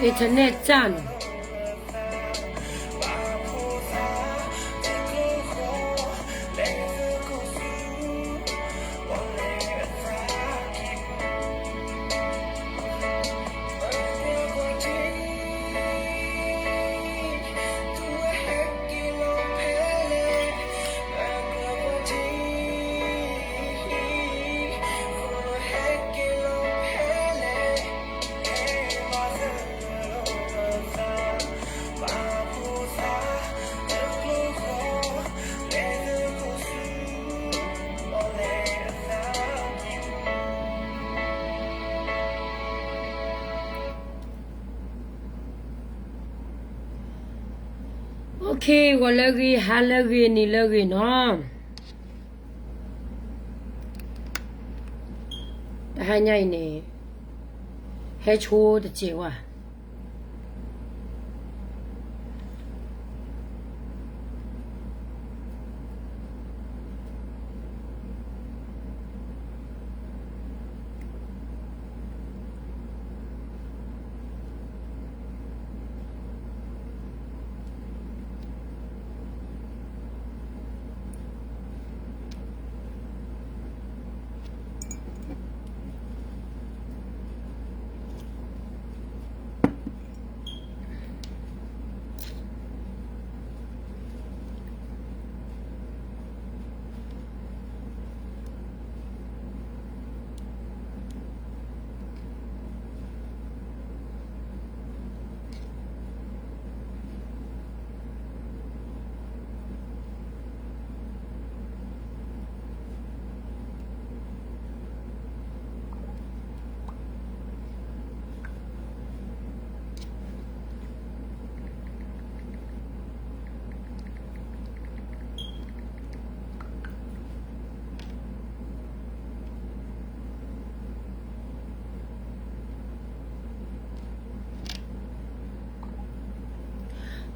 internet စၢ်နီၤ. Okay, ဂီၤလၢအဂ့ၤ, ဟါလၢအဂ့ၤ, နံၤလၢအဂ့ၤနီၤ. တဟါညါအံၤန့ၣ် ဟဲဆိတစဲးဝဲ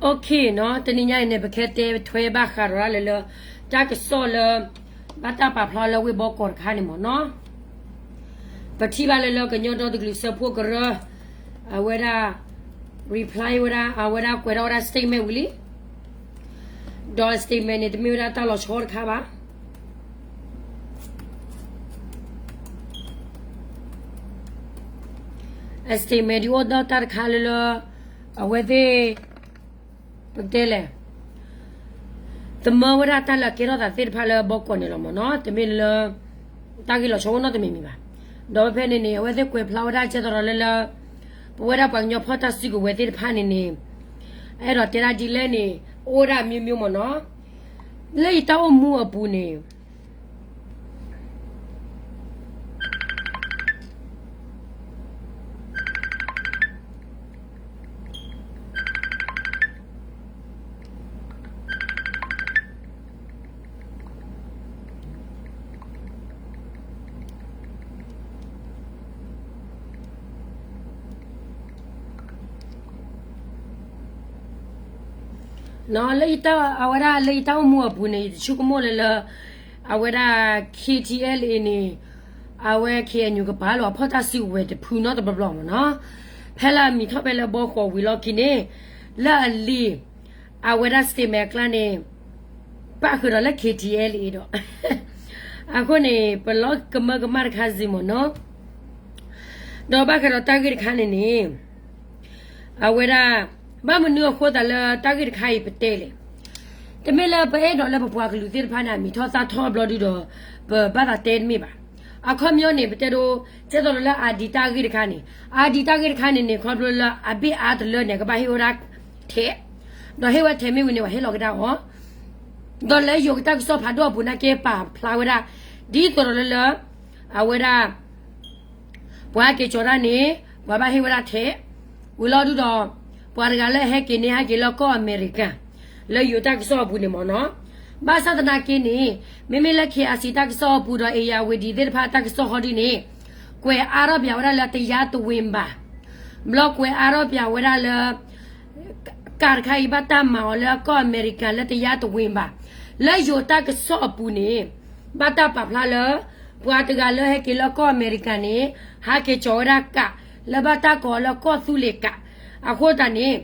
Okay နီၤ, တနံၤညါအံၤန့ၣ် ပကတဲထွဲဘၣ်ဃးဒီးဒၣ်လၢလၢ တၢ်ကစီၣ်လၢ ဘၣ်တၢ်ပာ်ဖျါလၢဝ့ၢ်ဘီကီးတခါန့ၣ်မ့ၢ်နီၤ. ပထံၣ်ဘၣ်လၢလၢကညီဒီတကလုာ်စၢဖှိၣ်ကရၢ အဝဲဒၣ် reply ဝဲဒၣ် အဝဲဒၣ်ကွဲးထီၣ်ဝဲဒၣ် statement ဝံၤလံ. ဒီး statement န့ၣ် တမ့ၢ်ဝဲဒၣ်တၢ်လီၤဆီတခါဘၣ်. statement ဒ်အိၣ်ဒီးတၢ်တခါလၢလၢ အဝဲသ့ၣ် ပကတဲလဲၣ် သမၢဝဲဒၣ်တၢ်လၢအကဲထီၣ်သးသ့ၣ်တဖၣ်လၢဘီကီးန့ၣ်လီၤမ့ၢ်နီၤ, တမ့ၢ်လၢ တၢ်ဂ့ၢ်လီၤဆီအိၣ်နီတမံၤမံၤဘၣ်. ဒီးဖဲန့ၣ်န့ၣ် အဝဲသ့ၣ်ကွဲးဖျါဝဲဒၣ်ကဲသိးဒီးလၢလၢ ပဝဲဒၣ်ပှၤကညီဖီၣ်တၢ်စုကဝဲၤသ့ၣ်တဖၣ်န့ၣ်န့ၣ် အဲၣ်ဒိးတဲဒၣ်ဒ်လဲၣ်န့ၣ် အိၣ်ဝဲဒၣ်အမျိုးမျိုးမ့ၢ်နီၤ. လၢယတၢ်အိၣ်မူအပူၤန့ၣ် လၢယတၢ် အဝဲဒၣ်လၢယတၢ်အိၣ်မူအပူၤန့ၣ် ယတဆိကမိၣ်လၢလၢ အဝဲဒၣ် K T L A န့ၣ် အဝဲ K N U ကပာ်လီၤအဖီၣ်တၢ်စုကဝဲၤတဖုနီတဘျီဘျီမ့ၢ်နီၤ. ဖဲလၢအမံၤထီၣ်ဖဲလၢဘီဃီၤဝံၤလီၢ်ခံန့ၣ် လၢအလံာ် အဝဲဒၣ် statement အကျါန့ၣ် ပၣ်ဃုာ်ဒီးလၢ K T L A ဒီး အဃိန့ၣ် ပလီၢ်ကမၢကမၣ်တခါစ့ၢ်မ့ၢ်နီၤ. ဒီးဘၣ်ဃးဒီးတၢ်ဂ့ၢ်တခါန့ၣ်န့ၣ် အဝဲဒၣ် ဘၣ်မနုၤအဃိသတးလၢတၢ်ဂ့ၢ်တခါအံၤပတဲလဲၣ်. တမ့ၢ်လၢပအဲၣ်ဒိးလၢပပှၤကလုာ်သ့ၣ်တဖၣ်န့ၣ် အမံၤထီၣ်သၣ်ထီၣ်ဘျီဒုဒီး ပဘၣ်သးတဲတမ့ၢ်ဘၣ်. အခီပညီန့ၣ် ပတဲဒိ ကဲသိးလၢ ID တၢ်ဂ့ၢ်တခါန့ၣ် ID တၢ်ဂ့ၢ်တခါန့ၣ်န့ၣ် ခီဖျိလၢအဘ့ၣ်အါတလၢန့ၣ် ကဘၣ်ဟ့ၣ်ဝဲဒၣ်ထဲး ဒီးဟ့ၣ်ဝဲထဲးမ့ၢ်ဝံၤန့ၣ် ပှၤဟ့ၣ်လီၤကဒါအီၤ ဒီးလၢယိၤကတၢ်ကစီၣ်ဖးဒိၣ်အပူၤန့ၣ်က့ ပာ်ဖျါဝဲဒၣ် ဒ်သိးဒီးလၢလၢ အဝဲဒၣ် ပှၤဟဲက့ၤကၠီၤတၢ်န့ၣ် ပှၤဘၣ်ဟ့ၣ်ဝဲဒၣ်ထဲး ဝံၤလီၤဒုဒီး ပှၤတဂၤလၢဟဲက့ၤန့ၣ် ဟဲက့ၤလၢကီၢ်အမဲရကၤ လၢယိၤတၢ်ကစီၣ်အပူၤန့ၣ်မ့ၢ်နီၤ. ဘၣ်ဆၣ်သနာ်က့န့ၣ် မ့မ့ၢ်လၢ K R C တၢ်ကစီၣ်အပူၤဒီး အ့ယၤဝ့ၤဒံၤ သ့ၣ်တဖၣ်တၢ်ကစီၣ်ဟီဒ်န့ၣ် ကွဲးအါထီၣ်ပၠးဝဲဒၣ်လၢ တရားဝင် ဘၣ်. ဘျီကွဲးအါထီၣ်ပၠးဝဲဒၣ်လၢ ကးတခါအံၤဘၣ်တၢ်မၤအီၤလၢကီၢ်အမဲရကၤလၢ တရားဝင် ဘၣ်. လၢယိၤတၢ်ကစီၣ်အပူၤန့ၣ် ဘၣ်တၢ်ပာ်ဖျါလၢ ပှၤတဂၤလၢဟဲက့ၤလၢကီၢ်အမဲရကၤန့ၣ် ဟးက့ၤကၠီၤဝဲဒၣ်ကး လၢဘၣ်တၢ်ကိးအီၤလၢကီၢ်သူလ့ၤကး အဃိသတးန့ၣ်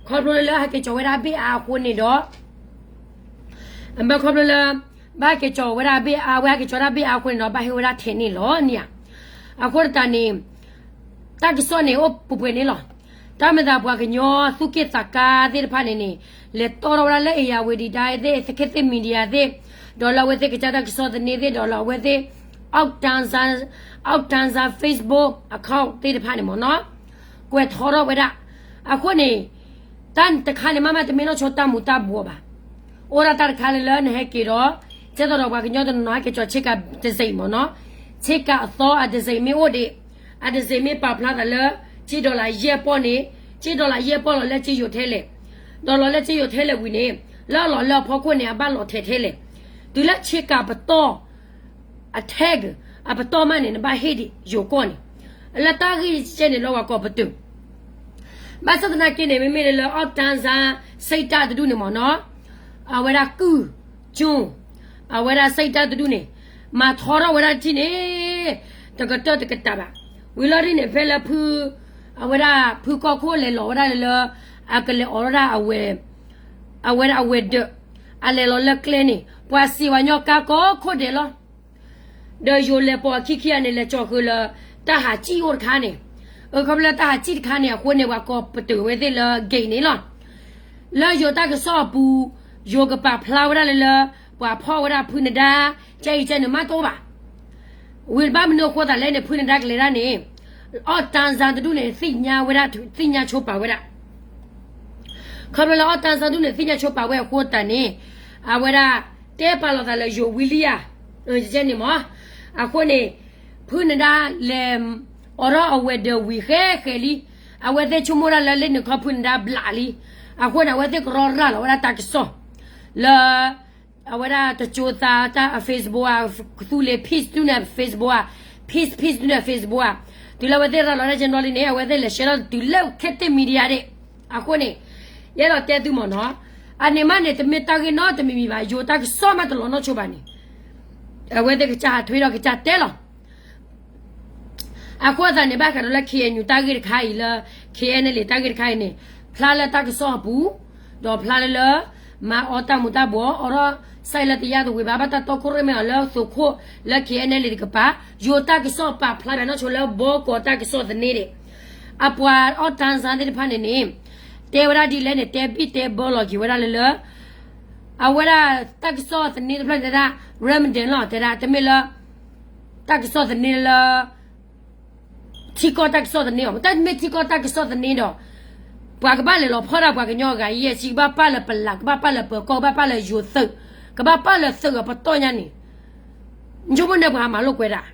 ခီဖျိလၢဟဲက့ၤကၠီၤဝဲဒၣ်ဘ့ၣ်အါအဃိန့ၣ်ဒီး အဘၢခီဖျိလၢ ဘၣ်ဟဲက့ၤကၠီၤဝဲဒၣ်ဘ့ၣ်အါ ဝဲဟဲက့ၤကၠီၤဒၣ်ဘ့ၣ်အါအဃိန့ၣ်ဒီး ဘၣ်ဟ့ၣ်ဝဲဒၣ်ထဲန့ၣ်လီၤန့ၣ်ဧါ. အဃိသတးန့ၣ် တၢ်ကစီၣ်န့ၣ်အိၣ်ပှဲၤပှဲၤန့ၣ်လီၤ. တၢ်မၤသးပှၤကညီသူၣ်က့ၣ်သးကါသ့ၣ်တဖၣ်န့ၣ်န့ၣ် လဲၤတီၢ်ထီၣ်ဝဲဒၣ်လၢ အ့ၣ်ယၣ်ဝ့ၤဒံၤ ဒၣ်သ့ၣ် သခ့သ့ၣ် media သ့ၣ် ဒီးလၢအဝဲသ့ၣ်ကစၢ်တၢ်ကစီၣ်သန့သ့ၣ် ဒီးလၢအဝဲသ့ၣ် အီၣ်တၢ်စၢ် အီၣ်တၢ်စၢ် Facebook account သ့ၣ်တဖၣ်န့ၣ်မ့ၢ်နီၤ ကွဲးထီထီၣ်ဝဲဒၣ်. အဃိန့ၣ် တၢ်တခါန့ၣ် မ့မ့ၢ်တမ့ၢ်နီၢ်ဆိတၢ်မူၤတၢ်ဘှီးဘၣ်. အိၣ်ဒၣ်တၢ်တခါလၢလၢနဟဲက့ၤဒီး ကဲသိးဒီးပှၤကညီတနီၤနီၤ ဟဲက့ၤကၠီၤဆ့ကၤတစဲးမ့ၢ်နီၤ, ဆ့ကၤအသီအတစဲးမ့ၢ်အိၣ်ဒံး, အတစဲးမ့ၢ်ပာ်ဖျါသးလၢ ကၠ့ဒီလၣ်ယဲၢ်ပီၢ်န့ၣ်, ကၠ့ဒီလၣ်ယဲၢ်ပီၢ်လီၤလၢကၠ့ယိၤထဲလဲၣ်, ဒီးလီၤလၢကၠ့ယိၤထဲလဲၣ်ဝံၤန့ၣ် လၢအလီၤလၢအဖီခိၣ်န့ၣ် အဘၣ်လီၤထဲထဲလဲၣ်, တုၤလၢဆ့ကၤပတီၢ် အထဲက အပတီၢ်မးန့ၣ် နဘၣ်ဟ့ၣ်ဒံးယိၤကီၢ်န့ၣ်, လၢတၢ်ဂ့ၢ်ကဲန့ၣ်လၢပှၤကိးပတုာ်, ဘၣ်ဆၣ်သနာ်က့န့ၣ် မ့မ့ၢ်လၢလၢ အီၣ်တၢ်စၢ် စံးတၢ်တဒူၣ်န့ၣ်မ့ၢ်နီၤ, အဝဲဒၣ်ကုၢ်ကၠိ အဝဲဒၣ်စံးတၢ်တဒူၣ်န့ၣ် မၤထီထီၣ်ဝဲဒၣ်ထံၣ်န့ၣ် တကတၢၢ်တကတၢၢ်ဘၣ်. ဝံၤလီၤဒ်န့ၣ် ဖဲလၢဖု အဝဲဒၣ်ဖုကီၢ်ခိၣ်လဲၤလီၤဝဲဒၣ်လၢ အကလဲၤအိးထီၣ်ဒၣ်အဝဲ အဝဲဒၣ်အဝဲၤဒၢး အလဲၤလီၤလၢကျဲန့ၣ် ပှၤစံးဝဲညီကါကိးခိၣ်ဒဲးလီၤ. ဒီးယိၤလဲၤပိာ်အခံခံဂၤန့ၣ် လဲၤကၠီၤဃုာ်လၢ တၢ်ဟးစံၣ်အိၣ်တခါန့ၣ်, အခီဖျိလၢတၢ်ဟးစံၣ်တခါန့ၣ် အဃိန့ၣ် ပှၤကိးပတုာ်ဝဲသ့ၣ်လၢ gate န့ၣ်လီၤ. လၢယိၤတၢ်ကစီၣ်အပူၤ ယိၤကပာ်ဖျါဝဲဒၣ်လၢလၢ ပှၤဖီၣ်ဝဲဒၣ်ဖုနဒါ ကဲအံၤကဲန့ၣ်မးတအိၣ်ဘၣ်. ဝံၤဘၣ်မနုၤအဃိသတးလဲၣ်န့ၣ် ဖုနဒါကလဲၤဒၣ်န့ၣ် အီၣ်တၢ်စၢ်တဒူၣ်န့ၣ် သ့ၣ်ညါဝဲဒၣ် သ့ၣ်ညါဆိပာ်ဝဲဒၣ် ခီဖျိလၢအီၣ်တၢ်စၢ်တဒူၣ်န့ၣ် သ့ၣ်ညါဆိပာ်ဝဲအဃိသတးန့ၣ် အဝဲဒၣ် တဲပာ်လီၤသးလၢယိၤဝံၤလံဧါ, န့ၣ်မ့ၢ်, အဃိန့ၣ် ဖုနဒါလဲၤ အိးထီၣ်အဝဲၤဒၢးဝံၤဃဲဃဲလံ, အဝဲသ့ၣ်ဆိကမိၣ်ဒၣ်လၢလၢန့ၣ်ခီဖုနဒါဘျးလံ, အဃိန့ၣ် အဝဲသ့ၣ်ကရီရၤလီၤဝဲဒၣ်တၢ်ကစီၣ် လၢ အဝဲဒၣ်တကၠိသးတၢ်အ Facebook ဧါ, သူလ့ၤ peace တဒူၣ်န့ၣ် Facebook ဧါ, peace peace တဒူၣ်န့ၣ် Facebook ဧါ, တုၤလၢအဝဲသ့ၣ်ရၤလီၤတၢ်ကဲနီၤလံန့ၣ် အဝဲသ့ၣ်လဲၤ share ထီၣ်တုၤလၢခဲတ့ၢ် media ဒၣ်, အဃိန့ၣ် ယအဲၣ်ဒိးတဲသုမ့ၢ်နီၤ, အန့ၣ်မးန့ၣ် တမ့ၢ်တၢ်ဂ့ၢ်နီတမံၤမံၤဘၣ်, ယိၤတၢ်ကစီၣ်မးတလီၤနီၢ်ဆိဘၣ်န့ၣ် အဝဲသ့ၣ်ကစၢ်ဟးထွဲဒီးကစၢ်တဲလီၤ အဃိသတးန့ၣ် ဘၣ်ဃးဒီးလၢ K N U တၢ်ဂ့ၢ်တခါအံၤလၢ K N L A တၢ်ဂ့ၢ်တခါအံၤန့ၣ် ဖျါလၢတၢ်ကစီၣ်အပူၤ, ဒီးဖျါလၢလၢ မၤအီၣ်တၢ်မူၤတၢ်ဘှီး အိးထီၣ်စဲးလၢတယၢ်တဝ့ၤဘၣ် ဘၣ်တၢ်တီခိၣ်ရိၣ်မဲအီၤလၢသိးခိၣ်လၢ K N L A တကပၤ, ယိၤတၢ်ကစီၣ်ပာ်ဖျါဘၣ်နီၢ်ဆိလၢဘီကီးတၢ်ကစီၣ်သန့ဒၣ်, အပှၤအီၣ်တၢ်စၢ်သ့ၣ်တဖၣ်န့ၣ်န့ၣ် တဲဝဲဒၣ်ဒ်လဲၣ်န့ၣ် တဲဘံၣ်တဲဘၢလီၤက့ၤဝဲဒၣ်လၢလၢ အဝဲဒၣ်တၢ်ကစီၣ်သန့တဖျၢၣ်န့ၣ်တဲဒၣ် Ramadan လီၤ တဲဒၣ် တမ့ၢ်လၢ တၢ်ကစီၣ်သန့လၢ ထံကီၢ်တၢ်ကစီၣ်သန့အီၤ, တၢ်မ့ၢ်ထံကီၢ်တၢ်ကစီၣ်သန့ဒီး ပှၤကဘၣ်လဲၤလီၤဖီၣ်ဒၣ်ပှၤကညီအဂၤ ယဲၢ်ဆံ ကဘၣ်ပာ်လၢပလး ကဘၣ်ပာ်လၢပၢၤကီၢ် ကဘၣ်ပာ်လၢယိၤသုး ကဘၣ်ပာ်လၢသုးအပတီၢ်ညါန့ၣ် နဆိကမိၣ်န့ၣ်ပှၤမၤလိာ်ကွဲးဒၣ်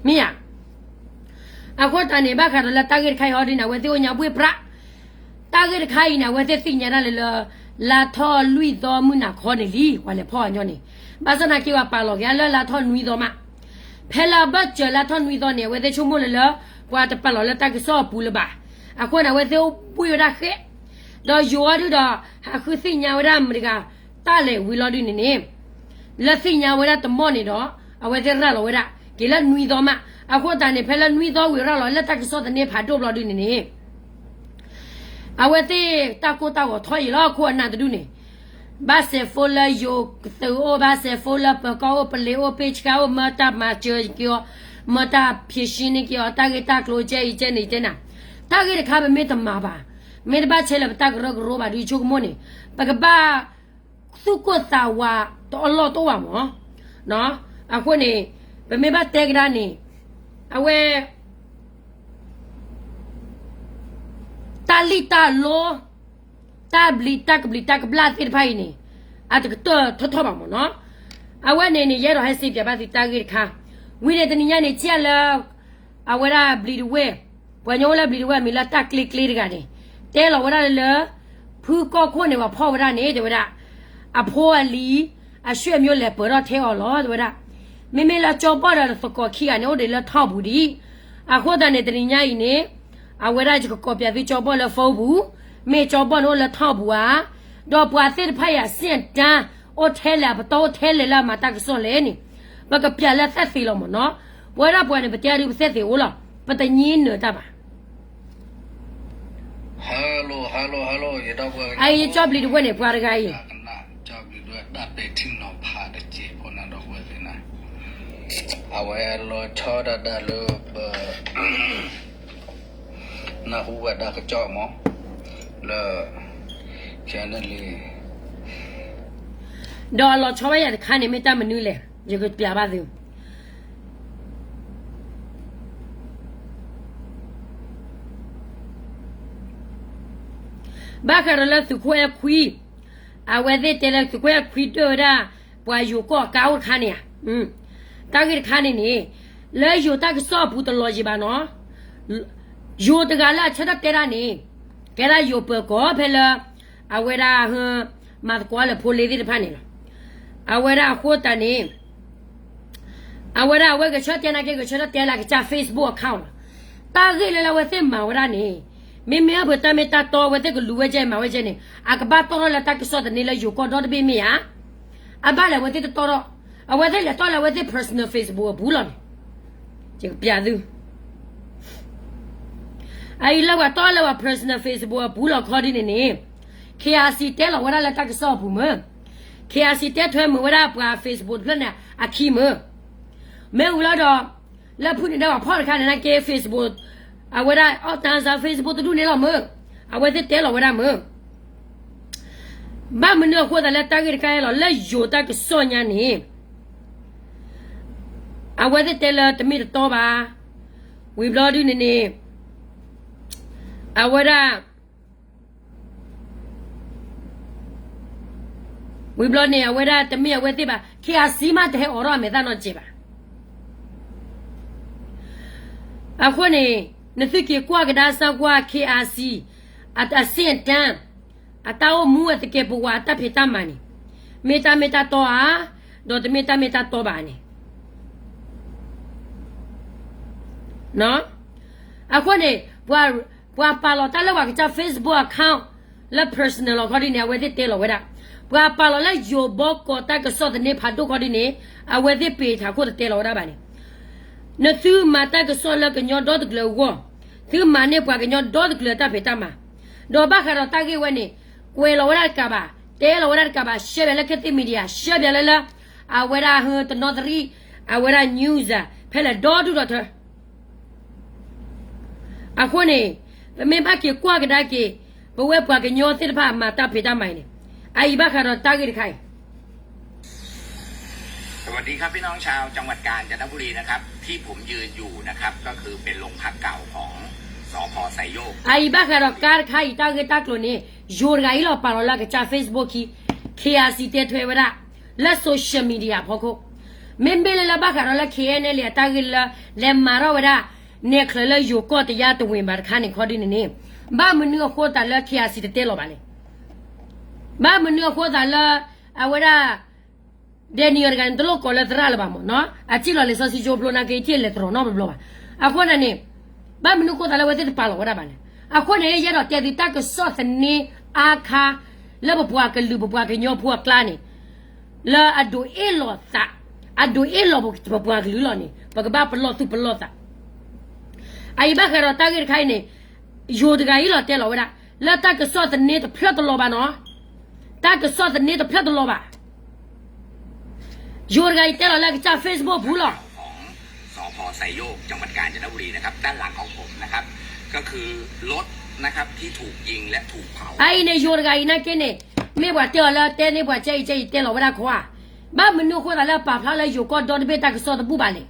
မ့ၢ်ဧါ. အဃိသတးန့ၣ် ဘၣ်ဃးဒီးလၢတၢ်ဂ့ၢ်တခါအံၤဟီဒ်န့ၣ် အဝဲသ့ၣ်အိၣ်ညါဘှ့ၣ်ပြး, တၢ်ဂ့ၢ်တခါအံၤန့ၣ် အဝဲသ့ၣ်သ့ၣ်ညါဒၣ်လၢလၢ လါထီၣ်လွံၢ်သီမုၢ်နၤခီန့ၣ်လံ ပှၤလဲၤဖီၣ်အညီန့ၣ်, ဘၣ်ဆၣ်သနာ်က့ပှၤပာ်လီၤက့ၤအါလၢလါထီၣ်နွံသီမး, ဖဲလၢအဘၢၣ်စၢၤလါထီၣ်နွံသီန့ၣ် အဝဲသ့ၣ်ဆိကမိၣ်လၢလၢ ပှၤတပာ်လီၤလၢတၢ်ကစီၣ်အပူၤလၢၤဘၣ်, အဃိန့ၣ် အဝဲသ့ၣ်အိၣ်ဘှ့ၣ်ဝဲဒၣ်ဃဲ, ဒီးယိၤအီၤဒုဒီး ဟးဃုသ့ၣ်ညါဝဲဒၣ်မတၤတဂၤ တၢ်လဲၣ်ဝံၤလီၤဒုန့ၣ်န့ၣ် လၢသ့ၣ်ညါဝဲဒၣ်တမီၢ်န့ၣ်ဒီး အဝဲသ့ၣ်ရၤလီၤဝဲဒၣ် က့ၤလၢနွံသီမး, အဃိသတးန့ၣ် ဖဲလၢနွံသီဝံၤရၤလီၤလၢတၢ်ကစီၣ်သန့ဖးဒိၣ်ဘျီဒုန့ၣ်န့ၣ် အဝဲသ့ၣ်တၢ်ကိၢ်တၢ်ဂီၤထီၣ်အံၤလီၤ ခိၣ်အနၢ်တဒူၣ်န့ၣ်, ဘၣ်စဲးဖိလၢယိၤကသုးအိၣ် ဘၣ်စဲးဖိလၢပၢၤကီၢ်အိၣ် ပလ့ၤအိၣ် ပ့ဆှါအိၣ် မၢတၢ်မၤစၢၤက့ၤအီၤ, မၢတၢ်ဖံးရှံန့ၢ်က့ၤအီၤ တၢ်ဂ့ၢ်တၢ်ကျိၤကဲအံၤကဲန့ၣ်တဲနၤ, တၢ်ဂ့ၢ်တခါပမ့ၢ်တမၤဘၣ်, မ့ၢ်တဘၣ်ဆဲးလၢပတၢ်ကရၢကရိဘၣ်ဒုဆိကမိၣ်န့ၣ်, ပကဘၣ် သူၣ်ကိၢ်သးဝးတအီၣ်လီၢ်တအိၣ်ဘၣ်မး, အဃိန့ၣ် ပမ့ၢ်ဘၣ်တဲကဒါန့ၣ် အဝဲ တၢ်လံၣ်တၢ်လီ တၢ်ဘျံးတၢ်ကဘျံးတၢ်ကဘျၣ်သ့ၣ်တဖၣ်အံၤန့ၣ် အတကတၢၢ်ထီၣ်ထီၣ်ဘၣ်မးနီၤ, အဝဲန့ၣ်န့ၣ် ယအဲၣ်ဒိးဟဲစံးပၠးဘၣ်သုတၢ်ဂ့ၢ်တခါ, ဝံၤန့ၣ်တနံၤညါန့ၣ် ကၠဲၣ်လၢ အဝဲဒၣ်ဘျံးတဝဲၢ်, ပှၤကညီအိၣ်လၢဘျံးတဝဲၢ်အမံၤလၢတၢ်ကျ့ကျ့တဂၤန့ၣ် တဲလီၤဝဲဒၣ်လၢ ဖုကီၢ်ခိၣ်န့ၣ် ပှၤဖီၣ်ဝဲဒၣ်န့ၣ် တဲဝဲဒၣ် အဖိအလံၤ အဆွေမျိုးလဲၤပၢၤထီၣ်ထဲအီၤလီၤ တဲဝဲဒၣ်, မ့မ့ၢ်လၢကၠီဘီၣ်ဒီးသကိးခံဂၤန့ၣ် အိၣ်ဒံးလၢထီၣ်ပူၤဒံး, အဃိသတးန့ၣ် တနံၤညါအံၤန့ၣ် အဝဲဒၣ်ယကကိးပၠးသုကၠီဘီၣ်လၢ phone ပူၤ, မ့ၢ်ကၠီဘီၣ်န့ၣ်အိၣ်လၢထီၣ်ပူၤဧါ, ဒီးပှၤသ့ၣ်တဖၣ်အံၤ အဆင့်အတန်း အိၣ်ထဲလဲၣ် အပတီၢ်အိၣ်ထဲလဲၣ်လၢအမၤတၢ်ကစီၣ်လဲၣ်န့ၣ်, ပကပၠးလၢသက်သေလီၤမးနီၤ, ပဝဲဒၣ်ပှၤန့ၣ် ပတဲအီၤဒုးပသက်သေအိၣ်လီၤ, ပတညံနၢၤတၢ်ဘၣ်. Hello hello hello ယဒီပုၢ်ဝဲၢ် အအံၤ ကၠီၣ်ဘျံးတဝဲၢ်န့ၣ် ပှၤတဂၤအံၤ ကနၣ်ကၠီၣ်ဘျံးတဝဲၢ် တၢ်ပဲာ်ထံနီၤဖးတစဲးဖိ နဒီပုၢ်ဝဲၢ်သ့ၣ်နၤ, အဝဲလီၤဆီဒၣ်တၢ်လၢပ နၢ်ဟူဝဲဒၣ်ကစီၣ်မး လၢ ခဲန့ၣ်လံ ဒီးအလီၤဆီဝဲယၤတခါန့ၣ် မ့ၢ်တၢ်မနုၤလဲၣ် ယကပျးဘၣ်သု ဘၣ်ဃးဒီးလၢသုးခိၣ်အဲၣ်ခွံ, အဝဲသ့ၣ်တဲလၢသုးခိၣ်အဲၣ်ခွံဒၢၣ်ဝဲဒၣ် ပှၤယိၤကီၢ်အကါအိၣ်တခါန့ၣ်ဧါ, တၢ်ဂ့ၢ်တခါန့ၣ်န့ၣ်, လၢယိၤတၢ်ကစီၣ်အပူၤတလီၤယံၤဘၣ်နီၤ, ယိၤတဂၤလၢအဆၢထၢၣ်တဲဒၣ်န့ၣ်, ကဲဒၣ်ယိၤပၢၤကီၢ်ဖဲလၢ အဝဲဒၣ် မၤသကိးလၢဖိလ့သ့ၣ်တဖၣ်န့ၣ်လီၤ. အဝဲဒၣ်အဃိသတးန့ၣ် အဝဲဒၣ်အဝဲကဆၢတဲနာ်က့ ကဆၢထၢၣ်တဲလၢကစၢ် Facebook account လီၤ. တၢ်ဂ့ၢ်လၢလၢအဝဲသ့ၣ်မၤဝဲဒၣ်န့ၣ်, မ့မ့ၢ်အၢၣ်ဖၢတၢ်မ့ၢ်တၢ်တီ အဝဲသ့ၣ်ကလူၤဝဲကဲမၤဝဲကဲန့ၣ် အကဘၣ်တီၣ်ထီၣ်လၢတၢ်ကစီၣ်သန့လၢယိၤကီၢ်ဒီတဘ့ၣ်မ့ၢ်ဧါ. အဘၣ်လဲၣ်အဝဲသ့ၣ်တတီၣ်ထီၣ်, အဝဲသ့ၣ်လဲၤတီၣ်လၢအဝဲသ့ၣ် personal Facebook အပူၤလီၤန့ၣ်, ယကပျးသု အအံၤလၢပှၤတီၣ်လၢပှၤ personal Facebook အပူၤလီၤခီဒ်န့ၣ်န့ၣ်, KIC တဲလီၤဝဲဒၣ်လၢတၢ်ကစီၣ်အပူၤမ့ၢ်, KIC တဲထွဲမုာ်ဝဲဒၣ်ပှၤ Facebook တဖျၢၣ်န့ၣ်အခံမ့ၢ်, မ့ၢ်ဝံၤလီၤဒီး, လၢဖုၣ်န့ၣ်ဒီးပှၤဖီၣ်တခါန့ၣ်နာ်က့ Facebook, အဝဲဒၣ်အီၣ်တၢ်စၢ် Facebook တဒူၣ်န့ၣ်လီၤမ့ၢ်, အဝဲသ့ၣ်တဲလီၤဝဲဒၣ်မ့ၢ် ဘၣ်မနုၤအဃိသတးလၢတၢ်ဂ့ၢ်တခါအံၤလီၤ လၢယိၤတၢ်ကစီၣ်ညါန့ၣ်, အဝဲသ့ၣ်တဲလၢတမ့ၢ်တတီဘၣ်, ဝံၤဘျီဒုန့ၣ်န့ၣ်, အဝဲဒၣ် ဝံၤဘျီန့ၣ် အဝဲဒၣ်တမ့ၢ်အဝဲသ့ၣ်ဘၣ် KIC မးတဟဲအိးထီၣ်အမဲာ်သၣ်နီတစဲးဘၣ်. အဃိန့ၣ်, နသုက့ၤကွၢ်ကဒါစၢ်ကွၢ် KIC, အစ့ၣ်အတၢ်, အတၢ်အိၣ်မူအသကဲးပဝးအတၢ်ဖံးတၢ်မၤန့ၣ်, မ့ၢ်တၢ်မ့ၢ်တၢ်တီဧါ, ဒီးတမ့ၢ်တၢ်မ့ၢ်တၢ်တီဘၣ်န့ၣ် အဃိန့ၣ်, ပှၤပာ်လီၤတၢ်လၢပှၤကစၢ် Facebook account လၢ personal လီၤခီဒ်န့ၣ် အဝဲသ့ၣ်တဲလီၤဝဲဒၣ်, ပှၤပာ်လီၤလၢယိၤဘီကီၢ်တၢ်ကစီၣ်သန့ဖးဒိၣ်ခီဒ်န့ၣ်, အဝဲသ့ၣ်ပ့ၤထးခိၣ်တတဲလီၤဝဲဒၣ်ဘၣ်န့ၣ်, နသုမၤတၢ်ကစီၣ်လၢကညီဒီတကလုာ်အဂီၢ်, သုမၤန့ၢ်ပှၤကညီဒီတကလုာ်အတၢ်ဖံးတၢ်မၤ, ဒီးဘၣ်ဃးဒီးတၢ်ဂ့ၢ်ဝဲန့ၣ်, ကွဲးလီၤဝဲဒၣ်တကးဘၣ်, တဲလီၤဝဲဒၣ်တကးဘၣ်, ရှဲဘၣ်လၢ ခ့သ့ၣ် media, ရှဲဘၣ်လၢလၢ, အဝဲဒၣ်ဟၢတနီသရံၣ်, အဝဲဒၣ် news, ဖဲလဲၣ်ဒီဒူၣ်ဒီထၢ အဃိန့ၣ်, ပမ့ၢ်ဘၣ်က့ၤကွၢ်ကဒါက့ၤ, ပဝဲပှၤကညီသ့ၣ်တဖၣ်မၤတၢ်ဖံးတၢ်မၤအံၤန့ၣ်, အအံၤဘၣ်ဃးဒီးတၢ်ဂ့ၢ်တခါအံၤ, สวัสดีครับพี่น้องชาวจังหวัดกาญจนบุรีนะครับที่ผมยืนอยู่นะครับก็คือเป็นโรงพักเก่าของ สภ ไซโยก အအံၤဘၣ်ဃးဒီးကါတခါအံၤ တၢ်ဂ့ၢ်တၢ်ကျိၤန့ၣ်, ယိၤတဂၤအံၤလီၤပာ်လီၤလၢကစၢ် Facebook ခံ, KIC တဲထွဲဝဲဒၣ်, လၢ social media ဖီခိၣ်, မ့မ့ၢ်လၢလၢဘၣ်ဃးဒီးလၢ KNLA အတၢ်ဂ့ၢ်လၢ, လဲၤမၤထီၣ်ဝဲဒၣ်, နဲၣ်ချၢလၢယိၤကီၢ်တယါတဝ့ၤဘၣ်တခါန့ၣ်ခီဒ်န့ၣ်န့ၣ်, ဘၣ်မနုၤအဃိသတးလၢ KIC တတဲလီၤဘၣ်လဲၣ်. ဘၣ်မနုၤအဃိသတးလၢ, အဝဲဒၣ် Daniel တဂၤန့ၣ် တလိၣ်ကိးလၢသရၣ်လၢၤဘၣ်မ့ၢ်နီၤ, အစံၣ်လီၤလံာ်စီဆှံကၠိဖျိနာ်က့ ထံၣ်လဲၤတရီၤနီတဘျီဘၣ်. အဃိန့ၣ်န့ၣ်, ဘၣ်မနုၤအဃိသတးလၢအဝဲသ့ၣ်တပာ်လီၤဝဲဒၣ်ဘၣ်လဲၣ်. အဃိန့ၣ် ယအဲၣ်ဒိးတဲသုတၢ်ကစီၣ်သန့အါခါ, လၢပပှၤကလုာ်ပပှၤကညီဖိအကျါန့ၣ်, လၢအဒိးအ့ၣ်လိာ်သး, အဒိးအ့ၣ်လိာ်ပပှၤကလုာ်လီၤန့ၣ် ပကဘၣ်ပလီၢ်သူၣ်ပလီၢ်သး အအံၤဘၣ်ဃးဒီးတၢ်ဂ့ၢ်တခါအံၤန့ၣ်, ယိၤတဂၤအံၤလီၤတဲလီၤဝဲဒၣ်, လၢတၢ်ကစီၣ်သန့တဖျၢၣ်တလီၤဘၣ်နီၤ, တၢ်ကစီၣ်သန့တဖျၢၣ်တလီၤဘၣ်. ယိၤတဂၤအံၤတဲလီၤလၢကစၢ် Facebook ပူၤလီၤ. ของ สภ ไซโยก จังหวัดกาญจนบุรีนะครับ ด้านหลังของผมนะครับ ก็คือรถนะครับ ที่ถูกยิงและถูกเผา အအံၤန့ၣ် ယိၤတဂၤအံၤနာ်က့န့ၣ်, မ့ၢ်ပှၤတဲအီၤလၢတဲန့ၢ်ပှၤကဲအံၤကဲအံၤတဲလီၤဝဲဒၣ်ခီဧါ. ဘၣ်မနုၤအဃိသတးလၢပာ်ဖျါလၢယိၤကီၢ်ဒီတဘ့ၣ်တၢ်ကစီၣ်တဘူၣ်ဘၣ်လဲၣ်.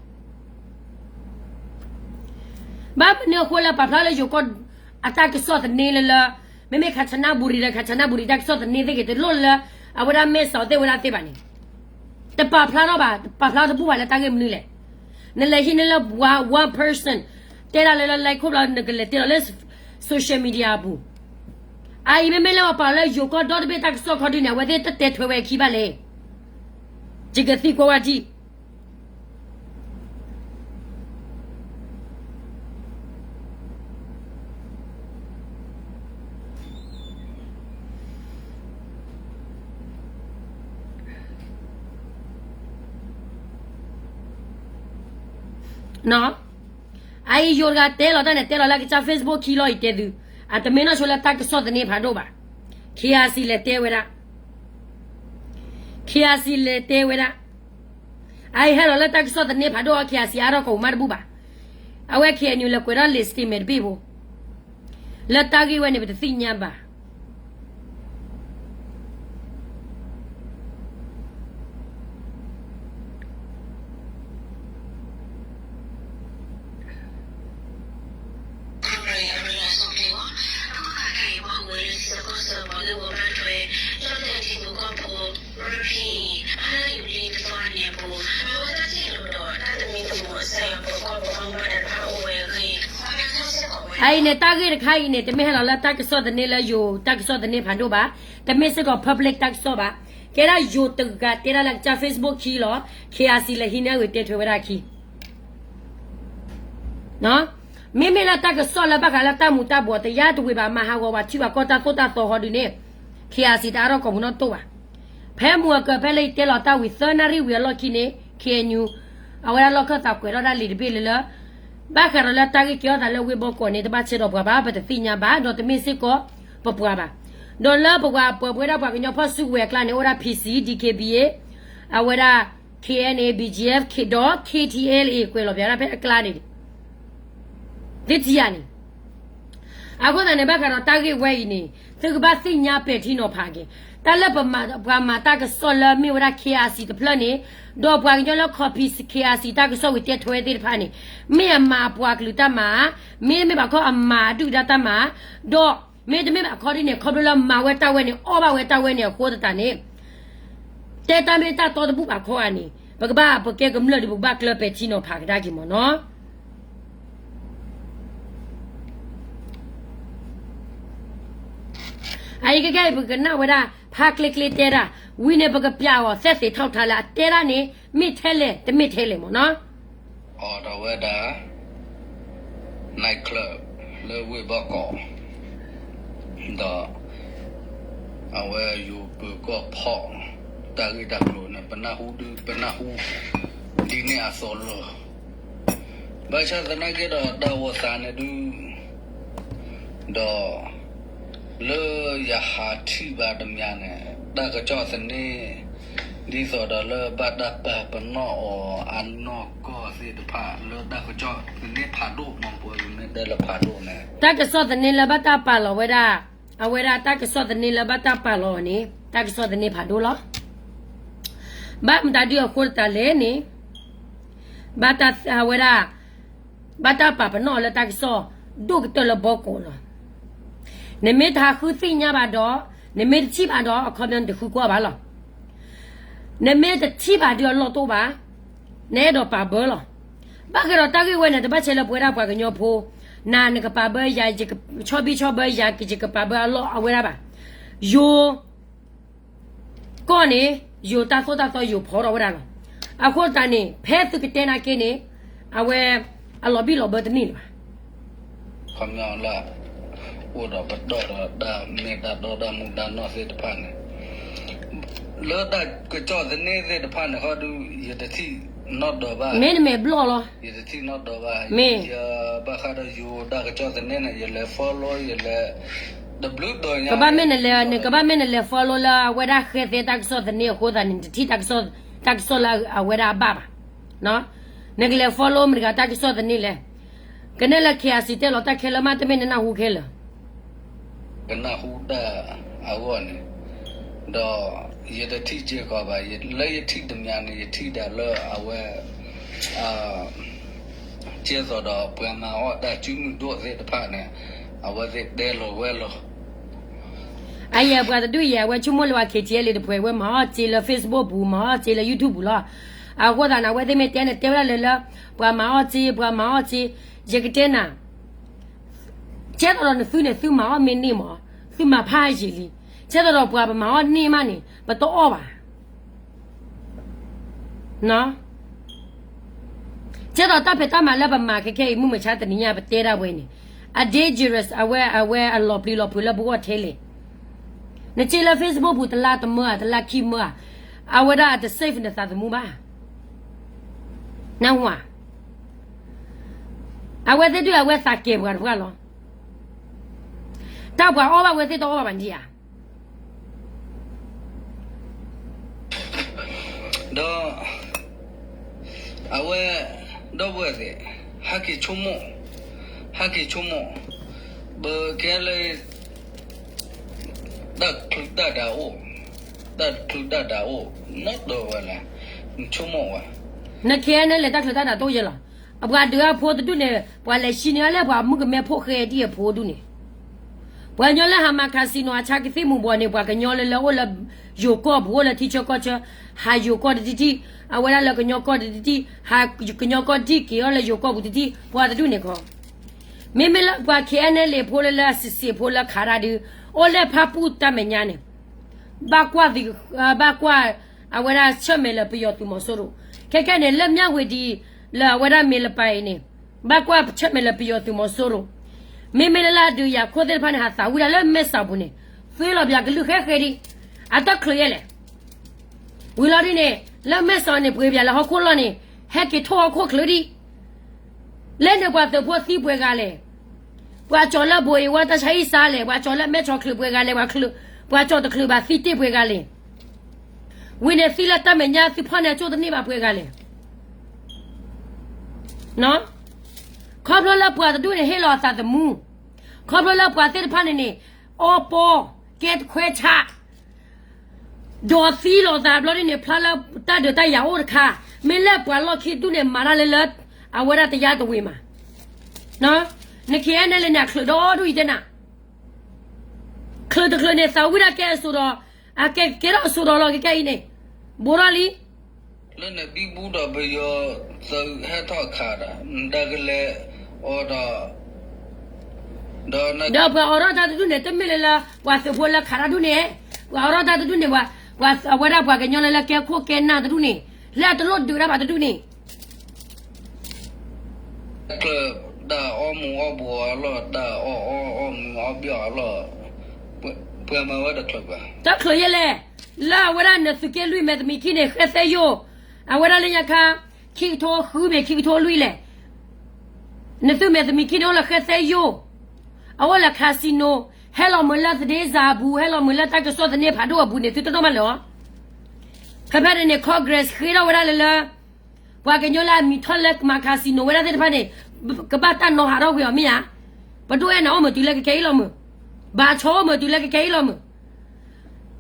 ဘၣ်မနုၤအဃိလၢပာ်ဖျါလၢယိၤကီၢ်အတၢ်ကစီၣ်သန့လၢလၢ, မ့မ့ၢ် ခါဆနၣ်ဘူရံၤ ဒီး ခါဆနၣ်ဘူရံၤ တၢ်ကစီၣ်သန့သ့ၣ်ဂ့ၤ တလိၣ်လၢ, အဝဲဒၣ်မဲာ်စီၤသ့ၣ်ဝဲဒၣ်သ့ၣ်ဘၣ်န့ၣ်, တပာ်ဖျါထီၣ်ဘၣ်, တပာ်ဖျါတဘူၣ်ဘၣ်လၢတၢ်ဂ့ၢ်မနုၤလဲၣ်. နလဲၤဟံးန့ၢ်လၢ one, one person, တဲဒၣ်လၢလၢ like ခိၣ်ဘျီ နကလဲၤတဲလီၤလၢ social media အပူၤ. အအံၤမ့မ့ၢ်လၢပှၤပာ်လၢယိၤကီၢ်ဒီတဘ့ၣ်တၢ်ကစီၣ်ခီဒုန့ၣ် အဝဲသ့ၣ်တတဲထွဲဝဲအခံဘၣ်လဲၣ်. ယကသံကွၢ်ဝဲဒၣ် အအံၤယိၤတဂၤတဲလီၤတၢ်န့ၣ် တဲလီၤလၢကစၢ် Facebook ခံလီၤအံၤတဲသု, အတမ့ၢ်နီၢ်ဆိလၢတၢ်ကစီၣ်သန့ဖးဒိၣ်ဘၣ်. ခ့အစံလဲၤတဲဝဲဒၣ်, ခ့အစံလဲၤတဲဝဲဒၣ်, အအံၤဟဲလီၤလၢတၢ်ကစီၣ်သန့ဖးဒိၣ် ခ့အစံအါထီၣ်ကီၢ်ပူၤမးတဘူၣ်ဘၣ်. အဝဲ ခ့အညူ လဲၤကွဲးထီၣ်လံာ် statement တဘ့ၣ်ဖိ, လၢတၢ်ဂ့ၢ်ဝဲန့ၣ် ပတသ့ၣ်ညါဘၣ်. အအံၤန့ၣ် တၢ်ဂ့ၢ်တခါအံၤန့ၣ် တမ့ၢ်ဟဲလီၤလၢတၢ်ကစီၣ်သန့လၢယိၤတၢ်ကစီၣ်သန့ဖးဒိၣ်ဘၣ်, တမ့ၢ်စ့ၢ်ကီး public တၢ်ကစီၣ်ဘၣ်. ကဲဒၣ်ယိၤတဂၤတဲဒၣ်လၢကစၢ် Facebook ခံလီၤ, ခ့အစံလဲၤဟံးန့ၢ်အဂ့ၢ်တဲထွဲဝဲဒၣ်ခံ မ့မ့ၢ်လၢတၢ်ကစီၣ်လၢဘၣ်ဃးလၢတၢ်မူၤတၢ်ဘှီး တယါတဝ့ၤဘၣ် မၤဟးဂီၤပှၤထံၣ်ဘၣ်ကီၢ်တၢ်သိၣ်တၢ်သီဟီဒုန့ၣ်, ခ့အစံတအါထီၣ်ကီၢ်ပူၤနီတတိၢ်ဘၣ်. ဖဲမုၢ်အကၢၤဖဲလၢယတဲလီၤတၢ်ဝံၤ သၢနၣ်ရံၣ်ဝံၤအလီၢ်ခံန့ၣ် ခ့အညူ အဝဲဒၣ်လီၢ်ခၢၣ်သးကွဲးထီၣ်ဒၣ်လံာ်တဘ့ၣ်လၢလၢ ဘၣ်ဃးဒီးလၢတၢ်ဂ့ၢ်ကဲထီၣ်သးလၢဝ့ၢ်ဘီကီးန့ၣ် တဘၣ်ဆဲးဒီးပှၤဘၣ် ပတသ့ၣ်ညါဘၣ် ဒီးတမ့ၢ်စ့ၢ်ကီးပပှၤဘၣ်. ဒီးလၢပပှၤပှဲၤဝဲဒၣ်ပှၤကညီဖီၣ်စုကဝဲၤအကျါန့ၣ် အိၣ်ဝဲဒၣ် PC, DKBA, အဝဲဒၣ် KNA, BGF ဒီး KTLA ကွဲးလီၤပျးဒၣ်ဖဲအကျါန့ၣ် သ့ၣ်ထံယၤန့ၣ်, အဃိသတးန့ၣ် ဘၣ်ဃးဒီးတၢ်ဂ့ၢ်ဝဲအံၤန့ၣ် သုကဘၣ်သ့ၣ်ညါပဲာ်ထံနီၤဖးက့ၤ တၢ်လၢပှၤမၤတၢ်ကစီၣ်လၢမ့ၢ်ဝဲဒၣ် ခ့အစံတဖျၢၣ်န့ၣ်, ဒီးပှၤကညီလၢ copy ခ့အစံ တၢ်ကစီၣ်ဝံၤတဲထွဲသ့ၣ်တဖၣ်န့ၣ်, မ့ၢ်အမၤအပှၤကလုာ်တၢ်မၤ, မ့တမ့ၢ်ဘၣ်ခီအမၤအဒုၣ်ဒါတၢ်မၤ, ဒီးမ့တမ့ၢ်ဘၣ်ခီဒ်န့ၣ် ခီဖျိလၢမၤဝဲတၢ်ဝဲန့ၣ် အီၣ်ဘၣ်ဝဲတၢ်ဝဲန့ၣ်အဃိသတးန့ၣ် တဲတၢ်မ့ၢ်တၢ်တီတဘူၣ်ဘၣ်ခီဧါန့ၣ် ပကဘၣ်ပကဲကမျၢၢ်ဒီး ပကဘၣ်ကျၢၤပဲာ်ထံနီၤဖးကဒါက့ၤမ့ၢ်နီၤ. အအံၤကကဲအံၤ ပကနၣ်ဝဲဒၣ် ဖးကျ့ကျ့တဲဒၣ်, ဝံၤန့ၣ် ပကပျးအီၤ သက်သေထောက်ထား လၢအတဲဒၣ်န့ၣ် မ့ၢ်ထဲလဲၣ် တမ့ၢ်ထဲလဲၣ်မ့ၢ်နီၤ. အိးထီၣ်ဝဲဒၣ် night club လၢဝ့ၢ်ဘီကီး, ဒီး အဝဲယိၤပၢၤကီၢ်ဖီၣ် တၢ်ဂ့ၢ်တၢ်ကျိၤန့ၣ် ပနၢ်ဟူဒု ပနၢ်ဟူ ဒ်န့ၣ်အသိးလီၤ. ဘၣ်ဆၣ်သနာ်က့ဒီး တၢ်အိၣ်သးန့ၣ်ဒု ဒီး လၢယဟးထံၣ်ဘၣ်တမံၤန့ၣ် တၢ်ကစီၣ်သန့ ဒ်သိးဒီးလၢဘၣ်တၢ်ပာ်ပနီၣ်အီၤအနီၢ်ကီၢ်သ့ၣ်တဖၣ် လၢတၢ်ကစီၣ်သန့ဖးဒိၣ်မး ပှၤမ့ၢ်တဲလၢဖးဒိၣ်န့ၣ် တၢ်ကစီၣ်သန့လၢဘၣ်တၢ်ပာ်လီၤဝဲဒၣ်, အဝဲဒၣ်တၢ်ကစီၣ်သန့လၢဘၣ်တၢ်ပာ်လီၤအီၤန့ၣ် တၢ်ကစီၣ်သန့ဖးဒိၣ်လီၤ. ဘၣ်မတၤဒုအဃိသတးလဲၣ်န့ၣ် ဘၣ်တၢ်အဝဲဒၣ် ဘၣ်တၢ်ပာ်ပနီၣ်လၢတၢ်ကစီၣ် ဒိၣ်ကတၢၢ်လၢဘီကီးလီၤ. နမ့ၢ်တဟးဃုသ့ၣ်ညါဘၣ်ဒီး, နမ့ၢ်တထံၣ်ဘၣ်ဒီး အခီပညီနတဃုကွၢ်ဘၣ်လီၤ. နမ့ၢ်တထံၣ်ဘၣ်ဒီးအလီၢ်တအိၣ်ဘၣ်, နအဲၣ်ဒိးပာ်ဘၢလီၤ. ဘၣ်ဃးဒီးတၢ်ဂ့ၢ်ဝဲန့ၣ် တဘၣ်ဆဲးလၢပဝဲဒၣ်ပှၤကညီဖိ, နၤနကပာ်ဘၢယၤ, ဆီဘံၣ်ဆီဘၢယၤ, ယကပာ်ဘၢအလီၢ်အဝဲဒၣ်ဘၣ်. ယိၤ ကီၢ်န့ၣ် ယိၤတၢ်သိၣ်တၢ်သီယိၤဖီထီၣ်ဝဲဒၣ်လီၤ. အဃိသတးန့ၣ် ဖဲသုကတဲနာ်က့န့ၣ် အဝဲ အလီၤဘံၣ်လီၤဘၢတန့ၢ်လၢၤဘၣ်. ခီပညီလၢ အိၣ်ဒီးပတီၢ်ဒီးတၢ်မ့ၢ်တၢ်တီတၢ်မူတၢ်နီၢ်သ့ၣ်တဖၣ်န့ၣ် လၢတၢ်ကစီၣ်သန့သ့ၣ်တဖၣ်န့ၣ် ခီဒု ယတထံၣ်နီၣ်ဒီးဘၣ်, မ့တမ့ၢ်ဘျီၣ်လီၤ. ယတထံၣ်နီၣ်ဒီးဘၣ်, မ့ၢ် ယဘၣ်ဃးဒီးယိၤတၢ်ကစီၣ်သန့န့ၣ် ယလဲၤ follow ယလဲၤ တဘျုးတီၤညါ ကဘၣ်မ့ၢ်နလဲၤ, နကဘၣ်မ့ၢ်နလဲၤ follow လၢအဝဲဒၣ်ဃဲသဲတၢ်ကစီၣ်သန့အဃိသတးန့ၣ် နတထံၣ်တၢ်ကစီၣ်လၢအဝဲဒၣ်အဘၣ်ဘၣ်. နကလဲၤ follow မတၤတဂၤတၢ်ကစီၣ်သန့လဲၣ်. ကနဲၣ်လၢ ခ့အစံ တဲလီၤတၢ်ခဲလၢာ်မး တမ့ၢ်နနၢ်ဟူခဲလၢာ် ကနၢ်ဟူတၢ်အဂီၢ်န့ၣ်, ဒီးယတထံၣ်စ့ၢ်ကီးဘၣ်, လၢယထံၣ်တမံၤန့ၣ် ယထံၣ်ဒၣ်လၢအဝဲ ကဲသိးဒီးပှၤမၤအီၣ်တၢ်စုမုၢ်ဒိၣ်သ့ၣ်တဖၣ်န့ၣ် အဝဲသ့ၣ်တဲလီၤဝဲလီၤ. အယဲၢ်ပှၤတဒူၣ်ယဲၢ် အဝဲဆိကမိၣ်လၢပှၤ ခ့ထံအဲလ့ တပှဲၤ အဝဲမၤအီၣ်စ့လၢ Facebook ပူၤ မၤအီၣ်စ့လၢ YouTube ပူၤလီၤ. အဃိသတးန့ၣ် အဝဲသ့ၣ်မ့ၢ်တဲန့ၣ် တဲဝဲဒၣ်လၢလၢ ပှၤမၤအီၣ်စ့ ပှၤမၤအီၣ်စ့, ယကတဲနၤ ကဲသိးဒီးနသုန့ၣ် သုမၤအီၣ်မ့ၢ်န့ၢ်မး, သုမၤဖးယံာ်လံ. ကဲသိးဒီးပှၤပမၤအီၣ်န့ၢ်မးန့ၣ် ပတအီၣ်ဘၣ်. ကဲသိးတၢ်ဖံးတၢ်မၤလၢပမၤခဲခဲအံၤ မုၢ်မဆါတနံၤညါ ပတဲဒၣ်ဝဲန့ၣ် အ dangerous အဝဲ အဝဲအလီၤပျံၤလီၤဖုးလၢပဂီၢ်ထဲလဲၣ်. နစ့လၢ Facebook ပူၤ တလါတမၢဧါ တလါခံမၢဧါ, အဝဲဒၣ်အတ safe နသးသမူဘၣ်. နၢ်ဟူဧါ. အဝဲသ့ၣ်ဒုးအဝဲသးကဲၤပှၤတပှၢ်လီၤ. တၢ်ပှၤအီၣ်ဘၣ်ဝဲသ့ၣ်တအီၣ်ဘၣ်ဘၣ်န့ၣ်ဧါ. ဒီး အဝဲ ဒီပုၢ်ဝဲၢ်သ့ၣ် ဟဲက့ၤဆိကမိၣ်, ဟဲက့ၤဆိကမိၣ်, ပကဲလၢ တၢ်ချုးတၢ်ဒၣ်အိၣ်, တၢ်ချုးတၢ်ဒၣ်အိၣ် နီတဝဲလဲၣ်, နဆိကမိၣ်ဝဲ, န ခဲအံၤန့ၣ် လဲၤတၢ်ချုးတၢ်ဒၣ်တအိၣ်ယဲလီၤ. အပှၤဒုးအဖိတဒူၣ်န့ၣ် ပှၤလဲၤဆံန့ၢ်အီၤလၢပှၤမုၣ်ကမဲဖိဃဲဒံၣ်အဖိဒူၣ်န့ၣ် ပှၤကညီလၢဟးမၤ casino အဆါကသံၣ်မူၤဘှီးန့ၣ် ပှၤကညီလၢလၢအိၣ်လၢ ယိၤကီၢ်ပူၤ အိၣ်လၢထံဆၢကီၢ်ဆၢ, ဟးယိၤကီၢ်တဒံၣ်ဒံၣ်, အဝဲဒၣ်လၢကညီကီၢ်တဒံၣ်ဒံၣ်, ဟးကညီကီၢ်ဒံၣ်က့ၤအီၤလၢယိၤကီၢ်ပူၤတဒံၣ် ပှၤတဒူၣ်န့ၣ်ခီ, မ့မ့ၢ်လၢပှၤ ခဲအံၤန့ၣ် လံာ်ဖိလၢလၢအစံးစ့ၢ်ဖိလၢခးတၢ်ဒုး အိၣ်လၢဖၣ်ပူၣ်တၢ်မဲာ်ညါန့ၣ် ဘၣ်ကွၢ်သံ, ဘၣ်ကွၢ် အဝဲဒၣ်ဆၢၣ်မဲာ်လၢပယီၤသုးမီၤစိရိၤ, ခဲခဲန့ၣ် လၢမၠၣ်ဝတံၤ လၢအဝဲဒၣ်မ့ၢ်လပၤအံၤန့ၣ် ဘၣ်ကွၢ်ဆၢၣ်မဲာ်လၢပယီၤသုးမီၤစိရိၤ, မ့မ့ၢ်လၢလၢအဒုးယၤခိၣ်သ့ၣ်တဖၣ်န့ၣ် ဟးသးဝံၣ်ဒၣ်လၢမဲၢ်စီၤပူၤန့ၣ် သွ့လီၤပၠးကလုၢ်ဃဲဃဲဒံး, အတၢ်ချုးယဲလဲၣ် ဝံၤလီၤဒ်န့ၣ် လၢမဲၢ်စီၤန့ၣ် ပှ့ၤပၠးလၢဟီၣ်ခိၣ်လီၢ်န့ၣ် ဟဲက့ၤထိၣ်ဟီၣ်ခိၣ်ချုးဒံး, လၢန့ၣ်ပှၤသုးဖိသံပှဲၤဂၤလဲၣ်, ပှၤကၠီၤလၢဘိအ့ဝါတၢ်ဆါဟံၣ်စါလဲၣ်, ပှၤကၠီၤလၢမဲၢ်ဆီချုးပှဲၤဂၤလဲၣ်, ပှၤကၠီၤတချုးဘၣ်သံတ့ၢ်ပှဲၤဂၤလဲၣ်, ဝံၤန့ၣ်သံလၢတၢ်မဲာ်ညါသုဖီၣ်န့ၢ်အကၠိၣ်တန့ၢ်ဘၣ်ပှဲၤဂၤလဲၣ် ခီဖျိလၢပှၤတဒူၣ်န့ၣ် ဟ့ၣ်လီၤအသးသမူ, ခီဖျိလၢပှၤသ့ၣ်တဖၣ်န့ၣ်န့ၣ် အီပီ ကဲတခွဲဆး, ဒီးသံလီၤသးဘျီဒ်န့ၣ် ဖျါလၢတၢ်ဒုးတၢ်ယၤအိၣ်တခါ, မ့ၢ်လၢပှၤလီၢ်ခံတဒူၣ်န့ၣ် မၤတၢ်လၢလၢ အဝဲဒၣ်တယါတဝ့ၤမး, န ခဲအံၤန့ၣ် လၢညါချုးဒီဒူၣ်အံၤတဲနၤ ချုးတချုးန့ၣ် သးဝံၣ်ဒၣ်ကဲအစိၤဒီး, အကဲကဲထီၣ်အစိၤဒီးလီၤကဲကဲအံၤန့ၣ်, ဘိထီၣ်လံ. လၢနဘံဘူဒီးပယီၤသုးဟဲထီၣ်ခးဒီး နတၢ်ကလဲၤအီၤဒီး, ဒီးပှၤအိးထီၣ်တၢ်တဒူၣ်န့ၣ် တမ့ၢ်လၢလၢ ပှၤသုးဖိလၢခးတၢ်ဒူၣ်န့ၣ်, ပှၤအိးထီၣ်တၢ်တဒူၣ်န့ၣ်, ပှၤအဝဲဒၣ်ပှၤကညီလၢလၢကဲခိၣ်ကဲနၢ်တဒူၣ်န့ၣ်, လၢအတလိၣ်ဒုးတၢ်ဘၣ်တဒူၣ်န့ၣ် တၢ်အီၣ်မူၤအီၣ်ဘှီးအလီၢ်, တၢ်အီၣ်အီၣ်အီၣ်မူၤအီၣ်ဘှီးအလီၢ်, ပှၤမၤဝဲတချုးဘၣ်. တချုးယဲလဲၣ်, လၢအဝဲဒၣ်နသုးက့လွံၢ်မဲာ်သမံးခံန့ၣ် ဃဲသဲယိၣ်, အဝဲဒၣ်လၢညါခါ, ခံကထိဃုမ့ၢ်ခံကထိလွံၢ်လဲၣ်, နသုးမဲာ်သမံးခံန့ၣ်အိၣ်လၢဃဲသဲယိၣ်, အအိၣ်လၢ casino, ဟဲလီၤမုာ်လၢသဒ့စၢ်အပူၤ, ဟဲလီၤမုာ်လၢတၢ်ကစီၣ်သန့ဖးဒိၣ်အပူၤန့ၣ် သုတနီၣ်မးလၢာ်အီၤ. ဖဲဖဲန့ၣ်န့ၣ် Congress ဃ့ထီၣ်ဝဲဒၣ်လၢလၢ ပှၤကညီလၢအမံၤထီၣ်လၢကမၤ casino ဝဲဒၣ်သ့ၣ်တဖၣ်န့ၣ်, ကဘၣ်တၢ်နီၤဟးထီၣ်ကွံာ်အီၤမ့ၢ်ဧါ. ပဒိၣ်အဲၣ်န့ၣ် အီၣ်မုာ်တုၤလၢကကဲအံၤလီၤမုာ်, ဘၣ်ဆီအိၣ်မုာ်တုၤလၢကကဲအံၤလီၤမုာ်.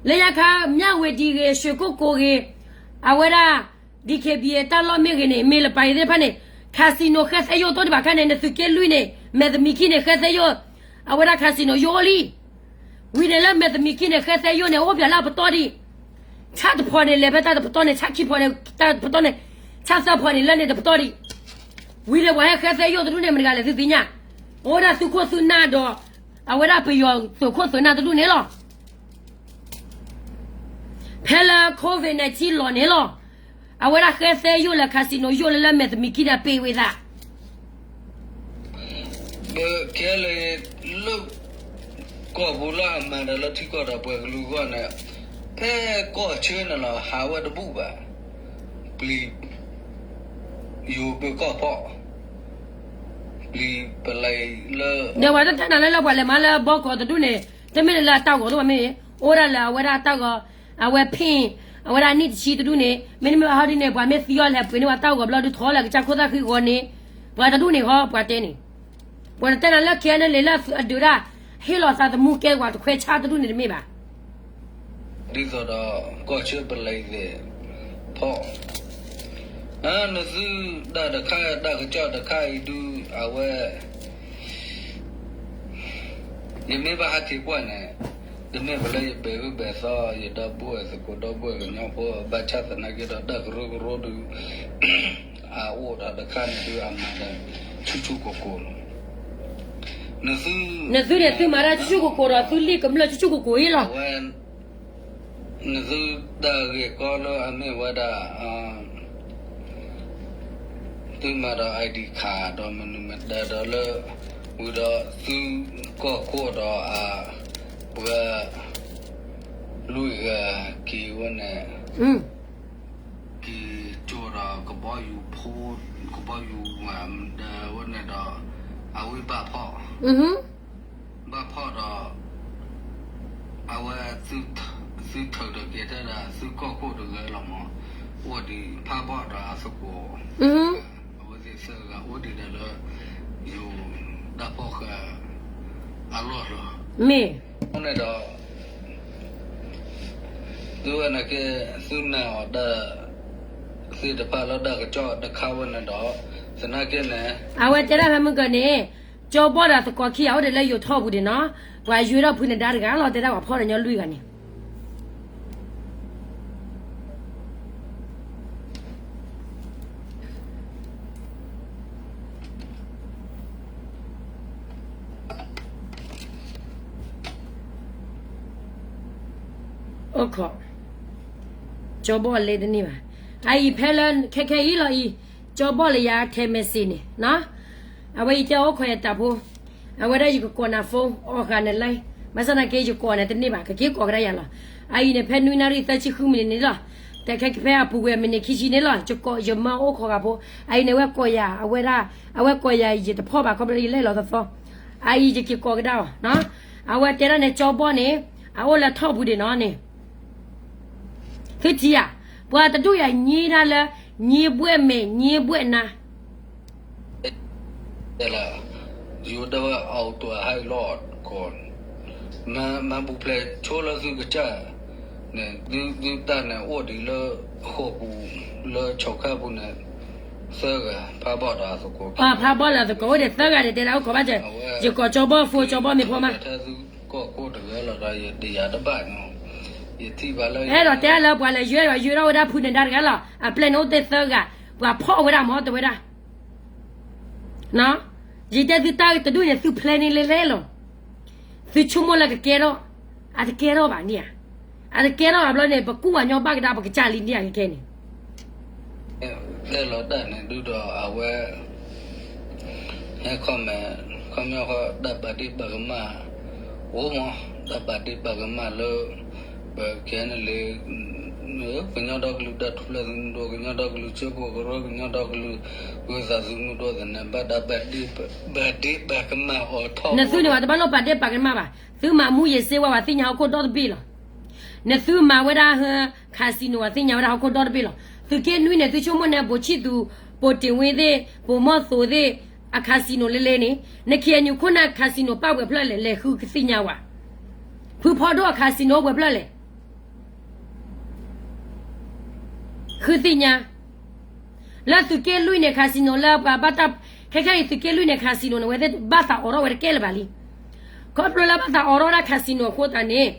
လၢညါခါ မၠၣ်ဝတံၤဂ့ၤ, ရွှ့ၣ်ကိၣ်ကိၤဂ့ၤ, အဝဲဒၣ် DKBA တၢ်လီၢ်မ့ၢ်ဂ့ၤန့ၣ်, မ့ၢ်လၢပှၤအံၤသ့ၣ်တဖၣ်န့ၣ်, casino ဃဲသဲယိၣ်သိးဒံးဘၣ်ခါန့ၣ်, နသုးက့လွံၢ်န့ၣ် မဲာ်သမံးခံန့ၣ် ဃဲသဲယိၣ်, အဝဲဒၣ် casino ယိၣ်လံ. ဝံၤန့ၣ်လၢမဲာ်သမံးခံန့ၣ် ဃဲသဲယိၣ်န့ၣ် အိၣ်ပၠးလၢအပတီၢ်ဒံး, ဆၣ်တဖီန့ၣ် လဲၤဖဲတၢ်တပတီၢ်န့ၣ်, ဆၣ်ခံဖီန့ၣ် တၢ်တပတီၢ်န့ၣ်, ဆၣ်သၢဖီန့ၣ် လၢန့ၣ်တပတီၢ်ဒံး. ဝံၤန့ၣ်ပှၤဟဲဃဲသဲယိၣ်တဒူၣ်န့ၣ် မတၤတဂၤလဲၣ် သုသ့ၣ်ညါ, အိၣ်ဝဲဒၣ်သုးခိၣ်သုးနၢ်ဒီး အဝဲဒၣ်ပယီၤသုးခိၣ်သုးနၢ်တဒူၣ်န့ၣ်လီၤ. ဖဲလၢ COVID nineteen လီၤန့ၣ်လီၤ. အဝဲဒၣ်ဃဲသဲယိၣ်လၢ casino ယိၣ်လၢလၢမဲာ်သမံးခံန့ၣ် ပ့ၤဝံၤသး ပကဲလၢ လၢ ကီၢ်ပူၤလၢအမၤဒီးလၢထံကီၢ်ဒီးပှၤကလုာ်အဂီၢ်န့ၣ်, ဖဲကီၢ်ဆၢန့ၣ်လီၤ ဟးဝဲတဘူၣ်ဘၣ်. ပျံၤ ယိၤဘၢကီၢ်ဖီၣ်, ပျံၤပလဲၤလၢ ဒီးပှၤတတဲနၤလၢလၢပှၤလဲၤမၤလၢဘီကီးတဒူၣ်န့ၣ်, တမ့ၢ်လၢအတၢ်ဂီၤတအိၣ်ဘၣ်မ့ၢ်, အိၣ်ဒၣ်လၢအဝဲဒၣ်တၢ်ဂီၤ, အဝဲဖ့ၣ်, အဝဲဒၣ်နံၣ်တဆံတဒူၣ်န့ၣ်, မ့တမ့ၢ်ဘၣ်ဟီဒ်န့ၣ် ပှၤမ့ၢ်သံအီၤလဲၤပှ့ၤန့ၢ်ပှၤတၢ်ဂီၤဘျီဒုးထီၣ်လၢကစၢ်ခိၣ်သၣ်ဃံဂီၤန့ၣ်, ပှၤတဒူၣ်န့ၣ်ဃီ ပှၤတဲန့ၣ် ပှၤတတဲနၤလၢ ခဲအံၤန့ၣ် လၢအဒုးဒၣ် ဟ့ၣ်လီၤသးသမူကဲပှၤတခွဲးဆါတဒူၣ်န့ၣ်တမ့ၢ်ဘၣ်. ဒ်သိးဒီး ကီၢ်ဆၢပလဲၤသ့ၣ်ဖီၣ်, နသုတၢ်တခါတၢ်ကစီၣ်တခါအံၤဒုး အဝဲ ယမ့ၢ်ဘၣ်ဟးက့ၤကွၢ်န့ၣ်, တမ့ၢ်ပလၢယဘဲးအၢဘဲးသီ ယဒီပုၢ်ဝဲၢ်သကိးဒီပုၢ်ဝဲၢ်ကညီဖိ ဘၣ်ဆၣ်သနာ်က့ဒီး တၢ်ကရၢကရိဒုး အအိၣ်ဒီးတခါန့ၣ်ဒုး အမၤဒီးဆူၣ်ဆူၣ်ကိၢ်ကိၢ်လီၤ. နသုန့ၣ် သုမၤတၢ်ဆူၣ်ဆူၣ်ကိၢ်ကိၢ်ဒီး သုလံာ်ကမျၢၢ်ဆူၣ်ဆူၣ်ကိၢ်ကိၢ်အံၤလီၤ. နသုတၢ်ဂ့ၢ်ကီလၢအမ့ၢ်ဝဲဒၣ် သုမၤဒီး ID card ဒီးမနုၤမတၤဒီးလၢ ဝံၤဒီးသုကီၢ်ခိၣ်ဒီးအပှၤ လွံၢ်ဂၤက့ၤဝဲန့ၣ် က့ၤကၠိဒီးကဘီယူၤဖိ ကဘီယူၤမၤဒီးဝဲန့ၣ်ဒီး အဝဲဘၣ်ဖီၣ် ဘၣ်ဖီၣ်ဒီး ဝဲ သုထုးထီၣ်က့ၤတၢ်ဒီးသုကီၢ်ခိၣ်တဂၤလီၤမး, အိၣ်ဒံးဖးဘီၣ်ဒီးအသကိး, အဝဲသ့ၣ်သၢဂၤအိၣ်ဒံးဒီးလၢ ယိၤတၢ်ဖီၣ်ဃာ်အလီၢ်လီၤ. မ့ၢ် အဃိန့ၣ်ဒီး သုဝဲန့ၣ်က့ သုနာ်အီၤတၢ် သ့ၣ်တဖၣ်လၢတၢ်ကစီၣ်တခါဝဲန့ၣ်ဒီး သနာ်က့န့ၣ် အဝဲတဲဒၣ်ဖဲမုၢ်ကီၢ်န့ၣ် ကၠီဘီၣ်ဒီးသကိးခံဂၤအိၣ်ဒံးလၢယိၤထီၣ်ပူၤဒံးနီၤ, ပှၤယွဲထီၣ်ဖုနဒါတဂၤလီၤ တဲဒၣ်ပှၤဖီၣ်ဒီးညီလွံၢ်ဂၤန့ၣ် အိၣ်ခိး, ကၠီဘီၣ်လဲတန့ၢ်ဘၣ်. အအံၤဖဲလၢခဲခဲအံၤလီၤအံၤ, ကၠီဘီၣ်လၢယၤထဲ message န့ၣ်, အဝဲအံၤတဲအိၣ်ခိးယတၢ်ဖိ, အဝဲဒၣ်ယကကိးနၤ phone အီၣ်ဃာ်နလဲၣ်, ဘၣ်ဆၣ်သနာ်က့ယကိးနၤတန့ၢ်ဘၣ်, ကက့ၤကိးကဒါယၤလီၤ. အအံၤန့ၣ်ဖဲနွံနၣ်ရံၣ်သၢဆံဃုမံးနံးန့ၣ်လီၤ, တခဲကဖဲအပူၤကွံာ်မံးနံးခံဆံန့ၣ်လီၤ, ယကိးယမၢအိၣ်ခိးဂၤဖိ, အအံၤန့ၣ်အဝဲကိးယၤ, အဝဲဒၣ်, အဝဲကိးယၤယတဖီၣ်ဘၣ် ခီဖျိလၢယလဲၣ်လီၤသီသီ, အအံၤယက့ၤကိးကဒါအီၤ, အဝဲတဲဒၣ်န့ၣ် ကၠီဘီၣ်န့ၣ်, အအိၣ်လၢထီၣ်ပူၤဒံးနီၤန့ၣ် သုထံၣ်ဧါ, ပှၤတဒူၣ်ယၤညံဒၣ်လၢ, ညံဘှဲၣ်မဲာ်ညံဘှဲၣ်နါ, လၢ, ယိၤဒၣ်ဝဲ အီးတိၤဟဲလီၢ်ကီၢ်, မၤပူၤဖျဲးဆိလၢသုကစၢ်, န့ၣ်, သုတၢ်န့ၣ်အိၣ်ဒံးလၢ, ဃိာ်ပူၤ, လၢဆီခါပူၤန့ၣ်, သၢဂၤ, ဖးဘီၣ်ဒီးအသကိး, ဖးဘီၣ်လၢအသကိးအိၣ်ဒံးသၢဂၤန့ၣ် တဲဒၣ်အိၣ်ခိးဘၣ်စၢၤ, ယကိးကၠီဘီၣ်ဖိ ကၠီဘီၣ်မ့ၢ်ဖီမး ကီၢ်ခိၣ်တဂၤလီၤဒီးယတယာ်တဘၣ်နီၤ, ယထံၣ်ဘၣ်လၢ အဲၣ်ဒိးတဲလၢပှၤလဲၤယွဲ ယွဲထီၣ်ဝဲဒၣ်ဖုနဒါတဂၤလီၤ, အပျဲၢ်န့ၣ်အိၣ်တ့ၢ်သၢဂၤ, ပှၤဖီၣ်ဝဲဒၣ်မ့ၢ်တဲဝဲဒၣ်, ယတဲသုတၢ်တဒူၣ်န့ၣ် သု plan န့ၣ်လဲၤလဲၤလီၤ, သုဆိကမိၣ်လၢကကဲထီၣ်, အတကဲထီၣ်ဘၣ်န့ၣ်ဧါ, အတကဲထီၣ်ဘၣ်ဘျီန့ၣ် ပကူၣ်ဝဲညီဘၣ်ကဒါပကစၢ်လံန့ၣ်ဧါ ကကဲန့ၣ် တဲလီၤတၢ်န့ၣ်ဒုဒီးအဝဲ, ဟဲခီမဲာ်, ခီမီဃီတၢ်ဘၣ်ဒ့ဘၣ်ကမၣ်, အိၣ်မး, တၢ်ဘၣ်ဒ့ဘၣ်ကမၣ်လၢ, ပကဲန့ၣ်လၢ, ကညီဒီကလုာ်တၢ်ထူၣ်ဖျဲးသုးမုၢ်ဒိၣ် ကညီဒီကလုာ်စ့ၢ်ကီးကရၢ ကညီဒီကလုာ်, ဂုၤသးသုးမုၢ်ဒိၣ်သန့ၤဘၣ်ဒၣ်ဘၣ်ဒ့, ဘၣ်ဒ့ဘၣ်ကမၣ်အီၤထီၣ်, နသုန့ၣ်ဝဲတဘၣ်လိၣ်ဘၣ်ဒ့ဘၣ်ကမၣ်ဘၣ်, သုမၤမူယ့ၤစ့ဝါ ပှၤသ့ၣ်ညါဟီၣ်ခိၣ်ဒီတဘ့ၣ်လီၤ. နသုမၤဝဲဒၣ်ဟၢ casino ပှၤသ့ၣ်ညါဝဲဒၣ်ဟီၣ်ခိၣ်ဒီတဘ့ၣ်လီၤ. သုးက့နွံန့ၣ် သုဆိကမိၣ်န့ၣ် ပိာ်ဆံၣ်သူ, ပိာ်တ့ၢ်ဝ့သ့ၣ်, ပိာ်မီၢ်သိးသ့ၣ်, အ casino လဲၤလဲၤန့ၣ်, န KNU ခိၣ်နၢ် casino ပာ်ပှဲၤဖျၢၣ်လဲၣ် လဲၤဃုကသ့ၣ်ညါဝဲ, ဖုဖီဒိၣ်အ casino ပှဲၤဖျၢၣ်လဲၣ် ဃုသ့ၣ်ညါ, လၢသုးက့လွံၢ်န့ၣ် casino လၢပှၤဘၣ်တၢ်, ခဲခဲအံၤသုးက့လွံၢ်န့ၣ် casino န့ၣ် အဝဲသ့ၣ်ဘၣ်သးအိးထီၣ်ဝဲတကဲလၢၤဘၣ်လံ. ခီဖျိလၢဘၣ်သးအိးထီၣ်ဝဲဒၣ် casino အဃိသတးန့ၣ်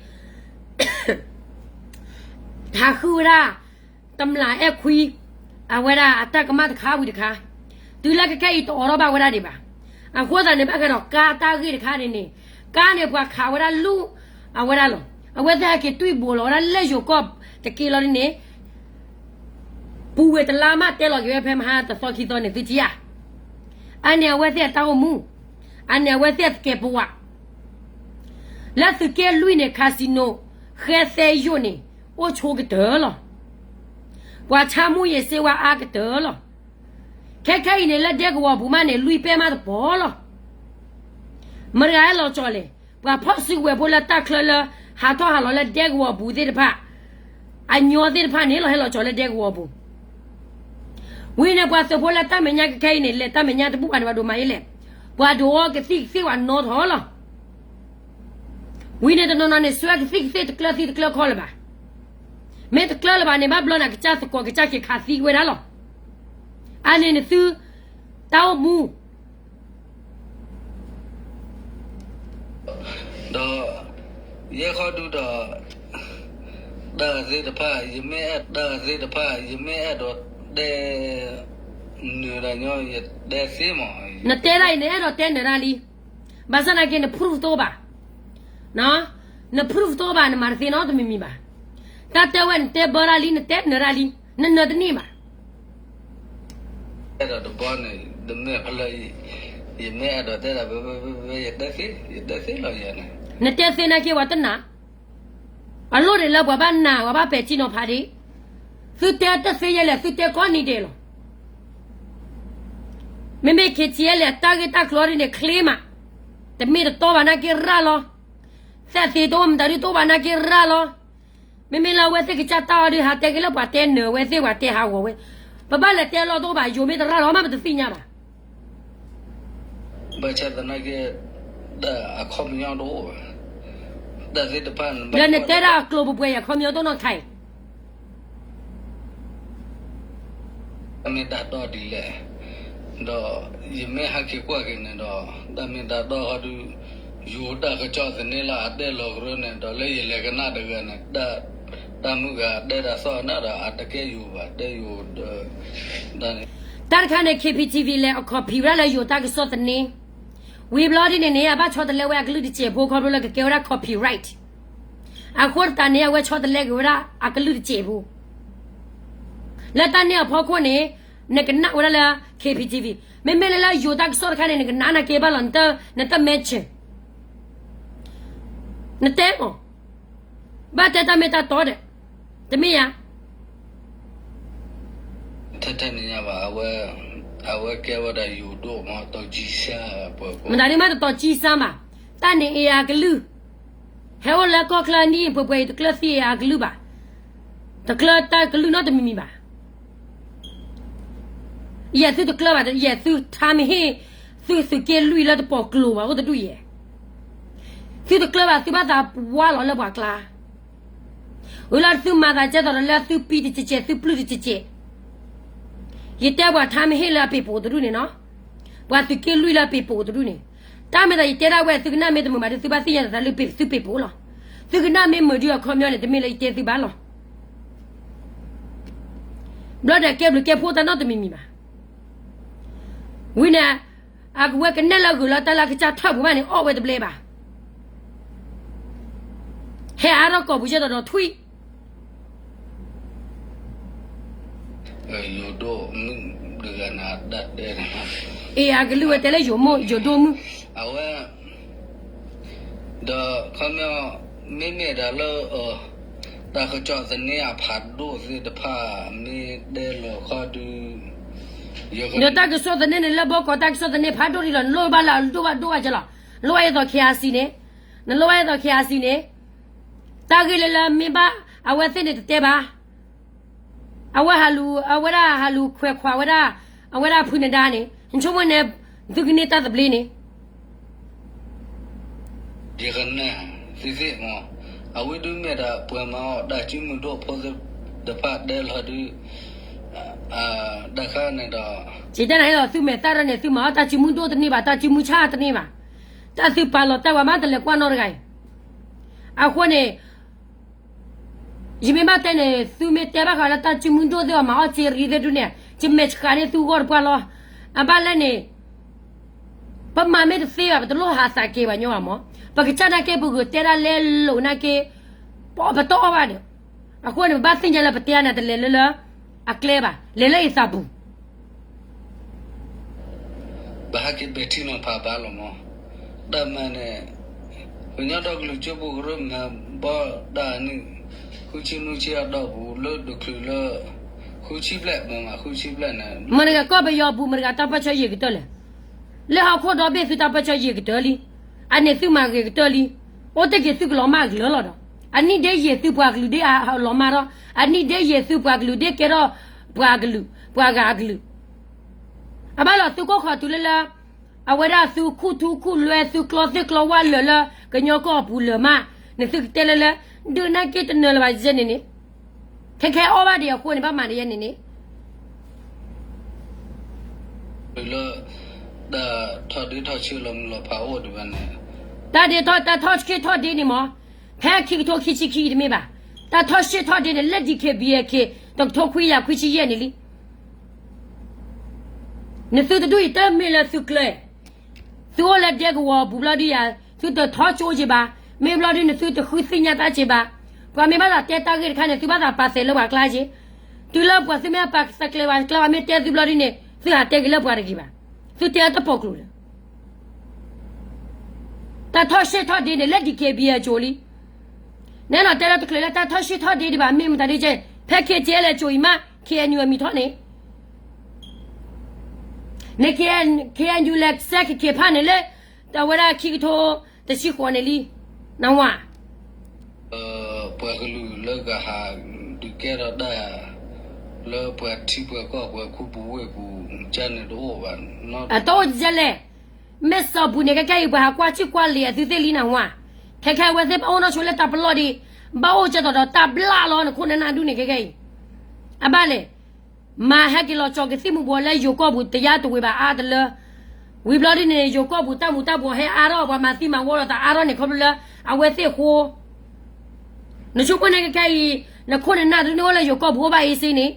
ဟးဃုဝဲဒၣ် တမျးအဲၣ်ခွံ, အဝဲဒၣ်အတၢ်ကမၣ်တခါဝံၤတခါ, တုၤလၢခဲခဲအံၤတအိးထီၣ်ဘၣ်ဝဲဒၣ်ဒံးဘၣ်. အဃိသတးန့ၣ် ဘၣ်ဃးဒီးကါတၢ်ဂ့ၢ်တခါန့ၣ်န့ၣ်, ကါန့ၣ်ပှၤခးဝဲဒၣ်လူၢ်, အဝဲဒၣ်လီၤ. အဝဲသ့ၣ်ဟဲက့ၤတွံၢ်ဘိးလီၤဝဲဒၣ်လၢယိၤကီၢ်တက့ၢ်လီၤန့ၣ် ပူၤဝဲတလါမးတဲလီၤက့ၤဝဲဖဲမဟါတသီခံသီန့ၣ် သုထံၣ်ဧါ. အန့ၣ်အဝဲသ့ၣ်အတၢ်အိၣ်မူ, အန့ၣ်အဝဲသ့ၣ်အသကဲးပဝး, လၢသုးက့လွံၢ်န့ၣ် casino ဃဲသဲယိာ်န့ၣ် အိၣ်ဆိကတၢၢ်လီၤ. ပှၤဆါမူယ့ၤစ့ဝါအါကတၢၢ်လီၤ. ခဲခဲအံၤန့ၣ် လၢဒဲကဝီၤပူၤမးန့ၣ် လွံၢ်ပဲမးတပီၤလီၤ. မတၤဂၤဟဲလီၤကၠီၤလဲၣ်, ပှၤဖီၣ်စုကဝဲၤဖိလၢတၢ်ချၢလၢ ဟးထီၣ်ဟးလီၤလၢဒဲကဝီၤပူၤသ့ၣ်တဖၣ်, အညီသ့ၣ်တဖၣ်န့ၣ်လီၤ ဟဲလီၤကၠီၤလၢဒဲကဝီၤပူၤ. ဝံၤန့ၣ်ပှၤသုးဖိလၢတၢ်မဲာ်ညါခဲခဲအံၤန့ၣ် လဲၤတၢ်မဲာ်ညါတဘူၣ်ဘၣ်န့ၣ် ပှၤဒိးမၤအံၤလဲၣ်, ပှၤဒိးအီကသံၣ်ကသ့ၣ်ဝဲနီထီၣ်လီၤ. ဝံၤန့ၣ်တနီၤနီၤန့ၣ် စွဲကသံၣ်ကသ့ၣ်တကျၢၢ်သံတကျၢၢ်ခီလၢၤဘၣ်. မ့ၢ်တကျၢၢ်လၢၤဘၣ်န့ၣ် ဘၣ်ဘျီန့ၣ် ကစၢ်သကိးကစၢ်က့ၤခးသံဝဲဒၣ်လီၤ. အန့ၣ်နသု တၢ်အိၣ်မူ ဒီး ယဲခီဒုဒီး တၢ်သ့ၣ်တဖၣ် ယမ့ၢ်အဲၣ်တၢ်သ့ၣ်တဖၣ် ယမ့ၢ်အဲၣ်ဒိးတဲ နၢၤဒၣ်ညီ ယတဲသ့မး နတဲဒၣ်အံၤ နအဲၣ်ဒိးတဲနၢၤဒၣ်လံ. ဘၣ်ဆၣ်သနာ်က့ န proof တအိၣ်ဘၣ်, န proof တအိၣ်ဘၣ် နမၤတသ့နီတမံၤမံၤဘၣ်. တၢ်တဲဝဲ နတဲဘၢဒၣ်လံ နတဲနၢၤဒၣ်လံ နနၢၤတန့ၢ်ဘၣ်. အဲၣ်ဒိးတဘီန့ၣ် တမ့ၢ်ဖဲလၢ ယမ့ၢ်အဲၣ်ဒိးတဲဒၣ် ယတဲသ့ ယတဲသ့လီၤယၤန့ၣ် နတဲသ့နာ်က့ ပှၤတနာ်, အလိၣ်ဒံးလၢပှၤဘၣ်နာ် ပှၤဘၣ်ပဲာ်ထံနီၤဖးဒံး, သုတဲတသ့ယဲလဲၣ် သုတဲကိးနံၤဒဲးလီၤ. မ့မ့ၢ် KTLA အတၢ်ဂ့ၢ်တၢ်ကျိၤဒ်န့ၣ် ချ့မး, တမ့ၢ်တတီဘၣ်နာ်က့ ရၣ်လီၤ. သဲးသ့တအိၣ်မတၤဒုတအိၣ်ဘၣ်နာ်က့ရၢ်လီၤ. မ့မ့ၢ်လၢအဝဲသ့ၣ်ကစၢ်တၢ်အီၤဒုး ဟးတဲက့ၤလၢပှၤတဲနၢၤဝဲသ့ၣ် ပှၤတဲဟးဂီၤဝဲ, ပဘၣ်လဲၤတဲလီၤတအိၣ်ဘၣ် ယိၤမ့ၢ်တရၢ်လီၤမး ပတသ့ၣ်ညါဘၣ်. ဘၣ်ဆၣ်သနာ်က့ တၢ်အခီပညီတအိၣ်ဘၣ်, တၢ်သ့ၣ်တဖၣ် ဒီးနတဲဒၣ်အကျိၤပှဲၤပှဲၤအံၤ အခီပညီတအိၣ်နီတခါအံၤ တၢ်မ့ၢ်တၢ်တီဒ်လဲၣ်, ဒီးယမ့ၢ်ဟဲက့ၤကွၢ်က့ၤန့ၣ်ဒီး တၢ်မ့ၢ်တၢ်တီဃီဒုး ယိၤတၢ်ကစီၣ်သန့လၢအတဲလီၤကရၢန့ၣ် ဒီးလၢယလဲၤကနၣ်တဂၤန့ၣ် တၢ်မုၢ်ဂၤတဲတၢ်သီၣ်န့ၣ်ဒီး အတကဲယိၤဘၣ် တဲယိၤဒီး တၢ်န့ၣ် တၢ်တခါန့ၣ် K P T V လဲၤ အcopy ဝဲဒၣ်လၢယိၤတၢ်ကစီၣ်သန့, ဝံၤဘျီဒ်န့ၣ်န့ၣ် အဘၣ်ဆီတလဲဝဲအကလုၢ်တစဲးဖိ ခီဖျိလၢကကဲဝဲဒၣ် copyright, အဃိသတးန့ၣ် အဝဲဆီတလဲက့ၤဝဲဒၣ်အကလုၢ်တစဲးဖိ, လၢတၢ်န့ၣ်အဖီခိၣ်န့ၣ် နကနၣ်ဝဲဒၣ်လၢ K P T V, မ့မ့ၢ်လၢလၢယိၤတၢ်ကစီၣ်တခါန့ၣ် နကနၣ်နာ်က့ဘၣ်လီၤ, နတ mention နတဲမး, ဘၣ်တဲတၢ်မ့ၢ်တၢ်တီဒီး, တမ့ၢ်ယၤ ထဲထဲန့ၣ်ညါဘၣ်, အဝဲကဲဝဲဒၣ်ယိၤဒိၣ်မး တီၤကံစၢ်ပှဲၤပှဲၤ, မတၤဒ်မးတတီၤကံစၢ်ဘၣ်, တၢ်န့ၣ်အံၤအကလုၢ်, ဟဲအိၣ်လၢကီၢ်ချၢနံၣ်ပှဲၤပှဲၤအံၤ တကျၢၢ်သံအံၤအကလုၢ်ဘၣ်, တကျၢၢ်တၢ်ကလုၢ်နီတမံၤမံၤဘၣ်. ယဲၢ်သုတကျၢၢ်ဘၣ်, ယဲၢ်သုထါမ့ၢ်ဟ့ၣ်, သုသုးက့လွံၢ်လၢတပီၤကျိၤဘၣ်အိၣ်တဒူၣ်ယဲၢ်, သုတကျၢၢ်ဘၣ် သုဘၣ်သးဝါလီၤလၢပှၤကျါ ဝံၤလီၤသုမၤသးကဲသိးဒီးလၢသုပံတစဲးစဲး သုပျုၢ်တစဲးစဲး, ယတဲပှၤထါမ့ၢ်ဟ့ၣ်လၢအပ့ၤပိာ်တဒူၣ်န့ၣ်နီၤ, ပှၤသုးက့လွံၢ်လၢအပ့ၤပိာ်တဒူၣ်န့ၣ်, တၢ်မ့ၢ်သးယတဲဒၣ်ဝဲ သုကနၣ်မ့ၢ်တမုာ်ဘၣ်ဒီး သုဘၣ်သ့ၣ်ညါသးလၢသုပ့ၤပိာ်လီၤ. သုကနၣ်မ့ၢ်မုာ်ဒီးအခီပညီန့ၣ် တမ့ၢ်လၢယတဲသုဘၣ်လီၤ. ဘျီဒီးကဲဘျုးကဲဖှိၣ်တၢ်နီတမံၤမံၤဘၣ်. ဝံၤန့ၣ် အကဝဲကနဲၣ်လၢဂုာ်လၢတၢ်လၢကစၢ်ထၢၣ်ပူၤဘၣ်န့ၣ် အီၣ်ဝဲတဘျဲဘၣ်. ဟဲအါထီၣ်ကိာ်ပူၤယဲၢ်ဒီးဒီးထွံၣ် ယိၤဒိၣ်မုၣ်တဂၤန့ၣ် အတၢ်တဲန့ၣ်, အ့ အကလုၢ်ဝဲတဲလၢယိၤမိၢ် ယိၤဒိၣ်မုၣ်, အဝဲ ဒီးခီပညီ မ့မ့ၢ်ဒၣ်လၢ တၢ်ကစီၣ်သန့အဖးဒိၣ်သ့ၣ်တဖၣ် မ့ၢ်တဲလီၤခီဒုး ဒီးတၢ်ကစီၣ်သန့န့ၣ် လၢဘီကီးတၢ်ကစီၣ်သန့ဖးဒိၣ်ဒံးလီၤ, နလိၣ်ဘၣ်လၢအဒိၣ်ဘၣ်ဒိၣ်ဘၣ်ကလီၤ, လိၣ်ဘၣ်အသိး K R C န့ၣ်, နလိၣ်ဘၣ်အသိး K R C န့ၣ်, တၢ်ဂ့ၢ်လၢလၢမ့ၢ်ဘၣ် အဝဲသ့ၣ်န့ၣ်တတဲဘၣ် အဝဲဟးလူၤ အဝဲဒၣ်ဟးလူၤခွဲးခွးဝဲဒၣ် အဝဲဒၣ်ဖုနဒါန့ၣ် နဆိကမိၣ်န့ၣ် သုကန့ၢ်တၢ်သဘျ့န့ၣ် ယကနၣ် သ့သ့ၣ်မး အဝဲဒုးမ့ၢ်ဒၣ်ပှၤမၤအီၣ်တၢ်စုမုၢ်ဒိၣ်ဖိသ့ၣ်တဖၣ်တဲလီၤဒုး တၢ်ခါန့ၣ်ဒီး ယတဲနၤဟဲဒီးသုမဲာ်သၣ်ရၢန့ၣ် သုမၤအီၣ်တၢ်စုမုၢ်ဒိၣ်တန့ၢ်ဘၣ် တၢ်စုမုၢ်ဆၣ်တန့ၢ်ဘၣ် တၢ်သုပာ်လီၤတၢ်ဝဲမးတလဲၤကွၢ်နီတဂၤအံၤ အဃိန့ၣ် ယမ့ၢ်ဘၣ်တဲန့ၣ် သုမ့ၢ်တဲဘၣ်ဃးလၢတၢ်စုမုၢ်ဒိၣ်သ့ၣ်အီၤ မၤအီၣ်စ့ရံသ့ၣ်ဒုးန့ၣ် ယမဲာ်ဆှးန့ၢ်သုဂီၢ်တပှၢ်လီၤ. အဘၣ်လဲၣ်န့ၣ် ပမၤမ့ၢ်တသ့ဘၣ် ပတလိၣ်ဟးသးက့ၤဘၣ်ညီဘၣ်မး ပကစၢ်နာ်က့ ပဂုာ်တဲဒၣ်လဲလိာ်နာ်က့ ပတအီၣ်ဘၣ်ဒီး အဃိန့ၣ် ပဘၣ်သ့ၣ်ညါလၢပတဲန့ၣ် တလဲၤလၢလၢ အကျဲဘၣ် လဲၤလၢအသးပူၤ ဘၣ်ဟဲက့ၤပဲာ်ထံနီၤဖးဘၣ်လီၤမး, တၢ်မၤန့ၣ် ကညီဒီကလုာ်စၢဖှိၣ်ကရၢမၤဘီတၢ်န့ၣ် ဃုဆံနွံဆံအတီၢ်ပူၤလၢတချုးလၢ ဃုဆံဘျဲၣ်မး ဃုဆံဘျဲၣ်န့ၣ် မတၤတဂၤကီၢ်ပယီၤပူၤ မတၤတဂၤတၢ်ပၢၢ်ဆၢယံာ်ကတၢၢ်လဲၣ်, လၢဟီၣ်ခိၣ်ဒီဘ့ၣ်သုတၢ်ပၢၢ်ဆၢယံာ်ကတၢၢ်လံ, အန့ၣ်သုမၤဂ့ၤကတၢၢ်လံ, အိၣ်တ့ၢ်က့ၤသုကလီၤမၢ်ကလၢာ်လီၤဒီး, အနံၣ်ဒ့ယံာ်သုပှၤကလုာ်ဒ့အလီၤမၢ်ဒီး, အနံၣ်ဒ့ယံာ်သုပှၤကလုာ်ဒ့ကဲထီၣ်ပှၤကလုာ်, ပှၤဂၤအကလုာ် အဘၣ်လီၤသုကိၢ်ခီၣ်တုၤလၢလၢ အဝဲဒၣ်သုခူၣ်ထူခူၣ်လွဲ သုကျီသ့ၣ်ကျီဝၣ်လၢာ်လၢကညီကီၢ်ပူၤလၢာ်မး, နသုကတဲလၢလၢ ဒုးနာ်က့တနၢၤလၢၤဘၣ်ယဲန့ၣ်န့ၣ်, ခဲခဲအီၣ်ဘၣ်ဒံးအဃိန့ၣ် ဘၣ်မၤဒံးယဲန့ၣ်န့ၣ် လၢ တၢ်ထီၣ်ဒ့ထီၣ်ဆံးလီၤမုၢ်လီၤဖးအိၣ်ဒံးဘၣ်န့ၣ်, တၢ်ဒ့ထီၣ် တၢ်ထီၣ်ဆံးထီၣ်ဒ့န့ၣ်မး, ဖဲခံကထိခံဆံခံအံၤတမ့ၢ်ဘၣ်, တၢ်ထီၣ်ဆံးထီၣ်ဒ့န့ၣ် လၢ D K B A K တကထိခွံကယၤခွံဆံယဲၢ်န့ၣ်လံ. နသုတဒူၣ်အံၤတမ့ၢ်လၢသုကျၢၤ, သုအိၣ်လၢဒဲကဝီၤအပူၤဘျီဒုယၤ, သုတထီၣ်ကၠိက့ၤဘၣ်, မ့ၢ်ဘျီဒုန့ၣ်သုတဃုသ့ၣ်ညါတၢ်က့ၤဘၣ်, ပှၤမ့ၢ်ဘၣ်သးတဲတၢ်ဂ့ၢ်တခါန့ၣ် သုဘၣ်သးပာ်သဲးလၢပှၤကျါက့ၤ, တုၤလၢပှၤသုမ့ၢ်ပာ်သးကျဲၤပှၤကျါ ပှၤမ့ၢ်တဲသုဘျီဒုန့ၣ် သုဟးတဲက့ၤလၢပှၤတဂ့ၤဘၣ်, သုတဲတပီၢ်ကျိၤလၢ တၢ်ထီၣ်ဆံးထီၣ်ဒ့န့ၣ် လၢ D K B A အကၠိလံ. နဲနီၤတဲလၢတချုးလၢတၢ်ထီၣ်ဆံးထီၣ်ဒ့ဒံးဘၣ် မ့ၢ်မတၤဒ်ကဲ, ဖဲ K T L အကၠိအံၤမး K N U အမံၤထီၣ်န့ၣ်, န K N U လဲၤစဲက့ၤက့ၤဖးန့ၣ်လၢ အဝဲဒၣ်ခံကထိတဆံဃိးန့ၣ်လံ. နဝၤ ပှၤကလုာ်လၢကဟးဒုးကဲထီၣ်တၢ် လၢပှၤထံပှၤကီၢ်ပှၤခူပူၤဝ့ၢ်ပူၤ ကန့ၣ်တအိၣ်ဘၣ်. အတအိၣ်ကလဲၣ်. မ့ၢ်စီၤပူၤန့ၣ် ခဲခဲအံၤ ပှၤဟးကွၢ်ဆံၣ်ကွၢ်လံာ်အသုသ့ၣ်လံနဝၤ, ခဲခဲအဝဲသ့ၣ်ဘၣ်အိၣ်နီၢ်ဆိလၢတၢ်ပလီၢ်ဒံး, ဘၣ်အိၣ်ကဲသိးဒီးတၢ်ဘျၣ်လီၤ နခိၣ်နနၢ်ဒူၣ်န့ၣ်ခဲခဲအံၤ, အဘၣ်လဲၣ် မၤဟဲက့ၤလီၤကၠီၤကသံၣ်မူၤဘှီးလၢယိၤကီၢ်ပူၤ တယါတဝ့ၤဘၣ်အါတလၢ, ဝံၤဘျီဒ်န့ၣ် ယိၤကီၢ်ပူၤတၢ်မူၤတၢ်ဘှီးဟဲအါထီၣ် ပှၤမၤသံမၤဝီလိာ်သးအါထီၣ်န့ၣ် ခီဖျိလၢအဝဲသ့ၣ်အဃိ, နဆိကမိၣ်န့ၣ်ခဲခဲအံၤ နခိၣ်နနၢ်ဒူၣ်န့ၣ်အိၣ်လၢယိၤကီၢ်ပူၤအိၣ်ဘၣ်အ့စ့န့ၣ်,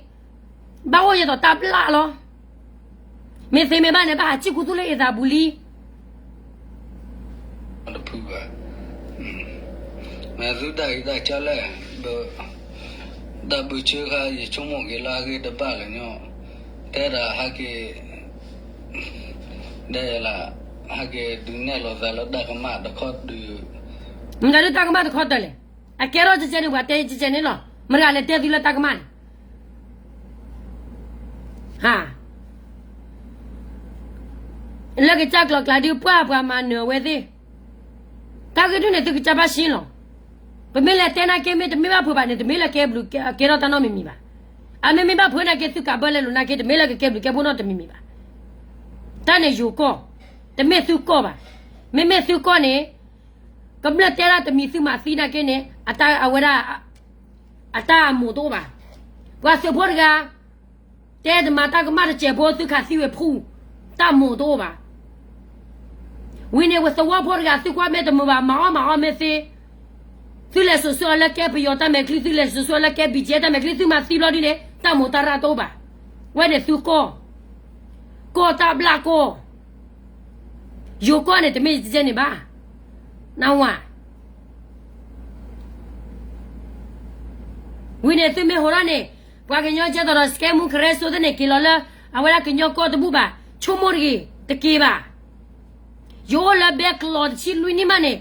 ဘၣ်အိၣ်ကဲသိးတၢ်ဘျၣ်လီၤ. မ့ၢ်သ့မ့ၢ်ဘၣ်န့ၣ် ဘၣ်ဟးစံၣ်ခူသူၣ်လၢအ့သးပူၤလံ တဖုဘၣ်, မ့ၢ်သုတၢ်ဂ့ၢ်တၢ်ကီလဲၣ်, တၢ်ဘုးဆၢဃါ ယဆိကမိၣ်က့ၤလၢအဂ့ၢ်တဘၣ်လၢၤညီ, တဲဒၣ်ဟဲက့ၤ, ဒ်လၢ, ဟဲက့ၤဒုးနဲၣ်လိာ်သးလၢတၢ်ကမၣ်တခီဒုး, မတၤဒ်တၢ်ကမၣ်တခီတၢ်လဲၣ်, အကဲထီၣ်ကဲကဲန့ၣ် ပှၤတဲကဲကဲန့ၣ်လီၤ, မတၤလဲၤတဲသုလၢတၢ်ကမၣ်န့ၣ် လၢကစၢ်ကျိၤကျါဒုးပှၢ်ပှၤမၤနၢၤအဝဲသ့ၣ်, တၢ်ဂ့ၢ်ဒုးန့ၣ် သုကစၢ်ဘၣ်ရှင်းလီၤ. ပမ့ၢ်လဲၤတဲနာ်က့ မ့ၢ်တမ့ၢ်ဘၣ်ဖုးဘၣ်န့ၣ် တမ့ၢ်လၢကဲဘျုးကဲ ကဲထီၣ်တၢ်နီတမံၤမံၤဘၣ်. အမ့မ့ၢ်ဘၣ်ဖုးနာ်က့ သုကးဘၢလဲလိာ်နာ်က့ တမ့ၢ်လၢကကဲဘျုးကဲဖှိၣ်နီတမံၤမံၤဘၣ်. တၢ်န့ၣ်ယိၤကီၢ်, တမ့ၢ်သုကီၢ်ဘၣ်. မ့မ့ၢ်သုကီၢ်န့ၣ် ကမျၢၢ်တဲဒၣ်တမံၤသုမၤသံနာ်က့န့ၣ် အတၢ်အဝဲဒၣ် အတၢ်အမိၢ်တအိၣ်ဘၣ်. ပှၤသုးဖိတဂၤ တဲတမၤတၢ်ကမၣ်တစဲးဖိ သုခးသံဝဲဖူ, တၢ်မိၢ်တအိၣ်ဘၣ်. ဝံၤန့ၣ် ပသဝီဖိတဂၤ သုကွၢ်မ့ၢ်တမုာ်ဘၣ် မၤအီၣ်မၤအီၣ်မ့ၢ်သ့, သုလဲၤစိာ်ဆှၢအီၤလၢကဲပယီၤတၢ်မဲာ်ချံ သုလဲၤစိာ်ဆှၢအီၤလၢကဲ ဘံၣ်ကၠဲ တၢ်မဲာ်ချံ သုမၤသံဘျီဒ်န့ၣ် တၢ်မိၢ်တၢ်ရၢ်တအိၣ်ဘၣ်. ဝဲန့ၣ်သုကီၢ်, ကီၢ်တၢ်ဘျၣ်ကီၢ်, ယိၤကီၢ်န့ၣ် တမ့ၢ်ကဲန့ၣ်ဘၣ်. နဝၤ ဝံၤန့ၣ်သုမ့ၢ်ဟိးထီၣ်န့ၣ် ပှၤကညီကဲသိးဒီး စကဲမူ ကရၢစိသ့ၣ်န့ၣ် က့ၤလီၤလၢ အဝဲဒၣ်ကညီကီၢ်တဘူၣ်ဘၣ် ဆိကမိၣ်တဂ့ၤ တက့ၤဘၣ်. ယအိၣ်လၢဘဲကျီးတဆံလွံၢ်နံၣ်မးန့ၣ်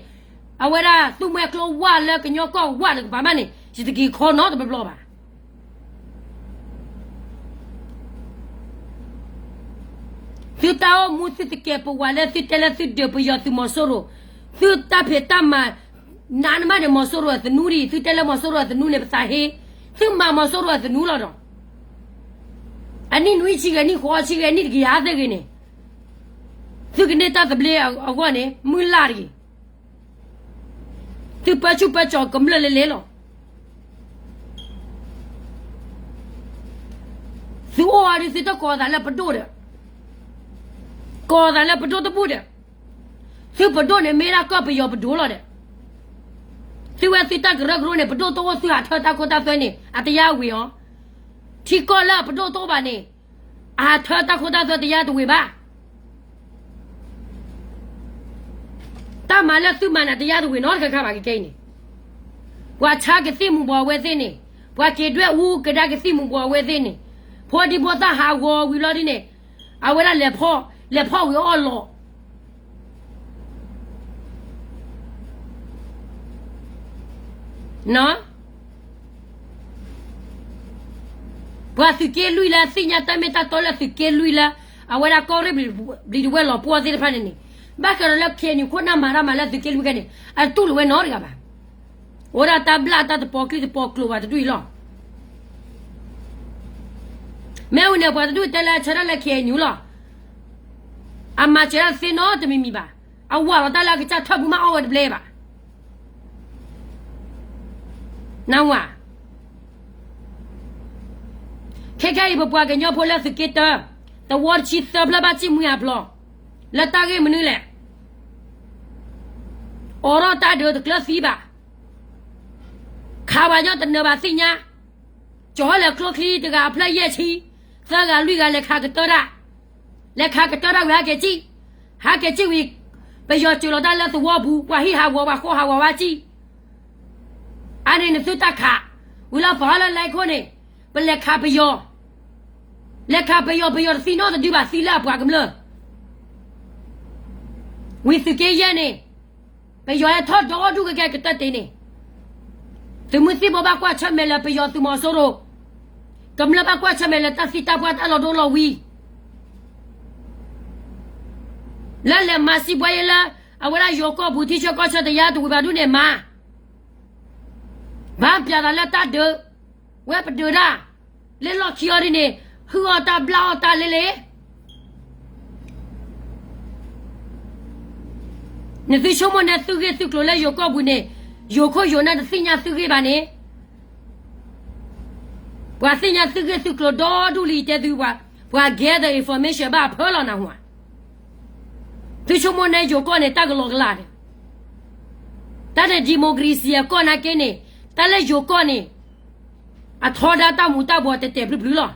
အဝဲဒၣ်သူၣ်မှဲကျိဝၢ်လၢကညီကီၢ်ဝၢ်တကပၤမးန့ၣ် ယတက့ၤခီနီတဘျီဘၣ်. သုတၢ်အိၣ်မူသုတကဲပဝးလၢသုတဲလၢသုဒုးပယီၤသုးမီၤစိရိၤ, သုတၢ်ဖံးတၢ်မၤ နးနမးန့ၣ် မီၤစိရိၤအသနူဒံး သုတဲလၢမီၤစိရိၤအသနူန့ၣ် ပသးဟ့, သုမၤမီၤစိရိၤအသနူလီၤဒီး အနံၣ်နွံဆံဂ့ၤ နံၣ်ဃိးဆံဂ့ၤ နံၣ်တကယၤသ့ၣ်ဂ့ၤန့ၣ် သုကန့ၢ်တၢ်သဘျ့အဂီၢ်န့ၣ် မုၢ်လၢ်တဂ့ၤ. သုပၢဆူၣ်ပၢကၠီၤကမျၢၢ်လဲၤလဲၤလီၤ. သုအိၣ်အီၤဒုး သုတကိးသးလၢပဒိၣ်ဒီး, ကိးသးလၢပဒိၣ်တဘူၣ်ဒီး, သုပဒိၣ်န့ၣ်မ့ၢ်ဒၣ်ကီၢ်ပယီၤပဒိၣ်လီၤဒီး, သုဝဲသုတၢ်ကရၢကရိန့ၣ် ပဒိၣ်တအိၣ် သုဟးထၢတၢ်ခိတၢ်သွဲန့ၣ် အတယါဝံၤအီၤ, ထံကီၢ်လၢအပဒိၣ်တအိၣ်ဘၣ်န့ၣ် အဟးထၢတၢ်ခိတၢ်သွဲတယါတဝံၤဘၣ်. တၢ်မၤလၢသုမၤန့ၣ် တယါတဝံၤနီတခါခါဘၣ်ကကဲအံၤန့ၣ်, ပှၤဆါကသံၣ်မူၤဘှီးအဝဲသ့ၣ်န့ၣ်, ပှၤက့ၤဒွဲၣ်အူကဒါကသံၣ်မူၤဘှီးအဝဲသ့ၣ်န့ၣ်, ဖိဒံဖိသၣ်ဟးဂီၤဝံၤလီၤဒ်န့ၣ်, အဝဲဒၣ်လဲၤဖီၣ်, လဲၤဖီၣ်ဝံၤအီၣ်လီၤ ပှၤသုးက့လွံၢ်လၢသ့ၣ်ညါတၢ်မ့ၢ်တၢ်တီလၢသုးက့လွံၢ်လၢ အဝဲဒၣ်ကီၢ်ရ့ၣ်ဘျံၤတဝဲၢ်လီၤပှီၢ်သ့ၣ်တဖၣ်န့ၣ်န့ၣ်, ဘၣ်ဃးဒီးလၢ ခ့ၣ်အဲၣ်ယူၣ် ခိၣ်နၢ်မၤတၢ်မၤလၢသုးက့လွံၢ်ခဲန့ၣ် အတူၢ်လိာ်ဝဲနီတဂၤဘၣ်. အိၣ်ဒၣ်တၢ်ဘျၣ်တၢ်တပီၤကျံတပီၤကျိၤဘၣ်တဒူၣ်အံၤလီၤ. မ့ၢ်ဝံၤန့ၣ် ပှၤတဒူၣ်တဲလၢဆၢထၢၣ်လၢ ခ့ၣ်အဲၣ်ယူၣ် လီၤ. အမၤစၢၤတၢ်သ့နီတမံၤမံၤဘၣ်. အဝၤလီၤတၢ်လၢအကစၢ်ထၢၣ်ပူၤမးအီၣ်ဝဲတဘျဲဘၣ်. နဝၤ ခဲခဲအံၤ ပပှၤကညီဖိလၢသုးက့တၢ, သဝီတဆံသၢဖျၢၣ် ဘၣ်စံၣ်မှံဟးဖျိး လၢတၢ်ဂ့ၢ်မနုၤလဲၣ်. အိးထီၣ်တၢ်ဒုးတကျၢၤသံဘၣ်. ခးပှၤညီတနၢၤဘၣ်သ့ၣ်ညါ, ကၠီၤဟဲလၢကျိချံတဂၤအဖျၢၣ်ယဲၢ်ဆံ, သၢဂၤလွံၢ်ဂၤလဲၤခးကတၢၢ်တၢ်, လဲၤခးကတၢၢ်တၢ်ဝံၤဟဲက့ၤစံၣ်, ဟဲက့ၤစံၣ်ဝံၤ ပယီၤစၢၤလီၤတၢ်လၢသဝီပူၤ ပှၤဟံၣ်ဟးဂီၤပှၤဃီဟးဂီၤဝဲစံၣ် အါန့ၣ်နသုတၢ်ခး, ဝံၤလီၤပာ်လၢလဲၤခိၣ်န့ၣ်, ပလဲၤခးပယီၤ, လဲၤခးပယီၤ ပယီၤတသံနီတဒုဘၣ် သံလၢအပှၤကမျၢၢ်, ဝံၤသုးက့ယဲၢ်န့ၣ်, ပယီၤဟဲထီၣ်ဒီဒူၣ်ကကဲကတၢၢ်တ့ၢ်န့ၣ်, သုးမုၢ်သံၣ်ဘိဘၣ်ကွၢ်ဆၢၣ်မဲာ်လၢပယီၤသုးမီၤစိရိၤ, ကမျၢၢ်ဘၣ်ကွၢ်ဆၢၣ်မဲာ်လၢတၢ်သံတၢ်ပှၢ်တၢ်လီၤဒိလီၤဝံၤ လၢလဲၤမၤစံးဘှါယဲလၢ အဝဲဒၣ်ယိၤကီၢ်ပူၤ ထံဆၢကီၢ်ဆၢတယါတဝံၤဘၣ်ဒုးန့ၣ်မၤ ဘၣ်ပျးသးလၢတၢ်ဒုး, ဝဲပဒုးဒၣ်, လၢလီၢ်ခံအီၤဒ်န့ၣ်, ဟုၣ်အီၣ်တၢ်ဘျၣ်အီၣ်တၢ်လၢလ့ နသုဆိကမိၣ်န့ၣ်သုဂ့ၢ်သုကျိၤလၢယိၤကီၢ်ပူၤန့ၣ်, ယိၤခိၣ်ယိၤနၢ်တသ့ၣ်ညါသုဂ့ၢ်ဘၣ်န့ၣ်, ပှၤသ့ၣ်ညါသုဂ့ၢ်သုကျိၤဒီဒူၣ်လံတဲသု, ပှၤ gather information ဘၣ်အဖၢလီၤနၢ်ဟူဧါ. သုဆိကမိၣ်န့ၣ်ယိၤကီၢ်န့ၣ် တၢ်ကလီကလးန့ၣ်, တၢ်န့ၣ် democracy အကီၢ်နာ်က့န့ၣ်, တၢ်လၢယိၤကီၢ်န့ၣ်, အထီဒါတၢ်မူၤတၢ်ဘှီးတဲာ်တဲာ်ဖျုးဖျုးလီၤ.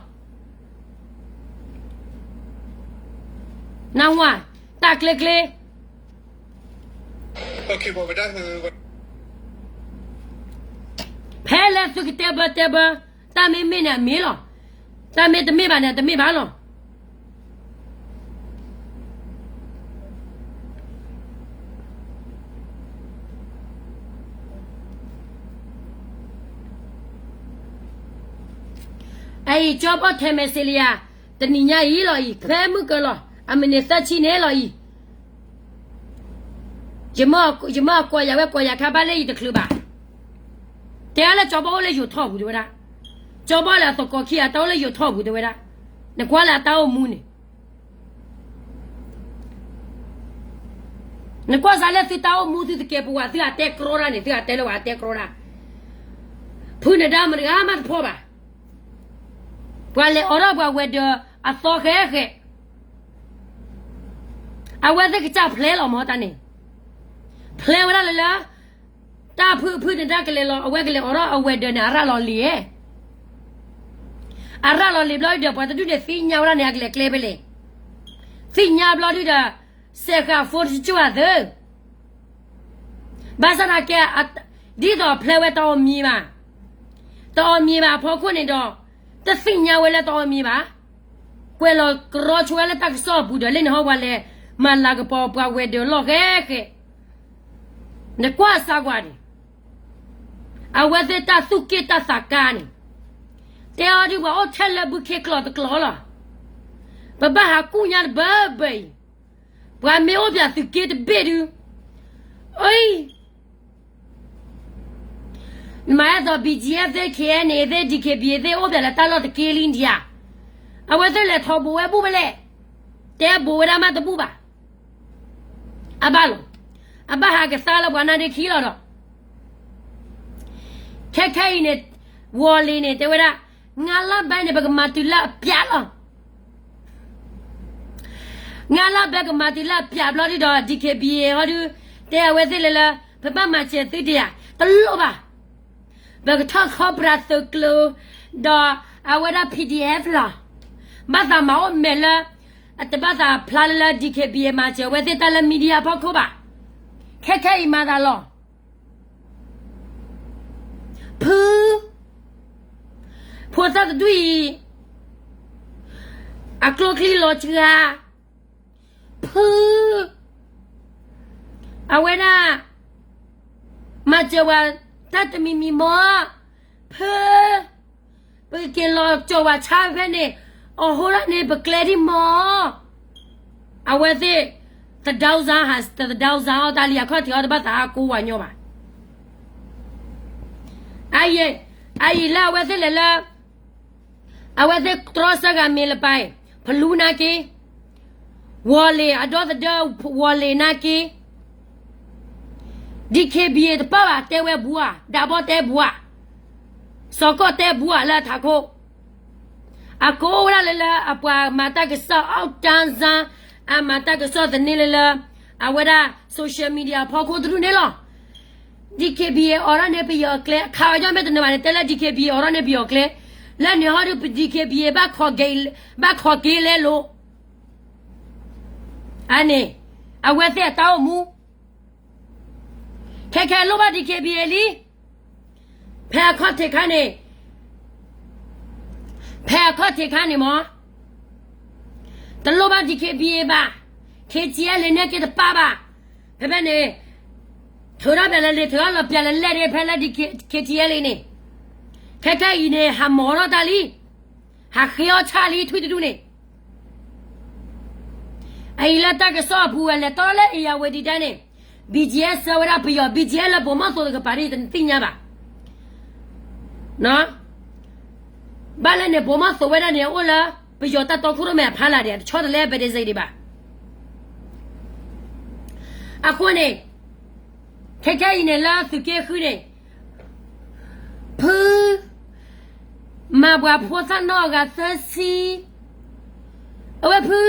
နၢ်ဟူဧါ, တၢ်ကျ့ကျ့ ဖဲလၢသုကတဲဘၢတဲဘၢ, တၢ်မ့ၢ်မ့ၢ်န့ၣ်အမ့ၢ်လီၤ, တၢ်မ့ၢ်တမ့ၢ်ဘၣ်န့ၣ် တမ့ၢ်ဘၣ်လီၤ. အအံၤ ကၠီဘီၣ်ထဲမဲာ်စ့လံယၤ, တနံၤညါအံၤလီၤအံၤ ဖဲမုၢ်ကလီၤ အမံးနံးသၢဆံန့ၣ်လီၤအံၤ, ယမ့ၢ်အကိးယၤဝဲကိးယၤခါဘၣ်လၢယတချုးဘၣ်, တဲလၢကၠီဘီၣ်အိၣ်လၢယိၤထီၣ်ပူၤတဲဝဲဒၣ်, ကၠီဘီၣ်လၢအသကိးခံဂၤတၢ်အိၣ်လၢယိၤထီၣ်ပူၤတဲဝဲဒၣ်, နကွၢ်လၢအတၢ်အိၣ်မူန့ၣ် နကွၢ်စးလၢသုတၢ်အိၣ်မူသုသကဲးပဝး သုအတဲကြီတၢ်န့ၣ် သုအတဲလၢဝဲအတဲကြီတၢ်, ဖုနဒါမတဂၤမးတဖီၣ်ဘၣ်, ပှၤလဲၤအိးထီၣ်ပှၤဝဲၤဒၢးအသီဃဲဃဲ, အဝဲသ့ၣ်ကစၢ်ဖျဲလီၤမၢ်တၢ်န့ၣ်, ဖျဲဝဲဒၣ်လၢလၢ တၢ်ဖုဖုနဒါကလဲၤလီၤ အဝဲကလဲၤအိးထီၣ်အဝဲၤဒၢးန့ၣ် အရၤလီၤလံၤဧဲ အရၤလီၤလံၤဘျီဒုဒီး ပှၤတဒူၣ်န့ၣ်သ့ၣ်ညါဝဲဒၣ်န့ၣ် အကလဲၤကျဲဖဲလဲၣ်, သ့ၣ်ညါဘျီဒုဒီး စဲးဃာ်ဖိတကၠိၣ်အသၢ, ဘၣ်ဆၣ်သနာ်က့ ဒ်သိးဖျဲဝဲတအီၣ်မံၤဘၣ်, တအီၣ်မံၤဘၣ်အဖီခိၣ်န့ၣ်ဒီး တသ့ၣ်ညါဝဲလၢတအီၣ်မံၤဘၣ်, ကွဲးလီၤကြီဆိဝဲလၢတၢ်ကစီၣ်အပူၤဒီး လၢန့ၣ်ဟီပှၤလဲၤမၤလၤကပီၤပှၤဝဲၤဒၢးလီၢ်ဃဲဃဲ, နကွၢ်စးကွၢ်န့ၣ် အဝဲသ့ၣ်တၢ်သူၣ်က့ၣ်တၢ်သးကါန့ၣ်, တဲအီၤဒုးပှၤအိၣ်ထဲလၢဘုခ့ကျိာ်တကျိာ်လီၤ, ပဘၣ်ဟးကူၣ်ညါတဘၢဘၢအံၤ, ပှၤမ့ၢ်အိၣ်ပၠးသုးက့တဘ့ၣ်ဒုး, အံၤ နမၤအဲၣ်သိး ဘံၣ်ကၠံၣ်အဲၣ်သ့ၣ် ခ့ၣ်အဲၣ်န့ၣ်သ့ၣ် ဒံၣ်ခ့ၣ်ဘံၣ်သ့ၣ် အိၣ်ပၠးလၢတၢ်လီၢ်တက့ၢ်လံဒံးဧါ, အဝဲသ့ၣ်လဲၤထီၣ်ဘိးဝဲဘူၣ်ဖဲလဲၣ်, တဲဘိးဝဲဒၣ်မးတဘူၣ်ဘၣ်, အဘၣ်လီၤ, အဘၣ်ဟးကသါလၢပှၤနါဒ့ခံလီၤဒီး ခဲခဲအံၤန့ၣ် ဝီၤလ့ၤန့ၣ် တဲဝဲဒၣ် ငါးလပိုင်းန့ၣ် ပကမၤတုၤလၢအပၠးလီၤ, ငါးလပိုင်းကမၤတုၤလၢအပၠးဘျီဒုဒီး ဒံၣ်ခ့ၣ်ဘံၣ်ဟီဒု တဲအဝဲသ့ၣ်လၢလၢ ပဘၣ်မၤစၢၤသုတယၤ တလိၣ်ဘၣ်, ပကထီၣ်ခီပြးသုးကျိၤ ဒီးအဝဲဒၣ် ပီၣ်ဒံၣ်အဲၣ်ဖျီၣ်, ဘၣ်သးမၤအိၣ်မဲာ်လၢ အတဘၣ်သးဖျါလၢလၢ ဒံၣ်ခ့ၣ်ဘံၣ်မၤစၢၤအဝဲသ့ၣ်တၢ်လၢ media ဖီခိၣ်ဘၣ်, ခဲခဲအံၤမၤသးလီၤ ဖု ဖိသၣ်တဒူၣ်အံၤ အကျိချံလီၤစှၤ, ဖု အဝဲဒၣ် မၤစၢၤဝဲတၢ်တမံၤမံၤမီၢ်, ဖု ပက့ၤလီၤကၠီၤဝဲဆါဖဲန့ၣ်, အဟိဒၣ်န့ၣ် ပကျဲဒံးမီၢ်, အဝဲသ့ၣ် သဒၢစါ သဒၢစါအီၣ်တၢ်လံ အခီၣ်ထံးအီၣ်တဘၣ်သးအါကိးဝဲညီဘၣ် အအံၤလၢအဝဲသ့ၣ်လဲၤလၢ အဝဲသ့ၣ်တြီဆၢဂၤမ့ၢ်လၢပၢ်, ဖလူနာ်က့, ဝီၤလ့ၤအဒီသဒၢ ဝီၤလ့ၤနာ်က့, ဒံၣ်ခ့ၣ်ဘံၣ်တပၢၢ်ဘၣ်တဲဝဲဘူးဧါ, ဒးဘီတဲဘူးဧါ, စီၤကီၢ်တဲဘူးဧါလၢအထးခိၣ်, အကိးဝဲဒၣ်လၢလၢအပှၤမၤတၢ်ကစီၣ်အီၣ်တၢ်စါ, အမၤတၢ်ကစီၣ်သန့လၢလၢ အဝဲဒၣ် social media ဖီခိၣ်တဒူၣ်န့ၣ်လီၤ. ဒံၣ်ခ့ၣ်ဘံၣ်အီၤဒၣ်န့ၣ် ပယီၤအကျဲ ခးအီၤယီၣ်မ့ၢ်တနၢၤဘၣ်န့ၣ် တဲလၢ ဒံၣ်ခ့ၣ်ဘံၣ်အီၤဒၣ်န့ၣ် ပယီၤအကျဲ, လၢန့ၣ်ဟီဒုး ဒံၣ်ခ့ၣ်ဘံၣ်ဘၣ်ခီၣ်က့ၤလဲလိာ်, အန့ၣ် အဝဲသ့ၣ်အတၢ်အိၣ်မူ ခဲခဲလိၣ်ဘၣ် ဒံၣ်ခ့ၣ်ဘံၣ်လံ, ဖဲအခီၣ်ထံးခါန့ၣ်, ဖဲအခီၣ်ထံးခါန့ၣ်မီၢ်, တလိၣ်ဘၣ် ဒံၣ်ခ့ၣ်ဘံၣ်ဘၣ်, ခ့ၣ်ထံၣ်အဲလ့ၣ်န့ၣ်က့ၤတပၢ်ဘၣ်, ဖဲဖဲန့ၣ် ထုးထီၣ်ပၠးလၢလ့ၣ် ထုးထီၣ်လီၤပၠးလၢလဲၣ်ဒၣ် ဖဲလၢ ခ့ၣ်ထံၣ်အဲလ့ၣ်န့ၣ်, ခဲခဲအံၤန့ၣ် ဟးမီၤထီၣ်တၢ်လံ, ဟးဃ့အီၣ်ဆၣ်လံ ထွံၣ်တဒူၣ်န့ၣ် အအံၤလၢတၢ်ကစီၣ်အပူၤဝဲလဲၤတီလၢ အ့ၣ်ယၣ်ဝတံၤဒၣ်န့ၣ်, BGF ဆှၢဝဲဒၣ်ပယီၤ BGF လၢဘိးမီၢ်သိးတကပၤဒ်တသ့ၣ်ညါဘၣ်. ဘၣ်လၢန့ၣ် ဘိးမီၢ်သိးဝဲဒၣ်န့ၣ် အိၣ်လၢပယီၤတၢ်တီခိၣ်ရိၣ်မဲအဖီလာ်ဒီး တဆီတလဲအဘဲဒ်စ့ဒံးဘၣ်. အဃိန့ၣ် ခဲခဲအံၤန့ၣ်လၢသုးက့ဃုန့ၣ် ဖု မၤပှၤဖိသၣ်နီၢ်အဂၤသၢဆံ, အဝဲဖု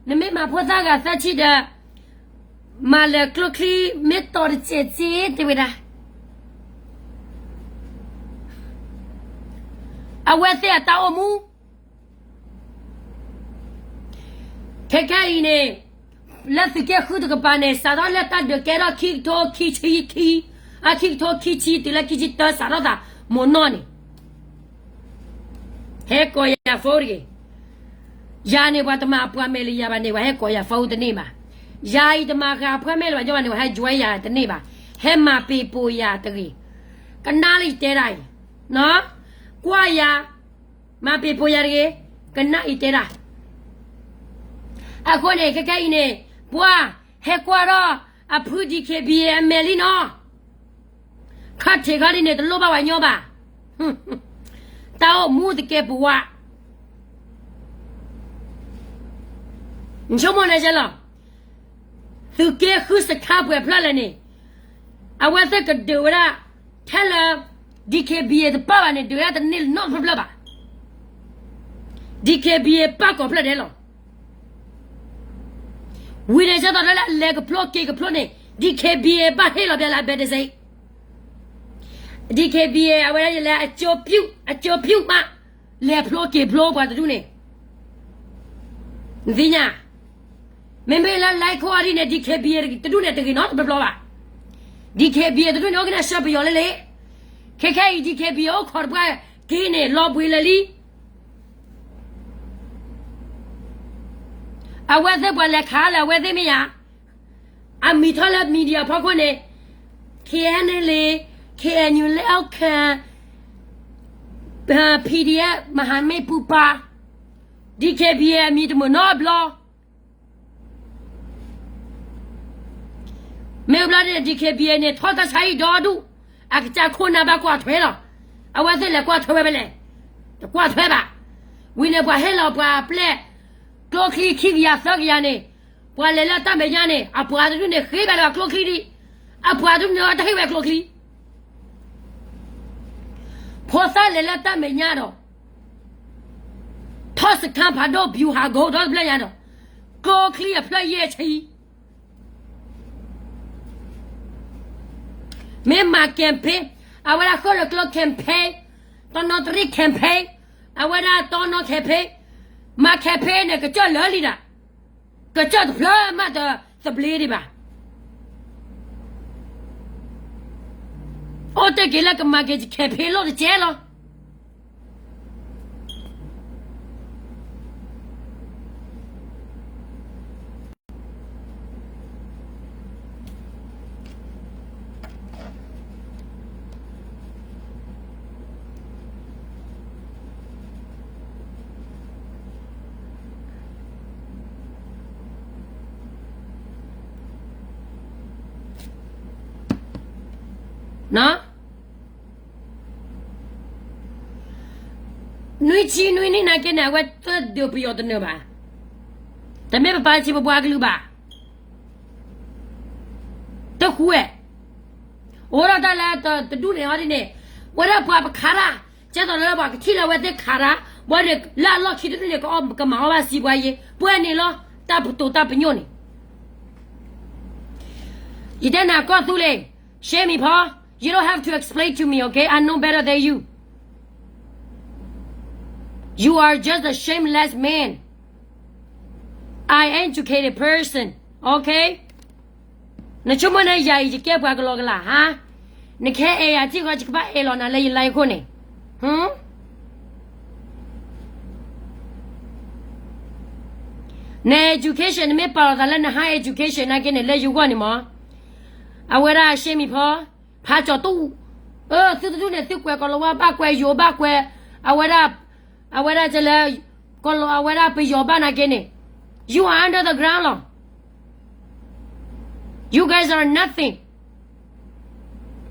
နမ့ၢ်မၤဖိသၣ်အဂၤသၢဆံဒီး မၤလၢကျိချံမ့ၢ်တီၤတစဲးစ့တဲဝဲဒၣ် အဝဲသ့ၣ်အတၢ်အိၣ်မူ ခဲခဲအံၤန့ၣ် လၢသုးက့ဃုတကပၤန့ၣ် စးထီၣ်လၢတၢ်ဒုးကဲထီၣ်ခံကထိခံဆံခံ, အခံကထိခံဆံတုၤလၢခံဆံတၢ စးထီၣ်သးမိၢ်နီၢ်န့ၣ် ဟဲကိးယၤ phone တဂ့ၤ. ယၤန့ၣ် ပှၤတမၤပှၤမဲာ်လၢယၤဘၣ်န့ၣ် ပှၤဟဲကိးယၤ phone တန့ၢ်ဘၣ်. ယၤအံၤတမၤဃာ်ပှၤမဲာ်လၢၤဘၣ်ညီဘၣ်န့ၣ် ပှၤဟဲ join ယၤတန့ၢ်ဘၣ်. ဟဲမၤပ့ၤပိာ်ယၤတဂ့ၤ. ကနၣ်လၢယတဲဒၣ်အံၤ, ကွၢ်ယၤ, မၤပ့ၤပိာ်ယၤတဂ့ၤ. ကနၣ်အံၤတဲဒၣ် အဃိန့ၣ် ခဲခဲအံၤန့ၣ် ပှၤဟဲကွၢ်ထီၣ်အဖု DKBA အမဲာ်လံနီၤ. ခီၣ်ထံးခီၣ်ဒ်န့ၣ် တလိၣ်ဘၣ်ဝဲညီဘၣ်. တၢ်အိၣ်မူတကဲပဝး နဆိကမိၣ်န့ၣ်လီၤ. သုးက့ဃုစခါပှဲၤဖျၢၣ်လဲၣ်န့ၣ် အဝဲသ့ၣ်ကဒုးဝဲဒၣ် ထဲလၢ DKBA တပၢၢ်ဘၣ်န့ၣ် ဒုးဝဲဒၣ်တန့ၢ်နီတဖျၢၣ်ဘၣ်. DKBA ပၢ်ကိးဖျၢၣ်ဒဲးလီၤ. ဝံၤန့ၣ် ဆၢကတီၢ်လၢအလဲၤကဖျိက့ၤကဖျိန့ၣ် DKBA ဘၣ်ဟ့ၣ်လီၤဘၣ်လၢအဘဲတစ့ DKBA အဝဲဒၣ်လဲၤအကၠိပျုၣ် အကၠိပျုၣ်မး လဲၤဖျိက့ၤဖျိပှၤတဒူၣ်န့ၣ် နသ့ၣ်ညါ, မ့မ့ၢ်လၢ လဲခိၣ် အဒ်န့ၣ် DKBA တဒူၣ်န့ၣ်တဂ့ၤနီတဘျီဘျီဘၣ်. DKBA တဒူၣ်န့ၣ် အိၣ်ကနၣ်ဆှၢပယီၤလၢလ့, ခဲခဲအံၤ DKBA အိၣ်ခိးတပှၢ်က့ၤန့ၣ် လီၤဘှံးလၢာ်လံ. အဝဲသ့ၣ်ပှၤလဲၤခးလၢအဝဲသ့ၣ်မ့ၢ်ဧါ. အမံၤထီၣ်လၢ media ဖီခိၣ်န့ၣ် KNLA, KNU လၢ PDF မဟာမိတ်ပူၤပၤ DKBA အမံၤတမုာ်နီတဘျီ. မ့ၢ်ဘျီန့ၣ် DKBA န့ၣ် ထီၣ်တၢ်ဆါဟံၣ်ဒီဒူၣ်, အကစၢ်ခိၣ်နၢ်ဘၣ်ကွၢ်ထွဲလီၤ. အဝဲသ့ၣ်လဲၤကွၢ်ထွဲဝဲဖဲလဲၣ်, တကွၢ်ထွဲဘၣ်. ဝံၤန့ၣ် ပှၤဟ့ၣ်လီၤပှၤအပျဲၢ် ကျိချံခံကယၤသၢကယၤန့ၣ်, ပှၤလဲၤလၢတၢ်မဲာ်ညါန့ၣ် အပှၤတဒူၣ်န့ၣ် ဃ့ဘၣ်လၢကျိချံဒံး, အပှၤတဒူၣ်န့ၣ် တဟ့ၣ်ဝဲကျိချံ ဖိသၣ်လဲၤလၢတၢ်မဲာ်ညါဒီး ထီၣ်စခါဖးဒိၣ် ဗျူဟာကုန်း ဒီတဖျၢၣ်ညါဒီး ကျိချံအဖျၢၣ်ယဲၢ်ဆံ မ့ၢ်မၤ campaign, အဝဲဒၣ်ဃုာ်လၢကျိ campaign, တီနီတရံး campaign, အဝဲဒၣ်တီနီ campaign, မၤ campaign န့ၣ် ကစၢၢ်လၢာ်လံဒၣ်, ကစၢၢ်တဖျၢၣ်မးတသဘျ့ဒံးဘၣ်. အိၣ်တ့ၢ်က့ၤလၢကမၤက့ၤ campaign လိၣ်တကဲလီၤ. နွံဆံနွံနံၣ်နာ်က့န့ၣ် အဝဲသ့ၣ်ဒုးပယီၤတနၢၤဘၣ်. တမ့ၢ်ပပာ်ဆံးပပှၤကလုာ်ဘၣ်. တဃူဝဲ, အိၣ်ဒီးတၢ်လၢတဒူၣ်န့ၣ်အီၤဒ်န့ၣ်, ဝဲဒၣ်ပှၤပခးတၢ်, ကဲသိးလၢပှၤကထံၣ်လၢအဝဲသ့ၣ်ခးတၢ်, ဘၣ်န့ၣ် လၢအလီၢ်ခံတဒူၣ်န့ၣ် ကမၤအီၣ်ဘၣ်စံးပှၤယ့, ပှဲၤန့ၣ်လီၤ, တၢ်ပတိၤတၢ်ပညိၣ်န့ၣ် ယတဲနၤကီၢ်သူလ့ၤ, ရှဲမံၤဖီ, you don't have to explain to me, okay? I know better than you. You are just a shameless man. I educated person, okay? နဆိကမိၣ်န့ၣ် ယၤအံၤယကဲပှၤကလီကလးဟါ, နကဟဲအဲၣ်ယၤထံဃီ ယကဘၣ်အဲၣ်လီၤနၤလၢယ live ခိၣ်န့ၣ်, န education နမ့ၢ်ပာ်လီၤသးလၢန high education နာ်က့န့ၣ် လၢယဂီၢ်န့ၣ်မး, အဝဲဒၣ်ရှဲမံၤဖီ, ဖးကၠီၤတူၣ်, အၢ သုတဒူၣ်န့ၣ် သုကွဲးကီၤလၤဝါဘၣ်ကွဲးယိၤဘၣ်ကွဲး, အဝဲဒၣ်, အဝဲဒၣ်ကလၢ, ကီၤလၤဝါ အဝဲဒၣ်ပယီၤဘၣ်နာ်က့န့ၣ်, you are under the ground လီၤ. You guys are nothing.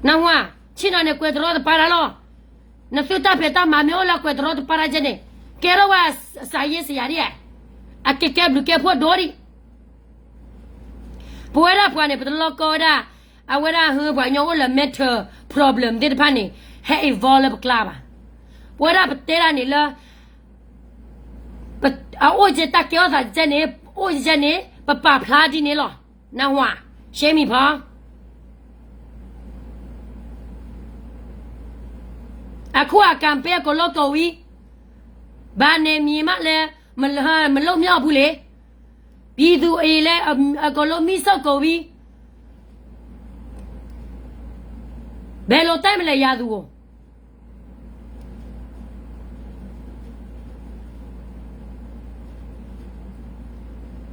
နဝၤ, ဆ့ၣ်နီၤန့ၣ် ကွဲးတရီတပါတၢ်လီၤ. နသုတၢ်ဖံးတၢ်မၤမ့ၢ်အိၣ်လၢကွဲးတရီတပါတၢ်ကဲန့ၣ်, ကဲထီၣ်ဝဲစးယ့စးယၤဒ်, အကကဲဘျုးကဲဖှိၣ်ဒိဒံး. ပဝဲဒၣ်ပှၤန့ၣ် ပတလီၢ်ကီဝဲဒၣ်, အဝဲဒၣ်ဟၢပှၤကညီအိၣ်လၢ mental problem သ့ၣ်တဖၣ်န့ၣ်, ဟဲ involve လၢပကျါဘၣ်. ပဝဲဒၣ်ပတဲဒၣ်န့ၣ်လၢ အအိၣ်ကဲတၢ်ကဲထီၣ်သးကဲန့ၣ်, အိၣ်ကဲန့ၣ် ပပာ်ဖျါဒ်န့ၣ်လီၤ. နဝၤ, ရှဲမံၤဖီ, အခိၣ်အကၣ်ပဲအကလီၢ်ကီၢ်ဝံၤ, ဘၣ်န့ၣ်မံၤမးလဲၣ်, မလိၣ်မ့ၢ်အီၤဘူးလဲၣ်, ပံၤသူအံၤလဲၣ်, အကလီၢ်မံစီၣ်ကီၢ်ဝံၤ, ဘဲလိာ်တၢ်မလဲၣ်ယၤသူဧိၤ.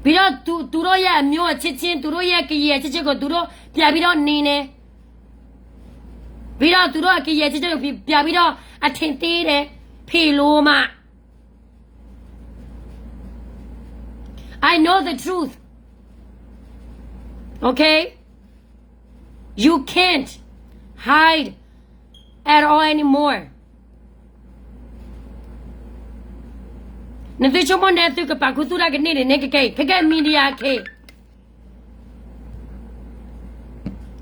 ပြီးတော့ သူ, သူတို့ရဲ့အမျိုးအချင်းချင်း, သူတို့ရဲ့ကရင်အချင်းချင်းကို သူတို့ပြန်ပြီးတော့နေနေ, ပြီးတော့ သူတို့အကရင်အချင်းချင်းကို ပြန်ပြီးတော့ အထင်သေးတယ်, ဖေလိုမှ. I know the truth. Okay? You can't hide at all anymore. နသုဆိကမိၣ်န့ၣ် သုကပာ်ခူသူၣ်တၢ်ကန့ၢ်န့ၣ် နကကဲအံၤ ခဲကဲ media ခ့,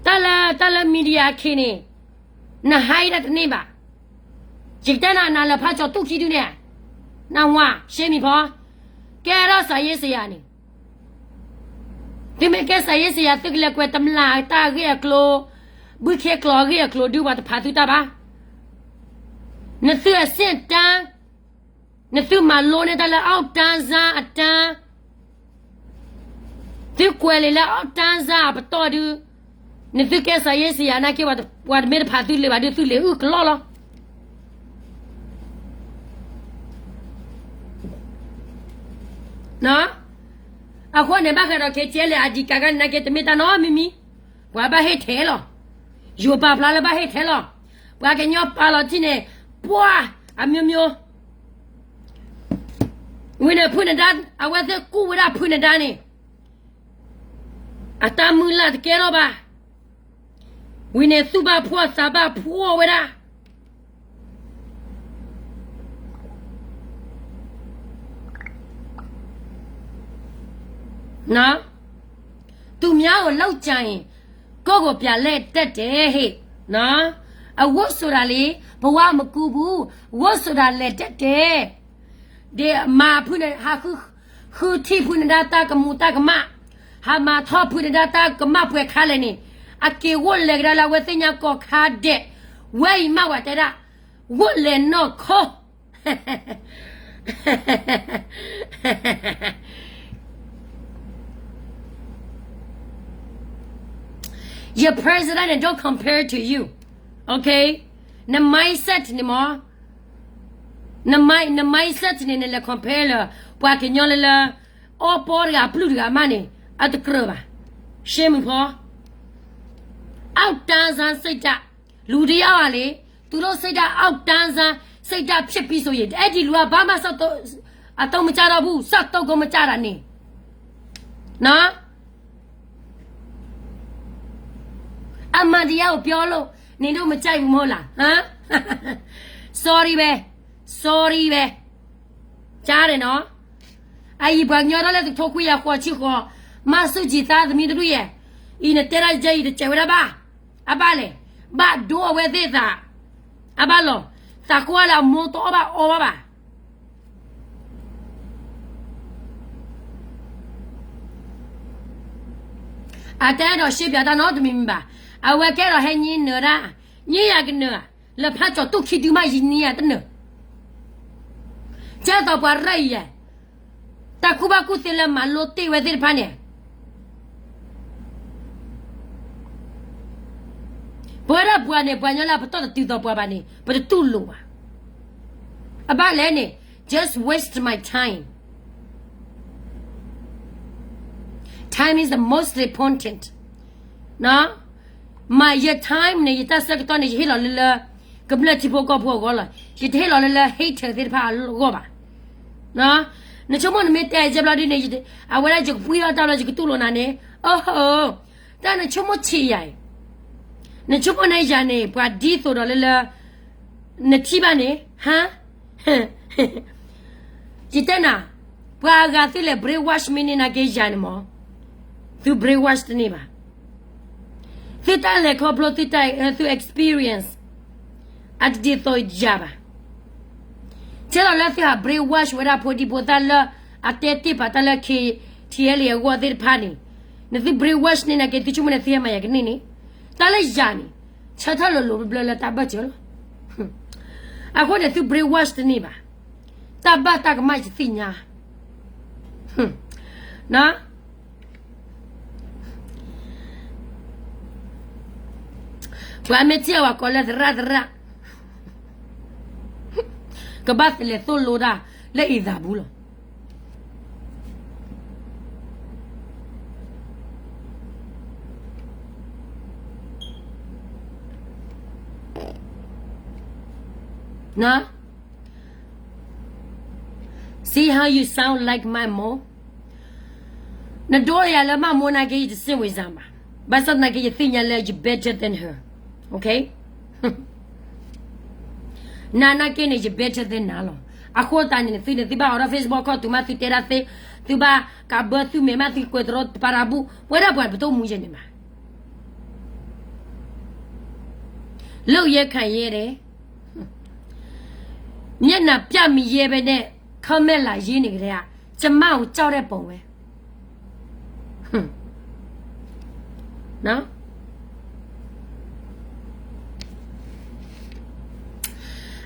တၢ်လၢ, တၢ်လၢ media ခ့န့ၣ်, န hide တၢ်တန့ၢ်ဘၣ်. ယကတဲနၤ နၤလၢဖးကၠီၤတူၢ်ခံဒုန့ၣ်, နဝၤ ရှဲမံၤဖီ, ကဲထီၣ်စးယ့စးယၤန့ၣ်, သုမ့ၢ်ကဲစးယ့စးယၤ သုကလဲၤကွဲးတမျၢ်တၢ်အဂ့ၢ်အကျိၤ, ဘုခ့ကျိာ်အဂ့ၢ်အကျိၤဒုး ပှၤတဖးသုတၢ်ဘၣ်. နသုအဆင့်တန်း, နသုမၤလိန့ၢ်တၢ်လၢ အောက်တန်းစားအတန်း, သုကွဲးလံာ်လၢ အောက်တန်းစားအပတီၢ်ဒုး, နသုကဲစးယ့စးယၤနာ်က့ ပှၤတမ့ၢ်တဖးသုလၢၤဘၣ်ဒုး သုလံာ်အုၣ်ကလီလီၤ. အဃိန့ၣ် ဘၣ်ဃးဒီး KTLA အဒံးကးကါန့ၣ် နာ်က့ တမ့ၢ်တၢ်နီတမံၤမံၤ, ပှၤဘၣ်ဟ့ၣ်ထဲလီၤ. ယိၤပာ်ဖျါလၢဘၣ်ဟ့ၣ်ထဲလီၤ. ပှၤကညီပာ်လီၤထံန့ၣ်, ပှၤ, အမျိုးမျိုး, ဝံၤန့ၣ် ဖုနဒါ, အဝဲသ့ၣ်ကူၣ်ဝဲဒၣ်ဖုနဒါန့ၣ်, အတၢ်မုၢ်လၢ်တကဲထီၣ်ဘၣ်. ဝံၤန့ၣ် သူၣ်ဘၣ်ဖှီၣ်သးဘၣ်ဖှီၣ်ဝဲဒၣ်. သူများကို လုပ်ကြံရင် ကိုယ့်ကို ပြန်လှည့်တတ်တယ်ဟ့ၣ်. အဝတ်ဆိုတာလေ ဘဝမကူးဘူး, ဝတ်ဆိုတာ လဲၤတတ်တယ်. ဒ်မၤဖုန့ၣ် ဟးဃု, ဃုထံၣ်ဖုနဒါတၢ်ကမူၤတၢ်ကမၣ်, ဟးမၤထီၣ်ဖုနဒါတၢ်ကမၣ်ပှဲၤခါလဲၣ်န့ၣ်, အက့ၤဝိၣ်လဲၤကဒါလၢအဝဲသ့ၣ်ညါကီၢ်ခါဒဲး, ဝဲအံၤမးဝဲတဲဒၣ်, ဝိၣ်လဲၤနီၢ်ခိ Your president and don't compare to you. Okay? န mindset န့ၣ်မ့ၢ်, န mind, န mindset န့ၣ် နလဲၤ compare လၢ ပှၤကညီလၢလၢ အီပီတဂၤ ပျုၢ်တဂၤမးန့ၣ် အတကြၢးဘၣ်. ရှဲမုၢ်ဖီ အောက်တန်းစားစိတ်ဓာတ်, လူတယောက်ဟာလေ, သူတို့စိတ်ဓာတ် အောက်တန်းစားစိတ်ဓာတ်ဖြစ်ပြီဆိုရင် အဲ့ဒီလူကဘာမှစားတော့အသုံးမကျတော့ဘူး, စားတော့ကိုမကျတာနေ. နော်, အမှန်တရားကိုပြောလို့နေတော့မကြိုက်ဘူးမဟုတ်လား, ဟမ်? Sorry ပဲ, sorry ပဲ. ကြားတယ်နော်. အံၤပှၤကညီထီၣ်လၢတကထိခွံကယၤဃိးဆံဃိး, မဆူၣ်ကၠံၣ်သါသမံသဒူၣ်ယဲၢ်, အံၤနတဲဒၣ်ယဲၢ်အံၤတစဲးဝဲဒၣ်ဘၣ်, အဘၣ်လဲၣ်, ဘၣ်ဒိအဝဲသ့ၣ်သး, အဘၣ်လီၤ, သးကိးလၢအမိၢ်တအီၣ်ဘၣ်အီဘၣ်ဘၣ်. အတအဲၣ်ဒိးရှဲပၠးတၢ်နီတမံၤမံၤဘၣ်. အဝဲကအဲၣ်ဒိးဟဲညံနၢၤတၢ်, ညံယၤကနၢၤဧါ, လၢဖးကၠီၤတူၢ်ခံဒုမးယံာ်နံၤယၤတနၢၤ. ကဲသိးပှၤရဲၣ်အံၤယဲၢ်, တၢ်ကူၣ်ဘၣ်ကူၣ်သ့လၢမၤလိတ့ၢ်ဝဲသ့ၣ်တဖၣ်န့ၣ် ပဝဲဒၣ်ပှၤန့ၣ် ပှၤကညီလၢပတီၢ်တတုၤသိးပှၤဘၣ်န့ၣ် ပတတူၢ်လိာ်ဘၣ်. အဘၣ်လဲၣ်န့ၣ် just waste my time. Time is the most important. မ့ၢ်ယ time န့ၣ် ယတၢ်ဆၢကတီၢ်န့ၣ် ယဟ့ၣ်လီၤလၢလၢ ကမျၢၢ်ထံဖိကီၢ်ဖိအဂီၢ်လီၤ. ယတဟ့ၣ်လီၤလၢလၢ hater သ့ၣ်တဖၣ်အဂီၢ်ဘၣ်. နဆိကမိၣ်နမ့ၢ်တဲယဲၢ်ဘျီဒ်န့ၣ် အဝဲဒၣ်ယကပှံၢ်ထီၣ်တၢ်ဘျီယကတူၢ်လိာ်နၤန့ၣ်, အိၣ်ဟို, တၢ်နဆိကမိၣ်ဆံးယၤအံၤ, နဆိကမိၣ်နယၤန့ၣ် ပှၤဒ်သိးဒီးလၢလၢ နထံၣ်ဘၣ်န့ၣ် ဟါ ယတဲနၤ, ပှၤအဂၤသုလဲၤ brainwash မ့ၢ်န့ၢ်နာ်က့ယၤန့ၣ်မး, သု brainwash တန့ၢ်ဘၣ်. သုတၢ်လဲၤခီဖျိ သုတၢ် သု experience အတဒ်သိးယၤဘၣ်. ကဲသိးလၢသုဟး brainwash ဝဲဒၣ်ဖိဒံဖိသၣ်လၢ အတဲတ့ၢ်ပာ်တၢ်လၢ KTLA အဂီၢ်သ့ၣ်တဖၣ်န့ၣ်, နသု brainwash န့ၢ်နာ်က့ သုဆိကမိၣ်န့ၣ်သုဟဲမၤယၤကန့ၢ်န့ၣ်, တၢ်လၢယၤန့ၣ် ဆၢထၢၣ်လိၤလိၤဘျၢလၢတၢ်ဘၢၣ်စၢၤလီၤ. အဃိန့ၣ် သု brainwash တန့ၢ်ဘၣ်. တၢ်ဘၣ်တၢ်ကမၣ်ယသ့ၣ်ညါ ပှၤမ့ၢ်ထံၣ်အဝဲကိးလၢသရၣ်သရၣ်, ကဘၣ်လဲၤသိၣ်လိတၢ်လၢအံၤသးပူၤလီၤ. န See how you sound like မၢ်မိၢ်, နဒိယၤလၢမၢ်မိၢ်နာ်က့ ယတစ့ၣ်ဝံၤစၢ်မး, ဘၣ်ဆၣ်သနာ်က့ ယသ့ၣ်ညါလၢ you better than her, okay? နၤနာ်က့န့ၣ် ယ better than နၤလီၤ. အဃိသတးန့ၣ် သုန့ၣ် သုဘၣ်အိးထီၣ် Facebook ခီၣ် သုမ့ၢ်သုတဲဒၣ်သ့, သုဘၣ်ကးဘၢသုမဲာ်မး သုကွဲးတရီတပါတၢ်ဘူၣ်, ပဝဲဒၣ်ပှၤပတအိၣ်မူယဲန့ၣ်ဘၣ်. လုပ်ရဲကိုင်ရဲတယ်, မျက်နှာပြမရဲဘဲနဲ့ comment လာရေးနေကြတဲ့ ကျမကိုကြောက်တဲ့ပုံပဲ.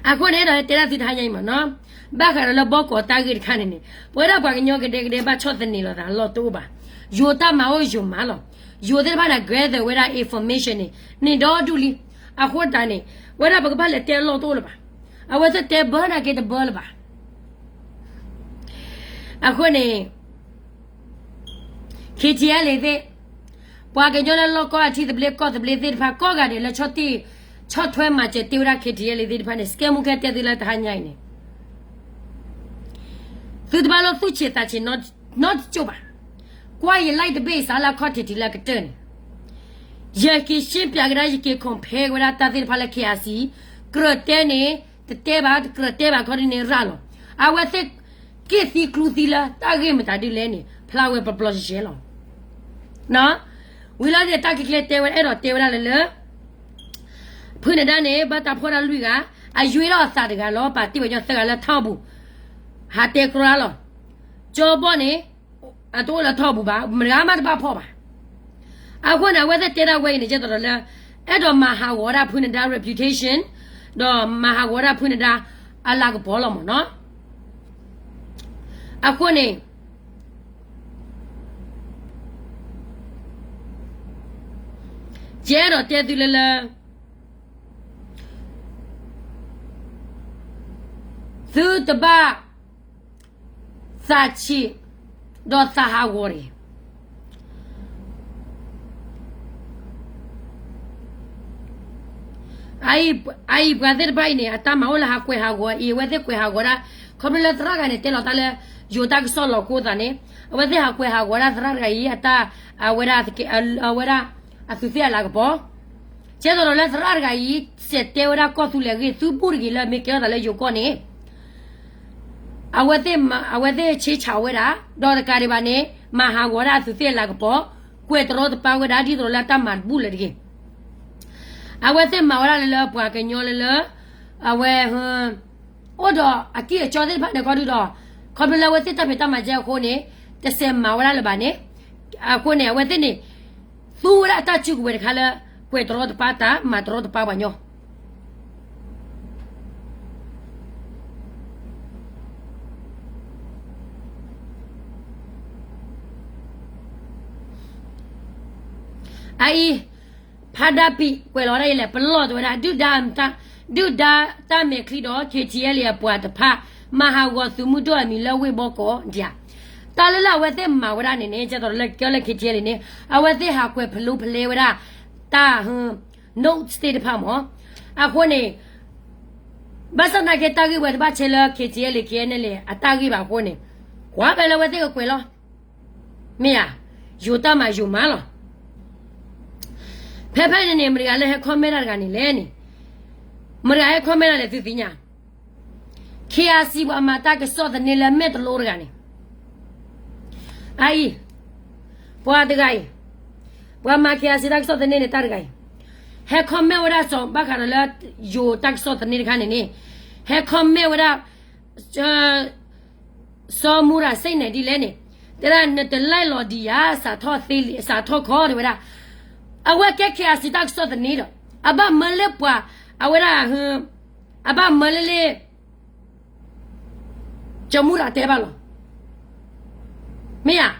အဃိန့ၣ်ဒီး တဲဒၣ်သုတဟါညါအံၤမးနီၤ, ဘၣ်ဃးဒီးလၢဘီကီးတၢ်ဂ့ၢ်တခါန့ၣ်န့ၣ် ပဝဲဒၣ်ပှၤကညီကဒဲကဒဲဘၣ်ဆီၣ်သနံးလိာ်သးအလီၢ်တအိၣ်ဘၣ်. ယိၤတၢ်မၤအိၣ်ယိၤမၤလီၤ. ယိၤသ့ၣ်တဖၣ်န့ၣ် gather ဝဲဒၣ် information န့ၣ် န့ၢ်ဒီဒူၣ်လံ. အဃိတၢ်န့ၣ် ဝဲဒၣ်ပကဘၣ်လဲၤတဲအလီၢ်တအိၣ်လၢၤဘၣ်. အဝဲသ့ၣ်တဲဘၢနာ်က့တဘၢလၢၤဘၣ်. အဃိန့ၣ် KTLA သ့ၣ်, ပှၤကညီလၢလီၢ်ကီၢ်အထံသဘျ့ကီၢ်သဘျ့သ့ၣ်တဖၣ် ကိးဂၤဒဲးလၢဆီၣ်တ့ၢ် ဆီၣ်ထွဲမၤစၢၤတ့ၢ်ဝဲဒၣ် KTLA သ့ၣ်တဖၣ်န့ၣ် စကဲမူခဲတဲသုလၢတဟါညါအံၤန့ၣ် သုတဘၣ်လိၣ်သူၣ်ဆံးသးဆံးနီတကၠိၢ်ဘၣ်. ကွၢ်ယ live တဘ့ၣ်အံၤစးလၢအခီၣ်ထံးထံးလၢအကတၢၢ်န့ၣ် ယက့ၤရှင်းပြကဒါ ယက့ၤ compare ဝဲဒၣ်တၢ်သ့ၣ်တဖၣ်လၢ KIC, ကြၢးတဲန့ၣ် တတဲဘၣ်, တကြၢးတဲဘၣ်ခီဒ်န့ၣ်ရၤလီၤ. အဝဲသ့ၣ်က့ၢ်သံကျူသံလၢတၢ်ဂ့ၢ်မတၤဒ်လဲၣ်န့ၣ် ဖျါဝဲပျီပျီယဲၢ်ယဲၢ်လီၤ. ဝံၤလီၤန့ၣ် တၢ်ကျဲကျဲတဲဝဲဒၣ် အဲၣ်ဒိးတဲဝဲဒၣ်လၢလၢ ဖုနဒါန့ၣ် ဘၣ်တၢ်ဖီၣ်တၢ်လွံၢ်ဂၤ, အယွ့ထီၣ်အသးတဂၤလီၤ, ပာ်တ့ၢ်ဝဲညီသၢဂၤလၢထီၣ်ပူၤ, ဟးတဲကြီလီၤ. ကၠီဘီန့ၣ် အတအိၣ်လၢထီၣ်ပူၤဘၣ်, မတဂၤမးတဘၣ်ဖီၣ်ဘၣ်. အဃိန့ၣ် အဝဲသ့ၣ်တဲဒၣ်ဝဲအံၤန့ၣ် ကဲသိးဒီးလၢ အဲၣ်ဒိးမၤဟးဂီၤဒၣ်ဖုနဒါ reputation, ဒီးမၤဟးဂီၤဒၣ်ဖုနဒါအလၤကပီၤလီၤမ့ၢ်နီၤ. အဃိန့ၣ် ယအဲၣ်ဒိးတဲသုလၢလၢ သုတဘၣ်သးဆံး ဒီးသးဟးဂီၤတဂ့ၤ. အအံၤပှၤသ့ၣ်တဖၣ်အံၤန့ၣ် အတၢ်မၤအိၣ်လၢဟးကွဲးဟးဂီၤအံၤ အဝဲသ့ၣ်ကွဲးဟးဂီၤဒၣ် ခီဖျိလၢသရၣ်တဂၤန့ၣ် တဲလီၤတၢ်လၢ ယိၤတၢ်ကစီၣ်လီၤကိသးန့ၣ် အဝဲသ့ၣ်ဟးကွဲးဟးဂီၤဒၣ်သရၣ်တဂၤအံၤ အတၢ် အဝဲဒၣ် အဝဲဒၣ်အသူးသ့ၣ်အလၤကပီၤ ကဲသိးဒီးလၢသရၣ်တဂၤအံၤ စဲးတဲဝဲဒၣ်ကီၢ်သူလ့ၤအဂ့ၢ် သုဘူၣ်တဂ့ၤလၢမ့ၢ်ကဲထီၣ်သးလၢယိၤကီၢ်န့ၣ် အဝဲသ့ၣ်ဆ့ဆးဝဲဒၣ် ဒီးတကးဒံးဘၣ်န့ၣ် မၤဟးဂီၤဒၣ်အသူးသ့ၣ်အလၤကပီၤ ကွဲးတရီတပါဝဲဒၣ် ဒ်သိးလၢတၢ်မၤတဘူၣ်လၢၤတဂ့ၤ. အဝဲသ့ၣ်မၤဝဲဒၣ်လၢလၢပှၤကညီလၢလၢ အဝဲ အိၣ်ဒီးအကံၢ်အကီသ့ၣ်တဖၣ်န့ၣ်ကီဒုဒီး ခီဖျိလၢအဝဲသ့ၣ်တၢ်ဖံးတၢ်မၤကဲအဃိန့ၣ် တစဲးမၤဝဲဒၣ်လၢၤဘၣ်န့ၣ် အဃိန့ၣ် အဝဲသ့ၣ်န့ၣ် သူဝဲဒၣ်အတၢ်စုကဝဲၤတခါလၢ ကွဲးတရီတပါတၢ် မၤတရီတပါပှၤညီ အအံၤ ဖးဒၣ်ပံး ကွဲးလီၤဝဲဒၣ်အံၤလဲၣ် ပလီၢ်တဲဝဲဒၣ် ဒုၣ်ဒါ ဒုၣ်ဒါတၢ်မဲာ်ချံဒီး KTLA အပှၤတဖၣ် မၤဟးဂီၤသုးမုၢ်ဒိၣ်အမံၤလၢဝ့ၢ်ဘီကီးဒံးဧါ. တၢ်လၢလၢအဝဲသ့ၣ်မၤဝဲဒၣ်န့ၣ်န့ၣ် ကဲသိးလၢကဲလၢ KTLA န့ၣ် အဝဲသ့ၣ်ဟးကွဲးဖလီဖလဲဝဲဒၣ် တၢ် notes သ့ၣ်တဖၣ်မး. အဃိန့ၣ် ဘၣ်ဆၣ်သနာ်က့တၢ်ဂ့ၢ်ဝဲတဘၣ်ဆဲးလၢ KTLA KNLA အတၢ်ဂ့ၢ်ဘၣ်အဃိန့ၣ် ကွၢ်ဖဲလၢအဝဲသ့ၣ်ကကွဲးလီၤ မ့ၢ်ဧါ, ယိၤတၢ်မၤယိၤမၤလီၤ. ဖဲဖဲန့ၣ်န့ၣ် မတၤတဂၤလၢဟဲ comment တၢ်တဂၤန့ၣ်လဲၣ်န့ၣ်, မတၤတဂၤဟဲ comment တၢ်လဲၣ်သုသ့ၣ်ညါ, KIC ပှၤမၤတၢ်ကစီၣ်သန့လၢမဲာ်တလိတဂၤန့ၣ်, အအံၤ, ပှၤတဂၤအံၤ, ပှၤမၤ KIC တၢ်ကစီၣ်သန့န့ၣ် တၢ်တဂၤအံၤ, ဟဲ comment ဝဲဒၣ်စီၤ ဘၣ်ဃးဒီးလၢ ယိၤတၢ်ကစီၣ်သန့တခါန့ၣ်န့ၣ်, ဟဲ comment ဝဲဒၣ် စီၤမူရၤစ့ၣ်န့ၣ်ဒ်လဲၣ်န့ၣ်, တဲဒၣ်နတလဲလီၤဒံးယၤ စးထီၣ်သ့လံ စးထီၣ်ခီတဲဝဲဒၣ်, အဝဲကဲ KIC တၢ်ကစီၣ်သန့ဒီး အဘၣ်မၢလၢပှၤ, အဝဲဒၣ်, အဘၣ်မၢလၢလၢ စီၤမူရၤတဲဘၣ်လီၤ. မ့ၢ်ဧါ,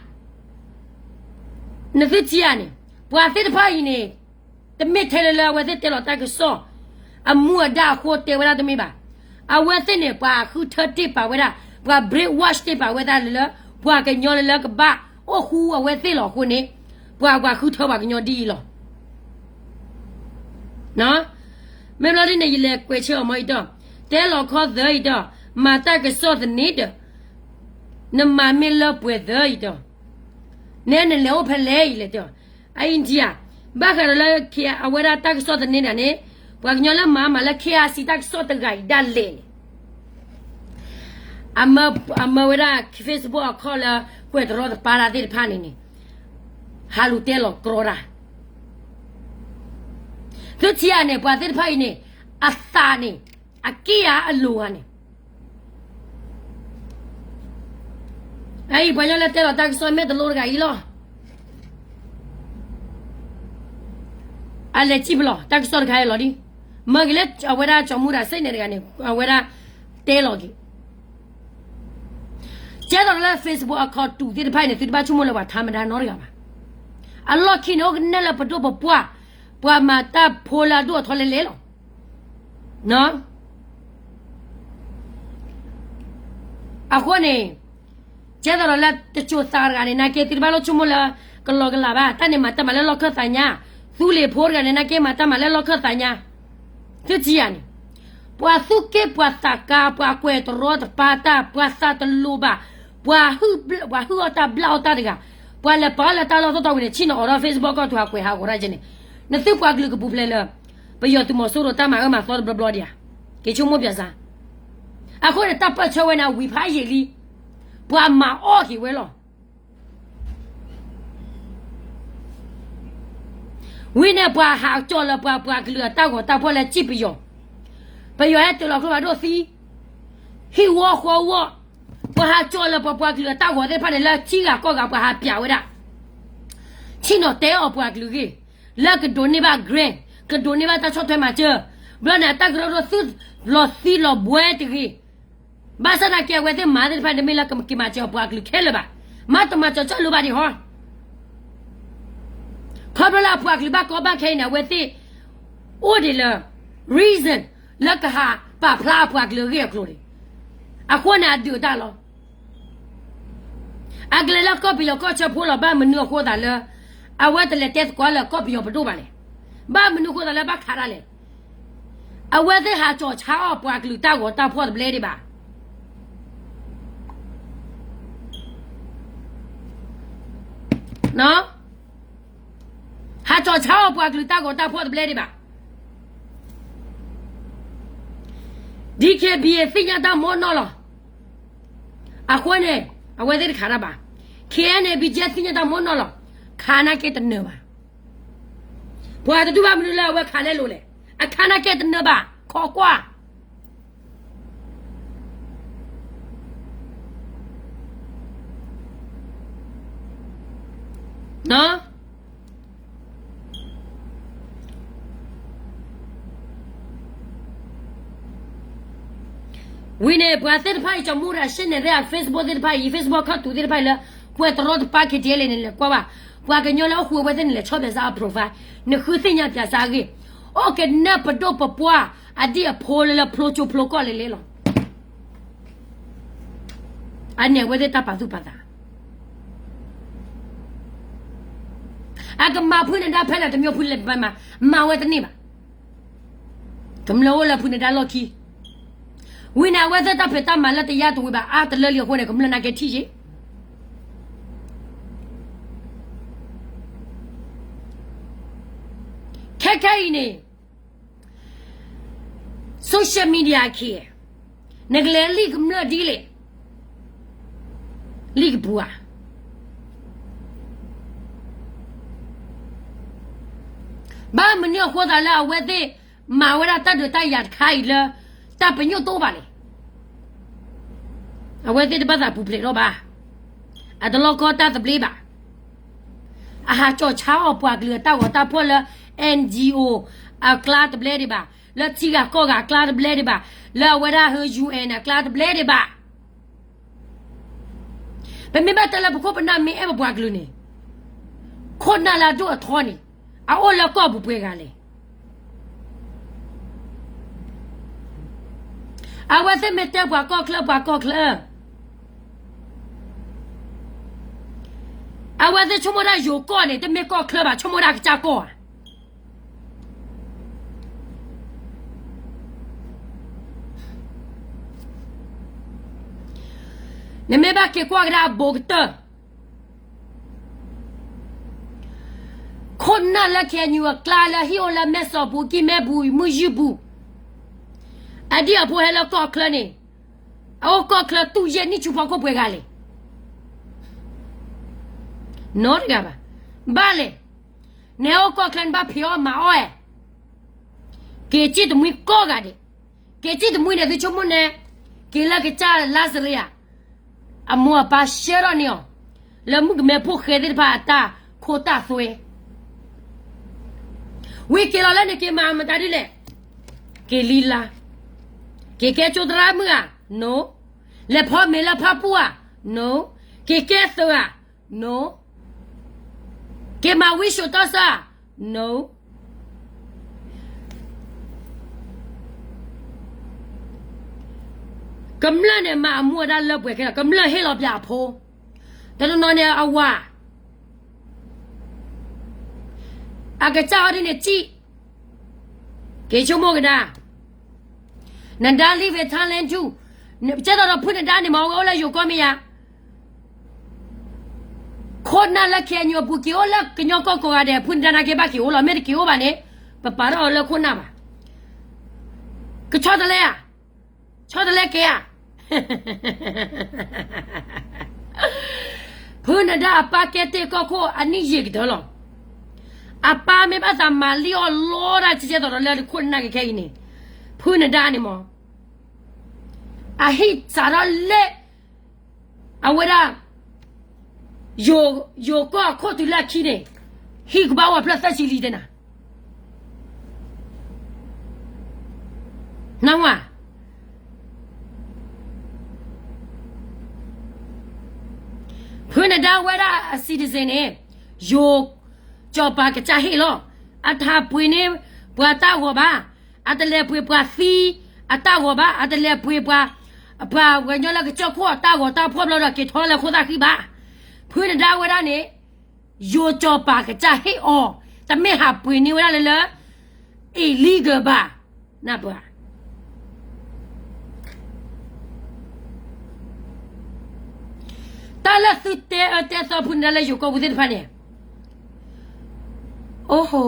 နသုထံၣ်ဧါန့ၣ်, ပှၤသ့ၣ်တဖၣ်အံၤန့ၣ်, တမ့ၢ်ထဲလၢလၢအဝဲသ့ၣ်တဲလီၤတၢ်ကစီၣ် အမူအဒါအဃိတဲဝဲဒၣ်တမ့ၢ်ဘၣ်. အဝဲသ့ၣ်န့ၣ် ပှၤဃုထၢတ့ၢ်ပာ်ဝဲဒၣ်, ပှၤ brainwash တ့ၢ်ပာ်ဝဲဒၣ်လၢလၢ ပှၤကညီလၢလၢကဘၣ်အိၣ်ဃူအဝဲသ့ၣ်လီၤအဃိန့ၣ်, ပှၤ ပှၤဃုထၢပှၤကညီဒ်အံၤလီၤ. မ့ၢ်ဘျီဒ်န့ၣ် ယလဲၤကွဲးဆၢအီၤမ့ၢ်အံၤဒီး, တဲလီၤခီသၢအံၤဒီး, မၤတၢ်ကစီၣ်သန့ဒီး, နမၤမ့ၢ်လၢပှဲၤသၢအံၤဒီး, နဲနလဲၤအိၣ်ဖဲလဲၣ်အံၤလဲၣ်တဲ, အအံၤထံၣ်ဧါ, ဘၣ်ဃးဒီးလၢ အဝဲဒၣ်တၢ်ကစီၣ်သန့ဒၣ်န့ၣ်, ပှၤကညီလၢမၤမၤလၢ KIC တၢ်ကစီၣ်တဂၤအံၤဒၣ်လဲာ်န့ၣ် အမၢဝဲဒၣ် Facebook account လၢ ကွဲးတရီတပါတၢ်သ့ၣ်တဖၣ်န့ၣ်န့ၣ်, ဟးလူၤတဲလီၤကြီတၢ်, သုထံၣ်ဧါန့ၣ် ပှၤသ့ၣ်တဖၣ်အံၤန့ၣ်, အသးန့ၣ်, အက့ၢ်ဧါအလိၤဧါန့ၣ်, အအံၤ ပှၤကညီလၢတဲလီၤတၢ်ကစီၣ်မဲာ်တလိတဂၤအံၤလီၤ. အလဲၤစံၣ်ပလီၢ် တၢ်ကစီၣ်တခါအံၤလီၤဒ်, မၢက့ၤလၢအဝဲဒၣ်စီၤမူရၤစ့ၣ်န့ၣ်တဂၤန့ၣ် အဝဲဒၣ်တဲလီၤက့ၤ, ကဲသိးလၢ Facebook account တူာ်သ့ၣ်တဖၣ်အံၤန့ၣ် သုတဘၣ်ဆိကမိၣ်လၢပှၤထါမတၤနီတဂၤဘၣ်. အလီၢ်ခံန့ၣ် အိၣ်ကနဲၣ်လၢပဒိၣ်ပပှၢ်, ပှၤမၤတၢ်ဖိလၢအဒိၣ်အထီလဲၣ်လဲၣ်လီၤ. အဃိန့ၣ်, ကဲသိးဒီးလၢတစိၤသးတဂၤန့ၣ် နာ်က့သုတဘၣ်လိၣ်ဆိကမိၣ်လၢ ကလီကလးဘၣ်, တၢ်န့ၣ်မၤတၢ်မၤလၢလီၢ်ခၢၣ်သးညါ, သူလ့ၤဖိတဂၤန့ၣ် နာ်က့မၤတၢ်မၤလၢလီၢ်ခၢၣ်သးညါ, သုထံၣ်ဧါန့ၣ်, ပှၤသူၣ်က့ၣ်ပှၤသးကါ ပှၤကွဲးတရီတပါတၢ် ပှၤသးတလိၤဘၣ်, ပှၤ, ပှၤဟုၣ်အီၣ်တၢ်ဘျၣ်အီၣ်တၢ်တဂၤ, ပှၤလဲၤပာ်လၢတၢ်လီၢ်သီၣ်တီဝံၤန့ၣ် ဆ့ၣ်နီၤအိးထီၣ် Facebook ကီၢ်ထူဟးကွဲးဟးဂီၤတၢ်ကဲန့ၣ်, နသုပှၤကလုာ်ကပူၤဖျဲးလၢ ပယီၤသုးမီၤစိရိၤတၢ်မၤအၢမၤသီတဘျီဘျီဒံးဧါ, က့ၤဆိကမိၣ်ပၠးစါ, အဃိန့ၣ် တၢ်ပၢၢ်ဆၢဝဲန့ၣ် အဝံၤဖးယံာ်လံ, ပှၤမၤအီၣ်က့ၤဝဲလီၤ. ဝံၤန့ၣ် ပှၤဟးကၠီၣ်လၢပှၤပှၤကလုာ်အတၢ်ဂီၤတၢ်ဖီၣ်လၢစံၣ်ပယီၤ, ပယီၤဟဲတုၤလီၤကျိဖးဒိၣ်သံ, ဟံၣ်ဝီဃီဝီ, ပှၤဟးကၠီၣ်လၢပှၤပှၤကလုာ်အတၢ်ဂီၤသ့ၣ်တဖၣ်န့ၣ် လၢထံဂၤကီၢ်ဂၤ ပှၤဟးပၠးဝဲဒၣ်, ဆ့ၣ်နီၤတဲအီၤပှၤကလုာ်ဂ့ၢ်, လၢကဒိးန့ၢ်ဘၣ် grant, ကဒိးန့ၢ်ဘၣ်တၢ်ဆီၣ်ထွဲမၤစၢၤ, ဘျီန့ၣ် အတၢ်ကရၢကရိသုးလီၤသံလီၤဘှဲတဂ့ၤ. ဘၣ်ဆၣ်သနာ်က့ အဝဲသ့ၣ်မၤသ့ၣ်တဖၣ်န့ၣ် တမ့ၢ်လၢကက့ၤမၤစၢၤအီၤပှၤကလုာ်ခဲလၢာ်ဘၣ်, မၤတမၤစၢၤကၢၣ်လိာ်ဘၣ်ဒံးဟီ, ခီဖျိလၢအပှၤကလုာ်ဘၣ်ကီဘၣ်ခဲအံၤန့ၣ် အဝဲသ့ၣ်အိၣ်ဒံးလၢ reason လၢကဟးပာ်ဖျါအပှၤကလုာ်အဂ့ၢ်အကျိၤန့ၣ်, အဃိန့ၣ်အဒုးတၢ်လီၤ. အကလဲၤလၢကီၢ်ပယီၤကီၢ်ဆၢဖိလီၤ ဘၣ်မနုၤအဃိသးလၢ အဝဲတလဲၤတဲသကိးလၢကီၢ်ပယီၤပဒိၣ်ဘၣ်လဲၣ်, ဘၣ်မနုၤအဃိသးလၢဘၣ်ခးတၢ်လဲၣ်, အဝဲသ့ၣ်ဟးကၠီၣ်ဆါအီၣ်ပှၤကလုာ်တၢ်ဂီၤတၢ်ဖီၣ်တဘျဲဒံးဘၣ် ဟးကၠီၣ်ဆါအီၣ်ပှၤကလုာ်တၢ်ဂီၤတၢ်ဖီၣ်တဘျဲဒံးဘၣ်. DKBA သ့ၣ်ညါတၢ်မ့ၢ်နီၢ်လီၤ. အဃိန့ၣ် အဝဲသ့ၣ်တခးတၢ်ဘၣ်. KNA BGF သ့ၣ်ညါတၢ်မ့ၢ်နီၢ်လီၤ. ခးနာ်က့တနၢၤဘၣ်. ပှၤတဒူၣ်ဘၣ်မနုၤလၢအဝဲခးလဲလိာ်လဲၣ်. အခးနာ်က့တနၢၤဘၣ်. ခိးကွၢ် ဝံၤန့ၣ် ပှၤသ့ၣ်တဖၣ်အံၤ ကၠီမူရၤရှ့ၣ်န့ၣ် ရဲၣ် Facebook သ့ၣ်တဖၣ်အံၤ Facebook ခီၣ်တူာ်သ့ၣ်တဖၣ်အံၤလၢ ကွဲးတရီတပါ KTLA န့ၣ် လဲၤကွၢ်ဘၣ်. ပှၤကညီလၢအိၣ်ဃူအဝဲသ့ၣ်န့ၣ် လဲၤဆီၣ်ဖျဲးစၢ်အ profile နဃုသ့ၣ်ညါပၠးစၢ်အဂ့ၢ်. အိၣ်ကနဲၣ်ပဒိၣ်ပပှၢ် အဒံၣ်အဖိလၢလၢဖျိကၠိဖျိကီၢ်လဲၤလဲၤလီၤ. အန့ၣ်အဝဲသ့ၣ်တၢ်ပာ်သူၣ်ပာ်သး အကမၤဖုၣ်နဒါဖဲလဲၣ်တမံၤဖုၣ်လဲၣ်တဘၣ်မၤ မၤဝဲတန့ၢ်ဘၣ်. ကမျၢၢ်အိၣ်လၢဖုၣ်နဒါလီၢ်ခံ ဝံၤန့ၣ် အဝဲသ့ၣ်တၢ်ဖံးတၢ်မၤလၢတယါတဝံၤဘၣ် အါတလၢလံအဃိန့ၣ် ကမျၢၢ်နာ်က့ထံၣ်ယ့ၣ် အံၤန့ၣ် social media ခံ နကလဲၤလံာ်ကမျၢၢ်ဒ်လဲၣ်, လံာ်ကပူၤဧါ, ဘၣ်မနုၤအဃိသးလၢအဝဲသ့ၣ်မၤဝဲဒၣ်တၢ်ဒုးတၢ်ယၤတခါအံၤလၢ တၢ်ပညိၣ်တအိၣ်ဘၣ်လဲၣ်. အဝဲသ့ၣ်တဘၣ်သးပူၤဖျဲးထီၣ်ဘၣ်, အတလီၢ်ကီတၢ်သဘျ့ဘၣ်. အဟးကၠီၣ်ဆါအီၤပှၤကလုာ်အတၢ်ဂီၤတၢ်ဖှီၣ်လၢ NGO အကျါတဘျဲဒံးဘၣ်, လၢထံဂၤကီၢ်ဂၤအကျါတဘျဲဒံးဘၣ်, လၢအဝဲဒၣ်ဟၢ UN အကျါတဘျဲဒံးဘၣ်. ပမ့ၢ်ဘၣ်တဲလၢပခိၣ်ပနၢ်မ့ၢ်အဲၣ်ပပှၤကလုာ်န့ၣ်, ခိၣ်နၢ်လၢအဒိၣ်အထီန့ၣ် အအိၣ်လၢကီၢ်ပူၤပှဲၤဂၤလဲၣ်. အဝဲသ့ၣ်မ့ၢ်တဲပှၤကီၢ်ချၢ ပှၤကီၢ်ချၢ, အဝဲသ့ၣ်ဆိကမိၣ်ဒၣ်ယိၤကီၢ်န့ၣ် တမ့ၢ်ကီၢ်ချၢဘၣ်, ဆိကမိၣ်ဒၣ်ကစၢ်ကီၢ်ဧါ. နမ့ၢ်ဘၣ်က့ၤကွၢ်ကဒါအဘူးကတၢၢ်, ခိၣ်နၢ်လၢ KNU အကျါလၢဟံၣ်အိၣ်လၢမဲၢ်စီၤပူၤ ကံၢ်မဲၢ်ပူၤ မုၢ်ယုၢ်ပူၤ, အဒံၣ်အဖိဟဲလၢကီၢ်ချၢန့ၣ်, အအိၣ်ကီၢ်ချၢတူၢ်ယဲၢ်နံၣ်ဆူဖီခိၣ်ပှဲၤဂၤလဲၣ်. နီတဂၤဘၣ်. ဘၣ်လဲၣ်, နဟဲအိၣ်ကီၢ်ချၢနဘၣ်ဖံးအီၣ်မၤအီၣ်ဧါ. က့ၤစံၣ်တမှံကိးဂၤဒဲး, က့ၤစံၣ်တမှံန့ၣ် သုဆိကမိၣ်န့ၣ်, က့ၤလၢကစၢ်လါစရ့ဧါ, အမိၢ်အပၢ်ဆှၢထီၣ်န့ၢ်အီၤ, လၢမုၣ်ကမဲဖိဃဲသ့ၣ်တဖၣ်အတၢ်ခိတၢ်သွဲ ဝံၤက့ၤလီၤလၢန့ၣ် က့ၤမၤမတၤဒ်လဲၣ်, က့ၤလံလါ, က့ၤကဲကၠိသရၣ်မုၣ်ဧါ, no. လဲၤဖီမ့ၤလၢဖၣ်ပူၣ်ဧါ, no. က့ၤကဲသုးဧါ, no. က့ၤမၤဝံစိာ်တီဆၢဧါ, no. ကမျၢၢ်န့ၣ်မၤအမူအဒါလၢပှဲၤခဲလၢာ်, ကမျၢၢ်ဟ့ၣ်လီၤပၠးအဖိ, တနီၤနီၤန့ၣ်အဝၤ အကစၢ်ဟီဒ်န့ၣ်စံၣ်, က့ၤဆိကမိၣ်ကဒါ, နဒါ leave a talent too, ကဲသိးဒီးဖုနဒါန့ၣ်မ့ၢ်ဝဲအိၣ်လၢယိၤကီၢ်မ့ၢ်ယါ, ခိၣ်နၢ်လၢ KNU အပူၤက့ၤအိၣ်လၢကညီကီၢ်ကိးဂၤဒဲး ဖုနဒါနာ်က့ဘၣ်က့ၤအိၣ်လီၤ, မ့ၢ်တက့ၤအိၣ်ဘၣ်န့ၣ် ပပာ်ထီၣ်အီၤလၢခိၣ်နၢ်ဘၣ်. ကဆီတလဲဧါ, ဆီတလဲကဲဧါ. ဖုနဒါအပၢ်ကဲတ့ၢ်ကီၢ်ခိၣ်အနံၣ်ယံာ်ကတၢၢ်လီၤ. အပၢ်မ့ၢ်ဘၣ်သးမၤလံအီၤလီတၢ်ကဲသိးဒီးလၢခိၣ်နၢ်ကခဲအံၤန့ၣ်, ဖုနဒါန့ၣ်မ့ၢ် အဟံၣ်စးထီၣ်လၢ အဝဲဒၣ် ယိၤကီၢ်အခိၣ်တုၤလၢအခံန့ၣ်, ဟံၣ်ကဘၣ်အိၣ်အဖျၢၣ်သၢဆံလံတဲနၤ, နဝၤ ဖုနဒါဝဲဒၣ်အ citizen န့ၣ်, ယိၤကၠီၤပၤကစၢ်ဟ့ၣ်လီၤ. အတဟးပှ့ၤန့ၢ်ပှၤတၢ်ဂီၤဘၣ်, အတလဲၤပှ့ၤပှၤသံအတၢ်ဂီၤဘၣ်, အတလဲၤပှ့ၤပှၤ ပှၤပှၤကညီလၢကစၢၢ်ခိၣ်အတၢ်ဂီၤတၢ်ဖှီၣ်ဘျီဒီးက့ၤထီၣ်လၢခိၣ်သၣ်ဃံဘၣ်. ဖုနဒါဝဲဒၣ်န့ၣ်, ယိၤကၠီၤပၤကစၢ်ဟ့ၣ်အီၤ, တမ့ၢ်ဟးပှ့ၤန့ၢ်ဝဲဒၣ်လၢလၢ illegal ဘၣ်, နၢ်ပၢၢ်ဧါ. တၢ်လၢသုတဲအၢတဲသီဖုနဒါလၢယိၤကီၢ်ပူၤသ့ၣ်တဖၣ်န့ၣ်, အိၣ်ဟိ,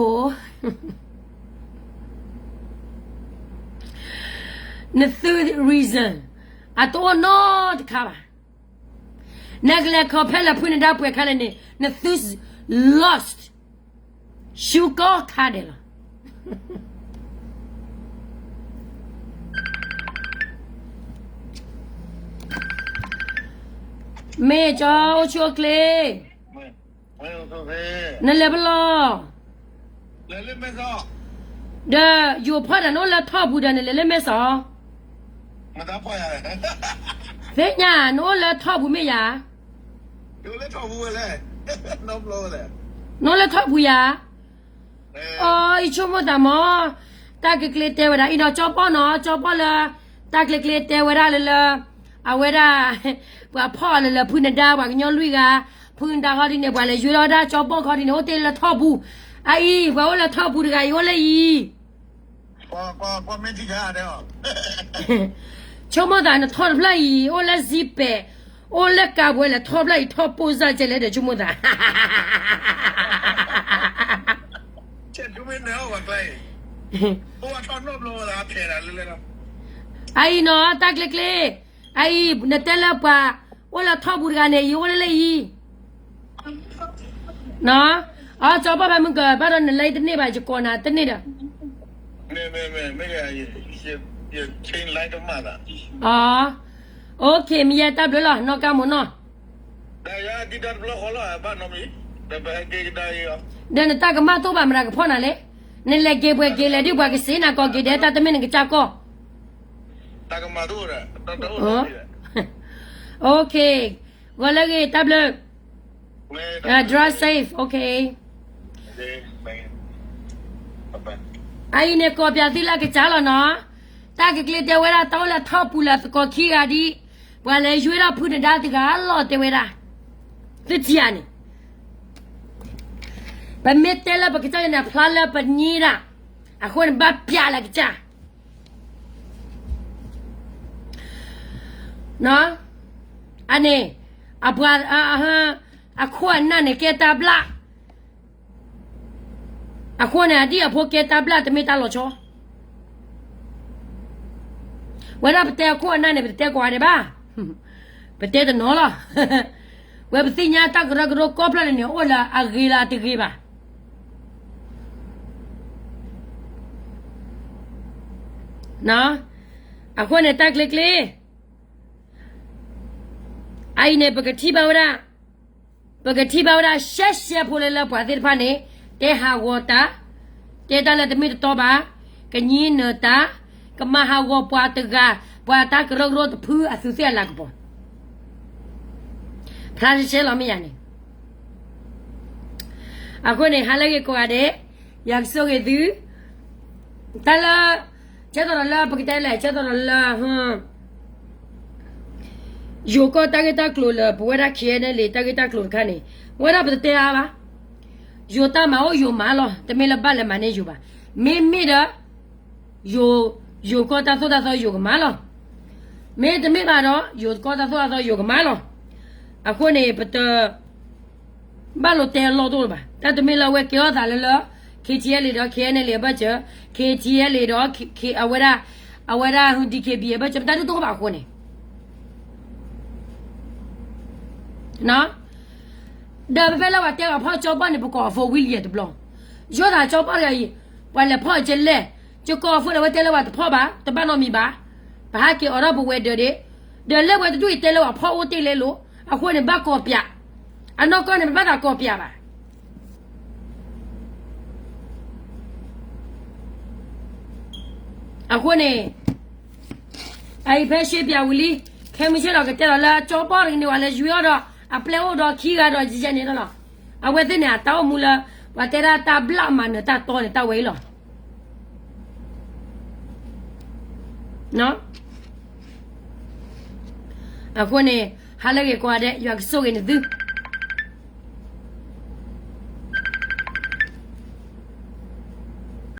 နသု reason အတအိၣ်နီတခါဘၣ်. နကလဲၤ compare လၢဖုနဒါပှဲၤခါလဲၣ်န့ၣ် နသု lost ရှူကီခါဒဲးလီၤ. မ့ၢ်ကၠီအိၣ်ဆူၣ်အိၣ်ချ့, နလဲၤဖဲလဲၣ်, ဒီးယိၤဖီၣ်ဒီးနအိၣ်လၢထီၣ်ပူၤဒီးနလဲၤလၢမဲၢ်စီၤ, သ့ၣ်ညါ နအိၣ်လၢထီၣ်ပူၤမ့ၢ်ယၤ, နအိၣ်လၢထီၣ်ပူၤယၤ, အီ ယဆိကမိၣ်သးမ့ၢ်, တၢ်ကျဲကျဲတဲဝဲဒၣ်အံၤနီၤ ကၠီပီၣ်နီၤ ကၠီပီၣ်လၢ, တၢ်ကျဲကျဲတဲဝဲဒၣ်လၢလၢ, အဝဲဒၣ်, ပှၤဖီၣ်လၢလၢဖုနဒါ ပှၤကညီလွံၢ်ဂၤ, ဖုနဒါခီဒ်န့ၣ် ပှၤလဲၤယွဲထီၣ်ဝဲဒၣ်ကၠီပီၣ်ခီဒ်န့ၣ် အိၣ်တ့ၢ်လၢထီၣ်ပူၤ, အအံၤ ပှၤအိၣ်လၢထီၣ်ပူၤတဂၤအံၤအိၣ်လၢအံၤ ဆိကမိၣ်သးနထီၣ်တဖျၢၣ်အံၤ အိၣ်လၢစံပဲာ်, အိၣ်လၢကးပှဲၤလဲၣ် ထီၣ်ဖျၢၣ်အံၤထီၣ်ပိၢ်စၢ်ကဲလဲၣ်ဒီးဆိကမိၣ်သး အအံၤနီၤ တၢ်ကျ့ကျ့, အအံၤ နတဲလၢပှၤ အိၣ်လၢထီၣ်ပူၤတဂၤန့ၣ် ယအိၣ်လၢလၢအံၤ, နီၤ, အကၠီပီၢ်ဖဲမုၢ်ကၢၤ ဘၣ်ဒီးနလဲတန့ၢ်ဘၣ် ယကိးနၤတန့ၢ်ဒီး အ OK မ့ၢ်ယဲတၢ်ဘျုးလီၤ နီၢ်ကါမိၢ်နီၢ်, ဒီးနတၢ်ကမၣ်သိၣ်ဘၣ်မတၤကဖီၣ်နၤလဲၣ်, နလဲၤက့ၤပှဲၤက့ၤလဲၤဒ်ပှၤကစံးနၤကီးက့ၤဒဲး တၢ်တမ့ၢ်နကစၢ်ကီၢ်, OK, ဂီၤလၢဂ့ၤ တၢ်ဘျုး, drive safe, OK. အအံၤန့ၣ် ကိးပၠးသုလၢအကစၢ်လီၤနီၤ, တၢ်ကကျ့တဲဝဲဒၣ် တၢ်အိၣ်လၢထီၣ်ပူၤလၢသကိးခံဂၤဒ်, ပှၤလဲၤယွ့ထီၣ်ဖုနဒါတဂၤလီၤတဲဝဲဒၣ်, သုထံၣ်ဧါန့ၣ်, ပမ့ၢ်တဲလၢပကစၢ်ယၤန့ၣ် အဖျါလၢပညံဒၣ်, အဃိန့ၣ် ဘၣ်ပၠးလၢကစၢ် အန့ၣ်, အပှၤ, အခိၣ်အနၢ်န့ၣ် ကဲတၢ်ဘျၣ်, အဃိန့ၣ် အဒံၣ်အဖိကဲတၢ်ဘျၣ် တမ့ၢ်တၢ်လီၤဆီ, ဝဲဒၣ်ပတဲအခိၣ်အနၢ်န့ၣ် ပတတဲကိးဂၤဒဲးဘၣ်, ပတဲတနီၤလီၤ, ဝဲပသ့ၣ်ညါတၢ်ကရၢကရိကိးဖျၢၣ်န့ၣ်န့ၣ် အိၣ်လၢအဂ့ၤလၢအတဂ့ၤဘၣ် အဃိန့ၣ် တၢ်ကျ့ကျ့, အအံၤန့ၣ် ပကထံၣ်ဘၣ်ဝဲဒၣ်, ပကထံၣ်ဘၣ်ဝဲဒၣ် ရှဲရှဲဖိလၢလၢပှၤသ့ၣ်တဖၣ်န့ၣ် တဲဟးဂီၤတၢ်, တဲတၢ်လၢတမ့ၢ်တတီဘၣ်, ကညံနၢၤတၢ်, ကမၤဟးဂီၤပှၤတဂၤ, ပှၤတၢ်ကရၢကရိတဖုအသူးသ့ၣ်အလၤကပီၤ, ဖျါရှဲရှဲလီၤမ့ၢ်ယၤန့ၣ် အဃိန့ၣ် ဟါလၢဂ့ၤကိးဂၤဒဲး, ယွၤကဆိၣ်ဂ့ၤသု, တၢ်လၢ, ဆၢထီၣ်ဒီးလၢပကတဲလဲၣ် ဆၢထီၣ်ဒီးလၢ, ယိၤကီၢ်တၢ်ဂ့ၢ်တၢ်ကျိၤလၢပဝဲဒၣ် KNLA တၢ်ဂ့ၢ်တၢ်ကျိၤတခါန့ၣ်, ဝဲဒၣ်ပတတဲအါဘၣ်, ယိၤတၢ်မၤအိၣ်ယိၤမၤလီၤ တမ့ၢ်လၢဘၣ်လဲၤမၤန့ၢ်ယိၤဘၣ်, မ့မ့ၢ်ဒီး ယိၤကီၢ်တၢ်သိၣ်တၢ်သီယိၤကမၤလီၤ, မ့တမ့ၢ်ဘၣ်ဒီး ယိၤကီၢ်တၢ်သိၣ်တၢ်သီယိၤကမၤလီၤ, အဃိန့ၣ် ပတ ဘၣ်လိာ်တဲအလီၢ်တအိၣ်လၢၤဘၣ်, တၢ်တမ့ၢ်လၢအဝဲကဲထီၣ်သးလၢလၢ KTLA ဒီး KNLA အဘၢၣ်စၢၤ, KTLA ဒီး အဝဲဒၣ်, အဝဲဒၣ် DKBA အဘၢၣ်စၢၤ ပတၢ်ဒုးတအိၣ်ဘၣ်အဃိန့ၣ် ဒီးဖဲဖဲလၢပှၤတဲပှၤဖီၣ်ကၠီပီၢ်န့ၣ် ပကိးအဖိဝံလံတဘျီ, ယိၤသးကၠီပီၢ်တဂၤအံၤ, ပှၤလဲၤဖီၣ်ကလဲၣ်, ယကိးအဖိဒီးဝဲတဲလၢပှၤတဖီၣ်ဘၣ်, တဘၣ်နီတမံၤဘၣ်, ပဟးက့ၤအိးထီၣ်ပဝဲၤဒၢးဒ့, ဒီးလၢပှဲၤတဒူၣ်အံၤတဲလၢပှၤဖီၣ်အိၣ်တ့ၢ်လဲၣ်လိၤ, အဃိန့ၣ် ဘၣ်ကိးပၠး, အနီၢ်ကီၢ်န့ၣ် ပဘၣ်သးကိးပၠးဘၣ် အဃိန့ၣ်, အအံၤဖဲရှဲပၠးဝံၤလံ, ခဲမုၢ်ဆ့ၣ်ဒီးကတဲလီၤလၢကၠီပီၢ်တဂၤန့ၣ် ပှၤလဲၤယွ့အီၤဒီး အပျဲၢ်အိၣ်ဒီးခံဂၤဒီးယဲၢ်န့ၣ်လီၤ, အဝဲသ့ၣ်န့ၣ် အတၢ်အိၣ်မူလၢ ပှၤတဲဒၣ်တၢ်ဘျၣ်မၤနၢၤတၢ်တီန့ၣ် တၢ်ဝဲအံၤလီၤ အဃိန့ၣ် ဟါလၢဂ့ၤကိးဂၤဒဲး ယွၤကဆိၣ်ဂ့ၤနသု